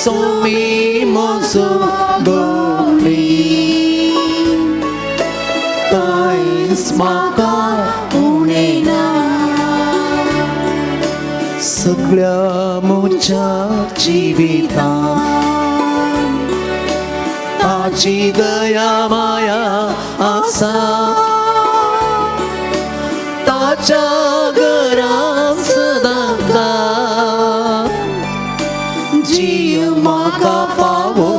सोमी म्हजो गोडी, कांयच म्हाका उणें ना. सगळ्या म्हज्या जिवितान ताची दया माया आसा ताच्या घरान सदांकाळ जीव म्हाका फावो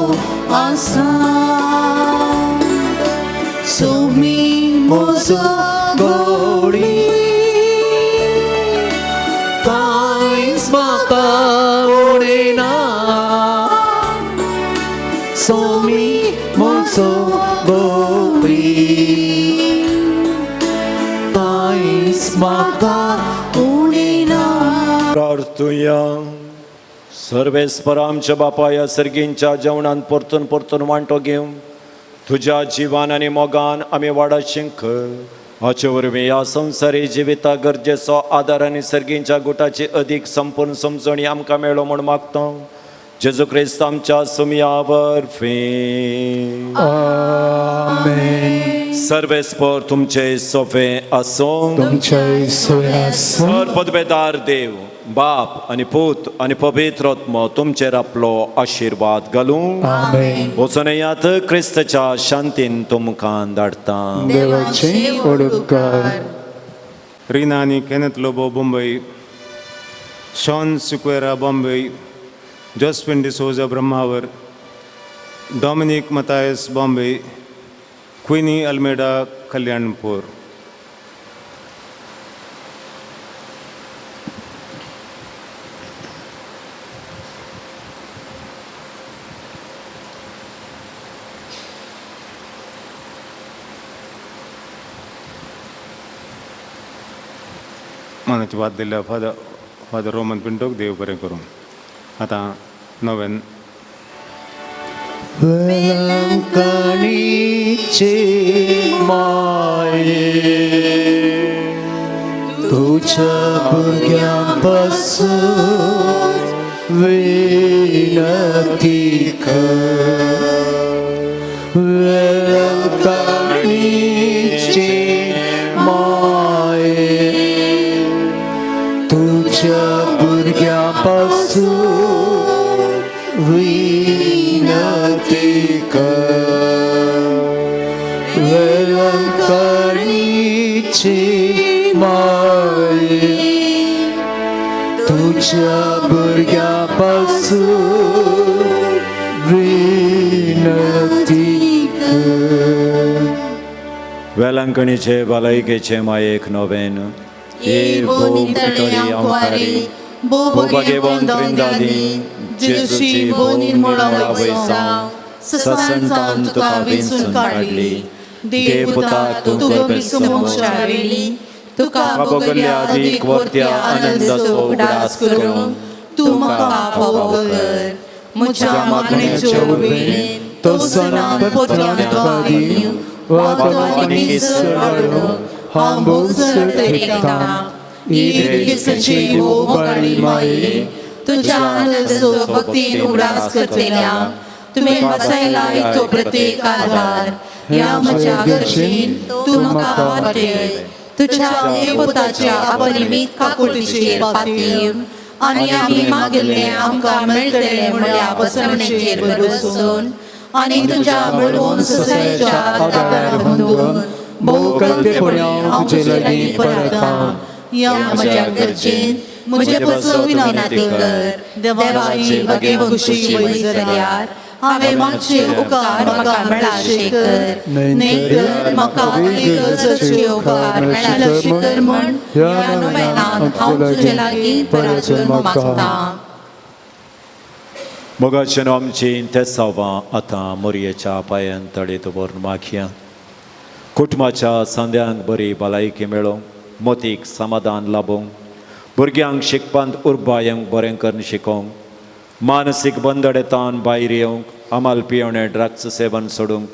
आसा सोमी म्हजो गोडी कांयच म्हाका उणें सोमी म्हजो गोपी कांयच म्हाका उणें ना. प्रार्थुया. सर्वेस्पर आमच्या बापाया, सर्गींच्या जेवणान परतून परतून वांटो घेवन तुज्या जिवान आनी मोगान आमी वाडत शिंक. हाचे वरवीं ह्या संवसारी जिविता गरजेचो आदार आनी सर्गींच्या गुटाची अदीक संपूर्ण समजणी आमकां मेळो म्हूण मागता, जेजू क्रिस्त आमच्या सुमया वरवीं. आमेन. सर्वेस्पर तुमचे सोफे आसूं. तुमचे सोय आसूं. सर पदवेदार देव बाप आनी पूत आनी पवित्र आत्मो तुमचेर आपलो आशिर्वाद घालूं. आमेन. वचून येयात, क्रिस्तच्या शांतीन तुमकां धाडटा. देवाचे उपकार. रीना आनी Kenneth Lobo Bombay, Sean Sequeira Bombay, Josephine D'Souza Brahmavar, Dominic Mathias Bombay, Queenie Almeida Kalyanpur. मानाची वाद दिल्या फादर फादर रोमन पिंटोक देव बरें करूं. आतां नोवेन. वेलंकणीचे माये तुझ्या भुरग्यां पासून विनती कर. वेलंकणीचे माये तुझ्या भुरग्यां पासून विनती कर. वेलंकणीचे माये तुझ्या भुरग्यां पासून विनती कर. वेलंकणीचे भलायकेचे मायेक नोवेन. ये भोव आंकवारी, भोव भाग्यवंत वृंदादी, जेजूची भोव निर्मळ आवय जावं, ससांतान तुका विंचून काडली, देवपुता तूं गंभीर मोक्षावेली, तुका भोगल्या अदीक वर्त्या आनंदाचो उगडास करून तूं म्हाका फावो कर. म्हज्या मागणेच्यो उर्बेन तो सणान पोतयान तुका दिवं वा आनी हाडूं हांव भोवसर तेकतां. क्रिस्ताची भोव मोगाळी माये, तुज्या आनंदाचो भक्तीन उगडास करतल्या तुवें बसयला तो प्रत्येक आधार ह्या म्हज्या गरजेन तूं म्हाका वाटय. तुज्या देवपुताच्या अपरिमीत काकुळटीचेर पातयेवन आनी आमी मागिल्लें आमकां मेळटलें म्हळ्या बसवणेचेर भरवसून आनी तुज्या मेळोवन ससायच्या आदारार अंदून भोव कल्पेपणी हांव तुजे लागीं परता. ह्या म्हज्या गरजेन म्हजे पासून विनंती कर. देवाची भाग्यवंत खुशी वयसरल्यार हांवें मागचे उपकार म्हाका मेळाशे कर, न्हय तर म्हाका गरजेचे उपकार मेळाशे कर म्हूण ह्या नोवेनांत हांव तुजे लागीं पराजून मागता. मोगाचें आमची तेसावां आतां मोरयेच्या पांयान तळे दवरून मागया. कुटुंबाच्या सांद्यांक बरी भलायकी मेळोवंक, मोतीक समाधान लाबोवंक, भुरग्यांक शिकपांत उर्बा येवंक, बरें करून शिकोवंक, मानसीक बंदडेतान भायर येवंक, अमल पिवणे ड्रग्स सेवन सोडूंक,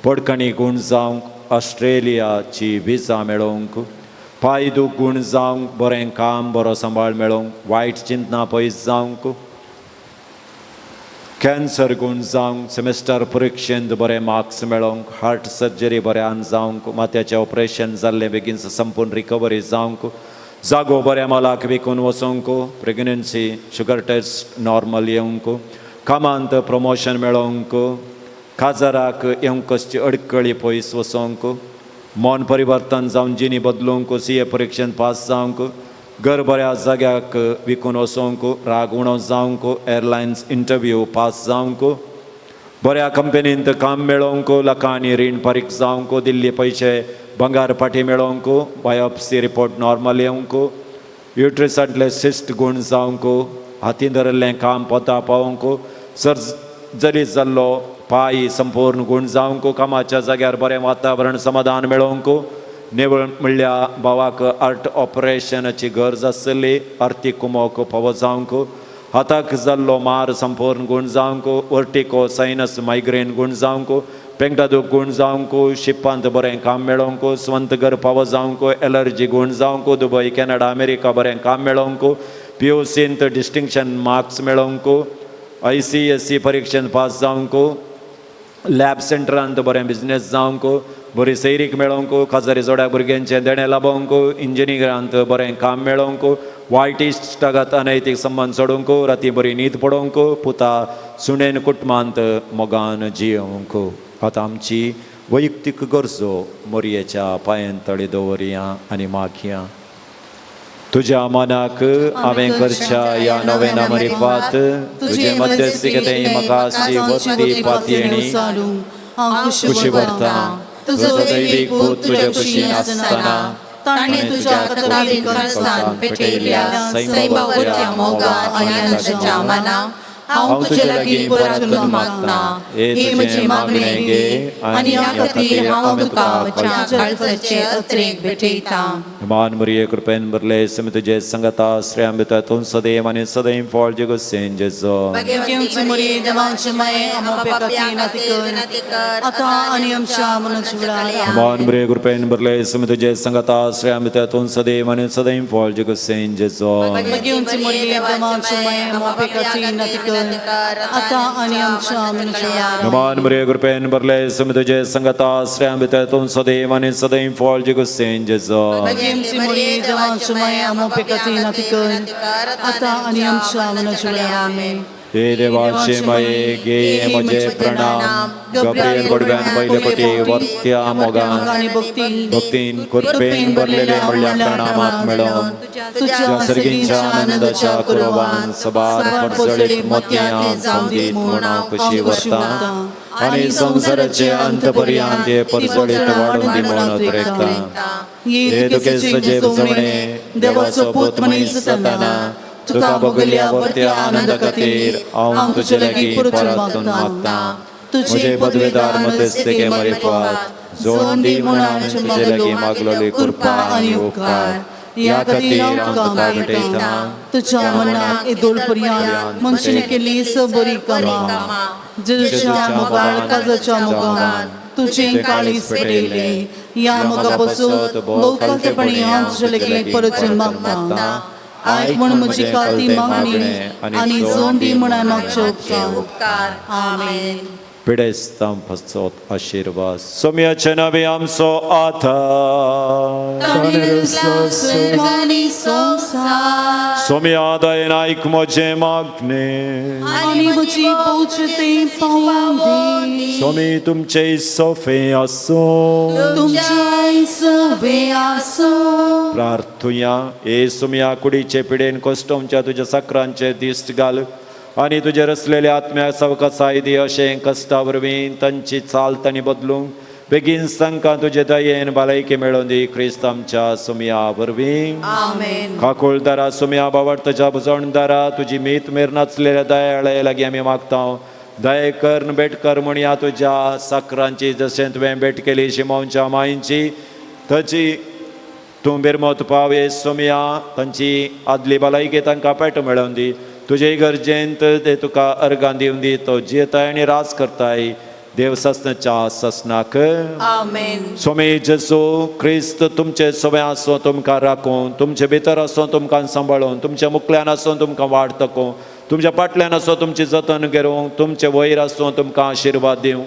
पडकणी गूण जावंक, ऑस्ट्रेलियाची विजा मेळोवंक, पांय दूख गूण जावंक, बरें काम बरो सांबाळ मेळोवंक, वायट चिंतना पयस जावंक, कॅन्सर गूण जावंक, सेमिस्टर परिक्षेंत बरे मार्क्स मेळोवंक, हार्ट सर्जरी बऱ्यान जावंक, माथ्याचें ऑपरेशन जाल्लें बेगीन संपूर्ण रिकवरी जावंक, जागो बऱ्या मालाक विकून वचोंक, प्रेग्नन्सी शुगर टेस्ट नॉर्मल येवंक, कामांत प्रमोशन मेळोवंक, काजाराक येवंक कसची अडकळी पयस वचोंक, मन परिवर्तन जावन जिणी बदलूंक, सी ए परिक्षेन पास जावंक, घर बऱ्या जाग्याक विकून वचोंक, राग उणो जावंक, एरलायन्स इंटरव्यू पास जावंक, बऱ्या कंपनींत काम मेळोवंक, लोकांनी रीण फारीक जावंक, दिल्ले पयशे बंगार पाटी मेळोवंक, बायोप्सी रिपोर्ट नॉर्मल येवंक, युट्रिसांतले सिस्ट गूण जावंक, हातीन धरिल्लें काम पोता पावोवंक, सर्जरी जाल्लो पांय संपूर्ण गूण जावंक, कामाच्या जाग्यार बरें वातावरण समाधान मेळोवंक, नेवळ म्हणल्या भावाक आर्ट ऑपरेशनाची गरज आसली आर्थीक कुमोक फावो जावंक, हाताक जाल्लो मार संपूर्ण गूण जावंक, वर्टिको सायनस मायग्रेन गूण जावंक, पेंगटा दूख गूण जावंक, शिपांत बरें काम मेळोवंक, स्वंत घर फावो जावंक, एलर्जी गूण जावंक, दुबय कॅनडा अमेरिका बरें काम मेळोवंक, पी you सींत डिस्टिंक्शन मार्क्स मेळोवंक, I C S C परिक्षेन पास जावंक, लॅब सेंटरांत बरें बिजनेस जावंक, बरी सैरीक मेळोवंक, काजारी जोड्या भुरग्यांचें देणें लाबोवंक, इंजिनियरांत बरें काम मेळोवंक, वायट इश्टागत अनैतीक संबंद सोडूंक, राती बरी न्हीद पडोवंक, पुता सुणेन कुटुंबांत मोगान जियोवंक. आतां आमची वैयक्तीक गरजो मोरयेच्या पांयां तळी दवरया आनी मागया. तुज्या मनाक हांवें करच्या ह्या नव्या मरिफात तुजे मध्यस्थीकतें म्हाका आसची वस्ती पातयेणी हांव खुशी भरता. तुजो तुजो दैवीक दैवीक पूत पूत तुज्या तुज्या कुशीन कुशीन आसतना आसतना ताणें तुज्या कतावीन खरसान पेटयल्या सैमावरत्या मोगान आनी आनंदाच्या मनान हांव तुजे लागीं परतून मागता. ही म्हजी मागणें घे आनी ह्या खातीर हांव तुका म्हज्या काळजाचे अत्रेक भेटयता. मान मरिये कृपेन भरले समी तुजे संगता श्रेयां भितर तूं सदैव आनी सदैव फळ जिगुसेन जेजो. घेवची मोरये देवाचे माये आमकां पाप्यां खातीर आतां आनी आमच्या मरणाच्या वेळार. मान मरिये कृपेन भरले समी तुजे संगता श्रेयां भितर तूं सदैव आनी सदैव फळ जिगुसेन जेजो. घेवची मोरये देवाचे माये आमकां खातीर आतां आनी आमच्या मरणाच्या वेळार. मान मरिये कृपेन भरले समी तुजे संगता श्रेयां भितर तूं सदैव आनी सदैव फळ जिगुसेन जेजो. घेवची मोरये देवाचे माये आमकां खातीर आतां आनी आमच्या मरणाच्या वेळार. आमेन. हे देवाचे माये गे म्हजे प्रणाम. गब्रियल गोडव्यान पयले पटी वर्त्या मोगान आनी भक्तीन भक्तीन कृपेन भरलेले म्हणल्या प्रणामाक मेळोवन तुज्या सर्गींच्या आनंदाच्या कुरवान सबार परजळीत मोतयां जावं दीत म्हूण हांव खुशी व्हरता आनी संवसाराचे अंत पर्यंत हे परजळीत वाडून दी म्हूण उतरेकता. हे तुगे सजेब जमणे देवाचो पूत मनीस जाताना तुका बगल्या वरत्या आनंदा खातीर हांव तुजे लागीं परतून मागता. तुजे पदवेदार मध्यस्थीके मरिफात जोड दी म्हूण हांवें तुजे लागीं मागलोली कृपा आनी उपकार ह्या खातीर हांव तुका भेटयता. तुझ्या मनाक येदोळ पर्यंत मनशान केल्ली बरी कामां जेजूच्या मोगाळ काजाच्या मोगान तुजें काळीज पेटयलें. ह्या मोगा पासून भोवकालतेपणी हांव तुजे लागीं परतून मागता. आयक म्हूण म्हजी काती मागणी आनी जोड दी म्हूण हांवें मागचे उपकार. आमेन. पिडेस्तां पासत आशिर्वाद. सोम्याचे नावे आमचो आधार. ताणें रचलो स्वर्ग आनी संवसार. सोम्या दयेन आयक म्हजें मागणें. आनी म्हजी पोवचे पावोवन दी. सोमी तुमचे सोफे आसूं. तुमच्या सवे आसूं. प्रार्थुया. हे सोम्या कुडीचे पिडेन कश्टोमच्या तुज्या साकरांचे दिश्ट घाल आनी तुजे रचलेल्या आत्म्या सवकासाय दी अशें कश्टा वरवीं तांची चाल तांणी बदलूंक बेगीन तांकां तुजे दयेन भलायकी मेळोवन दी क्रिस्त आमच्या सोम्या वरवीं. आमेन. काकुळदारा सोम्या बावडताच्या भुजवणदारा तुजी मीत मेर नाचलेल्या दयाळे लागीं आमी मागता. दये कर भेट कर म्हणया तुज्या साकरांची जशें तुवें भेट केली शिमोनच्या मांयची ताची तूं बिरमत पावये सोम्या तांची आदली भलायकी तांकां पेट मेळोवन दी. तुजे गरजेंत ते तुका अर्गां दिवन दी तो जियेताय आनी राज करताय देव ससनाच्या ससनाक. आमेन. स्वामी जेजू क्रिस्त तुमचे सवय आसूं तुमकां राखूं, तुमचे भितर आसूं तुमकां सांबाळून, तुमच्या मुखल्यान आसूं तुमकां वाड तकूं, तुमच्या फाटल्यान आसूं तुमची जतन घेवंक, तुमचे वयर आसूं तुमकां आशिर्वाद दिवं,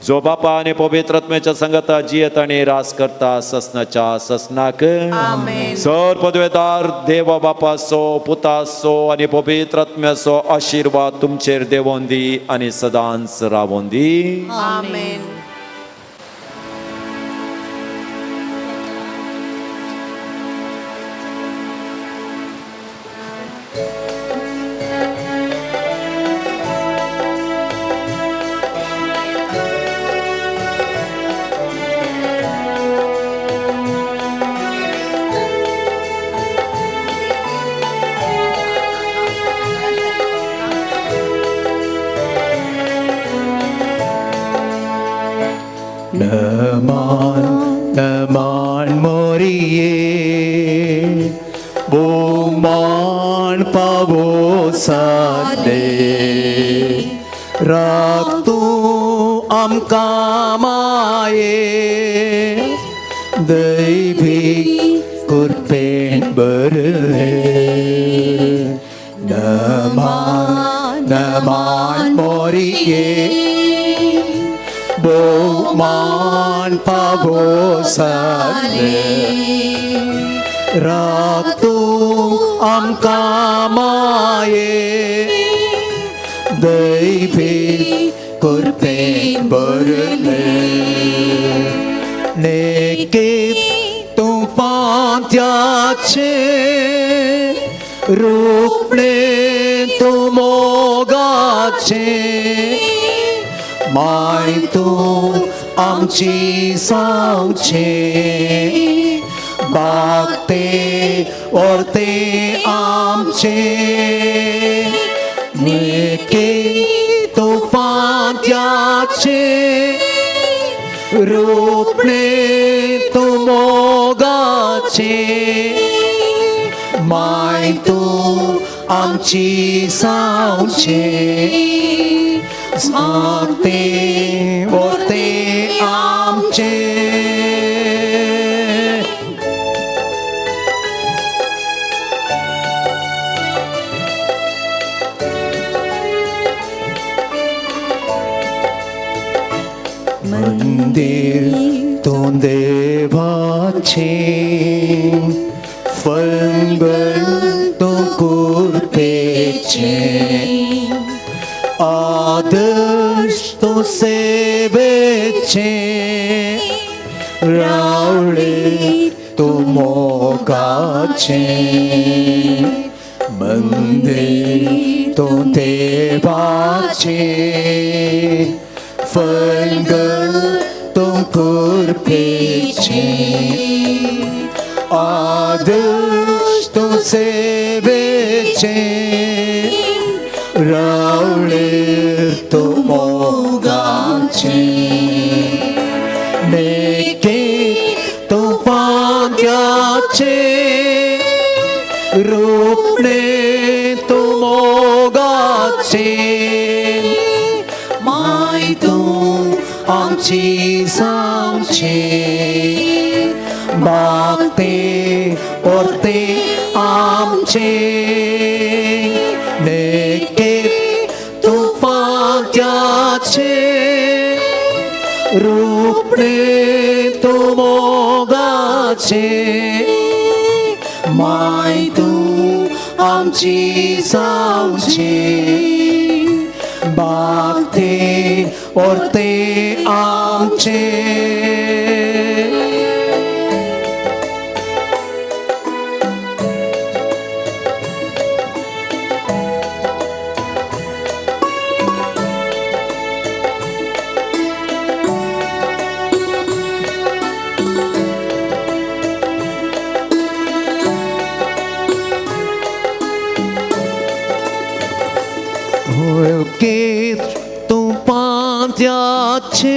जो बापा आनी पवित्र आत्म्याच्या संगता जियेत आनी रास करता ससनाच्या ससनाक। सर पदवेदार देवा बापाचो पुताचो आनी पवित्र आत्म्याचो आशिर्वाद तुमचेर देवोन दी आनी सदांच रावोन दी। आमेन। नमान नमान मोरिये बोमान पावो सादे राख तूं आमकां माये दैवी कृपेन भरले। नमान नमान मोरिये बोमान पावो साले राख तूं आमकां माये दैवी कृपेन भरले। नेकीत तूं पांत्याचे रूपणे तूं मोगाचे माय तूं आमची सावचे बागते ओरते आमचे नेके तूं पांत्याचे रूपणे तूं मोगाचे माय तूं आमची सावचे सांगते ओरते आमचे। मंदिर तूं देवाचे फंगल तूं कृपेचे आदर्श तूं सेवेचे रावळे तूं मोगाचे। मंदिर तूं देवाचे फंगल तूं कृपेचे आदर्श तूं सेवेचे रावळे तूं मोगाचे। नेके तूं पांत्याचे रूपणे तूं मोगाचे माय तूं आमची सावचे बागते ओरते आमचे। नेके तूं पांत्याचे रूपणे तूं मोगाचे माय तूं आमची सावचे बागते ओरते आमचे। तूं पांत्याचे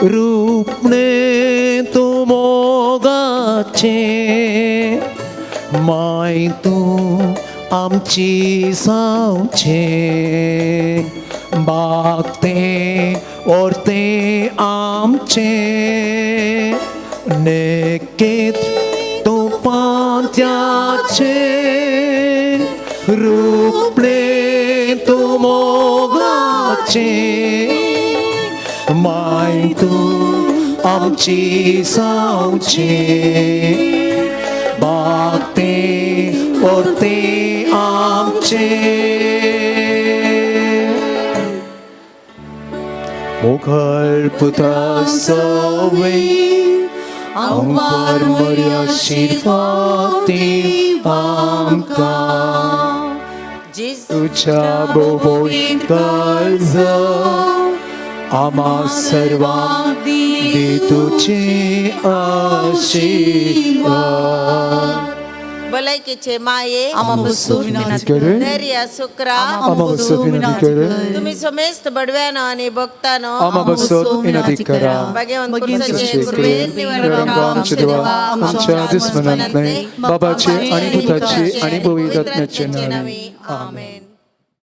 रूपणे तूं मोगाचे माय तूं आमची सावचे बागते ओरते आमचे। नेकेत तूं पांत्याचे रूपणे तूं मोगाचे माय तूं आमची जावची बागते ओरते आमचे मोगल पुता सवे आंबार मर्या शिरवाती आमकां तुझ्या बोबोय कर्ज आम्हा सर्वांक दी तुझे आशीर्वाद भलायकीचे माये आम्हा बसून विनंती करे दर्या सुक्रा आम्हा बसून विनंती करे तुम्ही समेस्त बडव्यानो आणि भक्तानो आम्हा बसून विनंती करा भगवंत तुझे पुरुषाचे कृपेन निवारण आमचे देवा आमच्या दुस्मनांत न्हय बाबाचे आणि पुताचे आणि पवित्र आत्म्याचे नावे आमेन.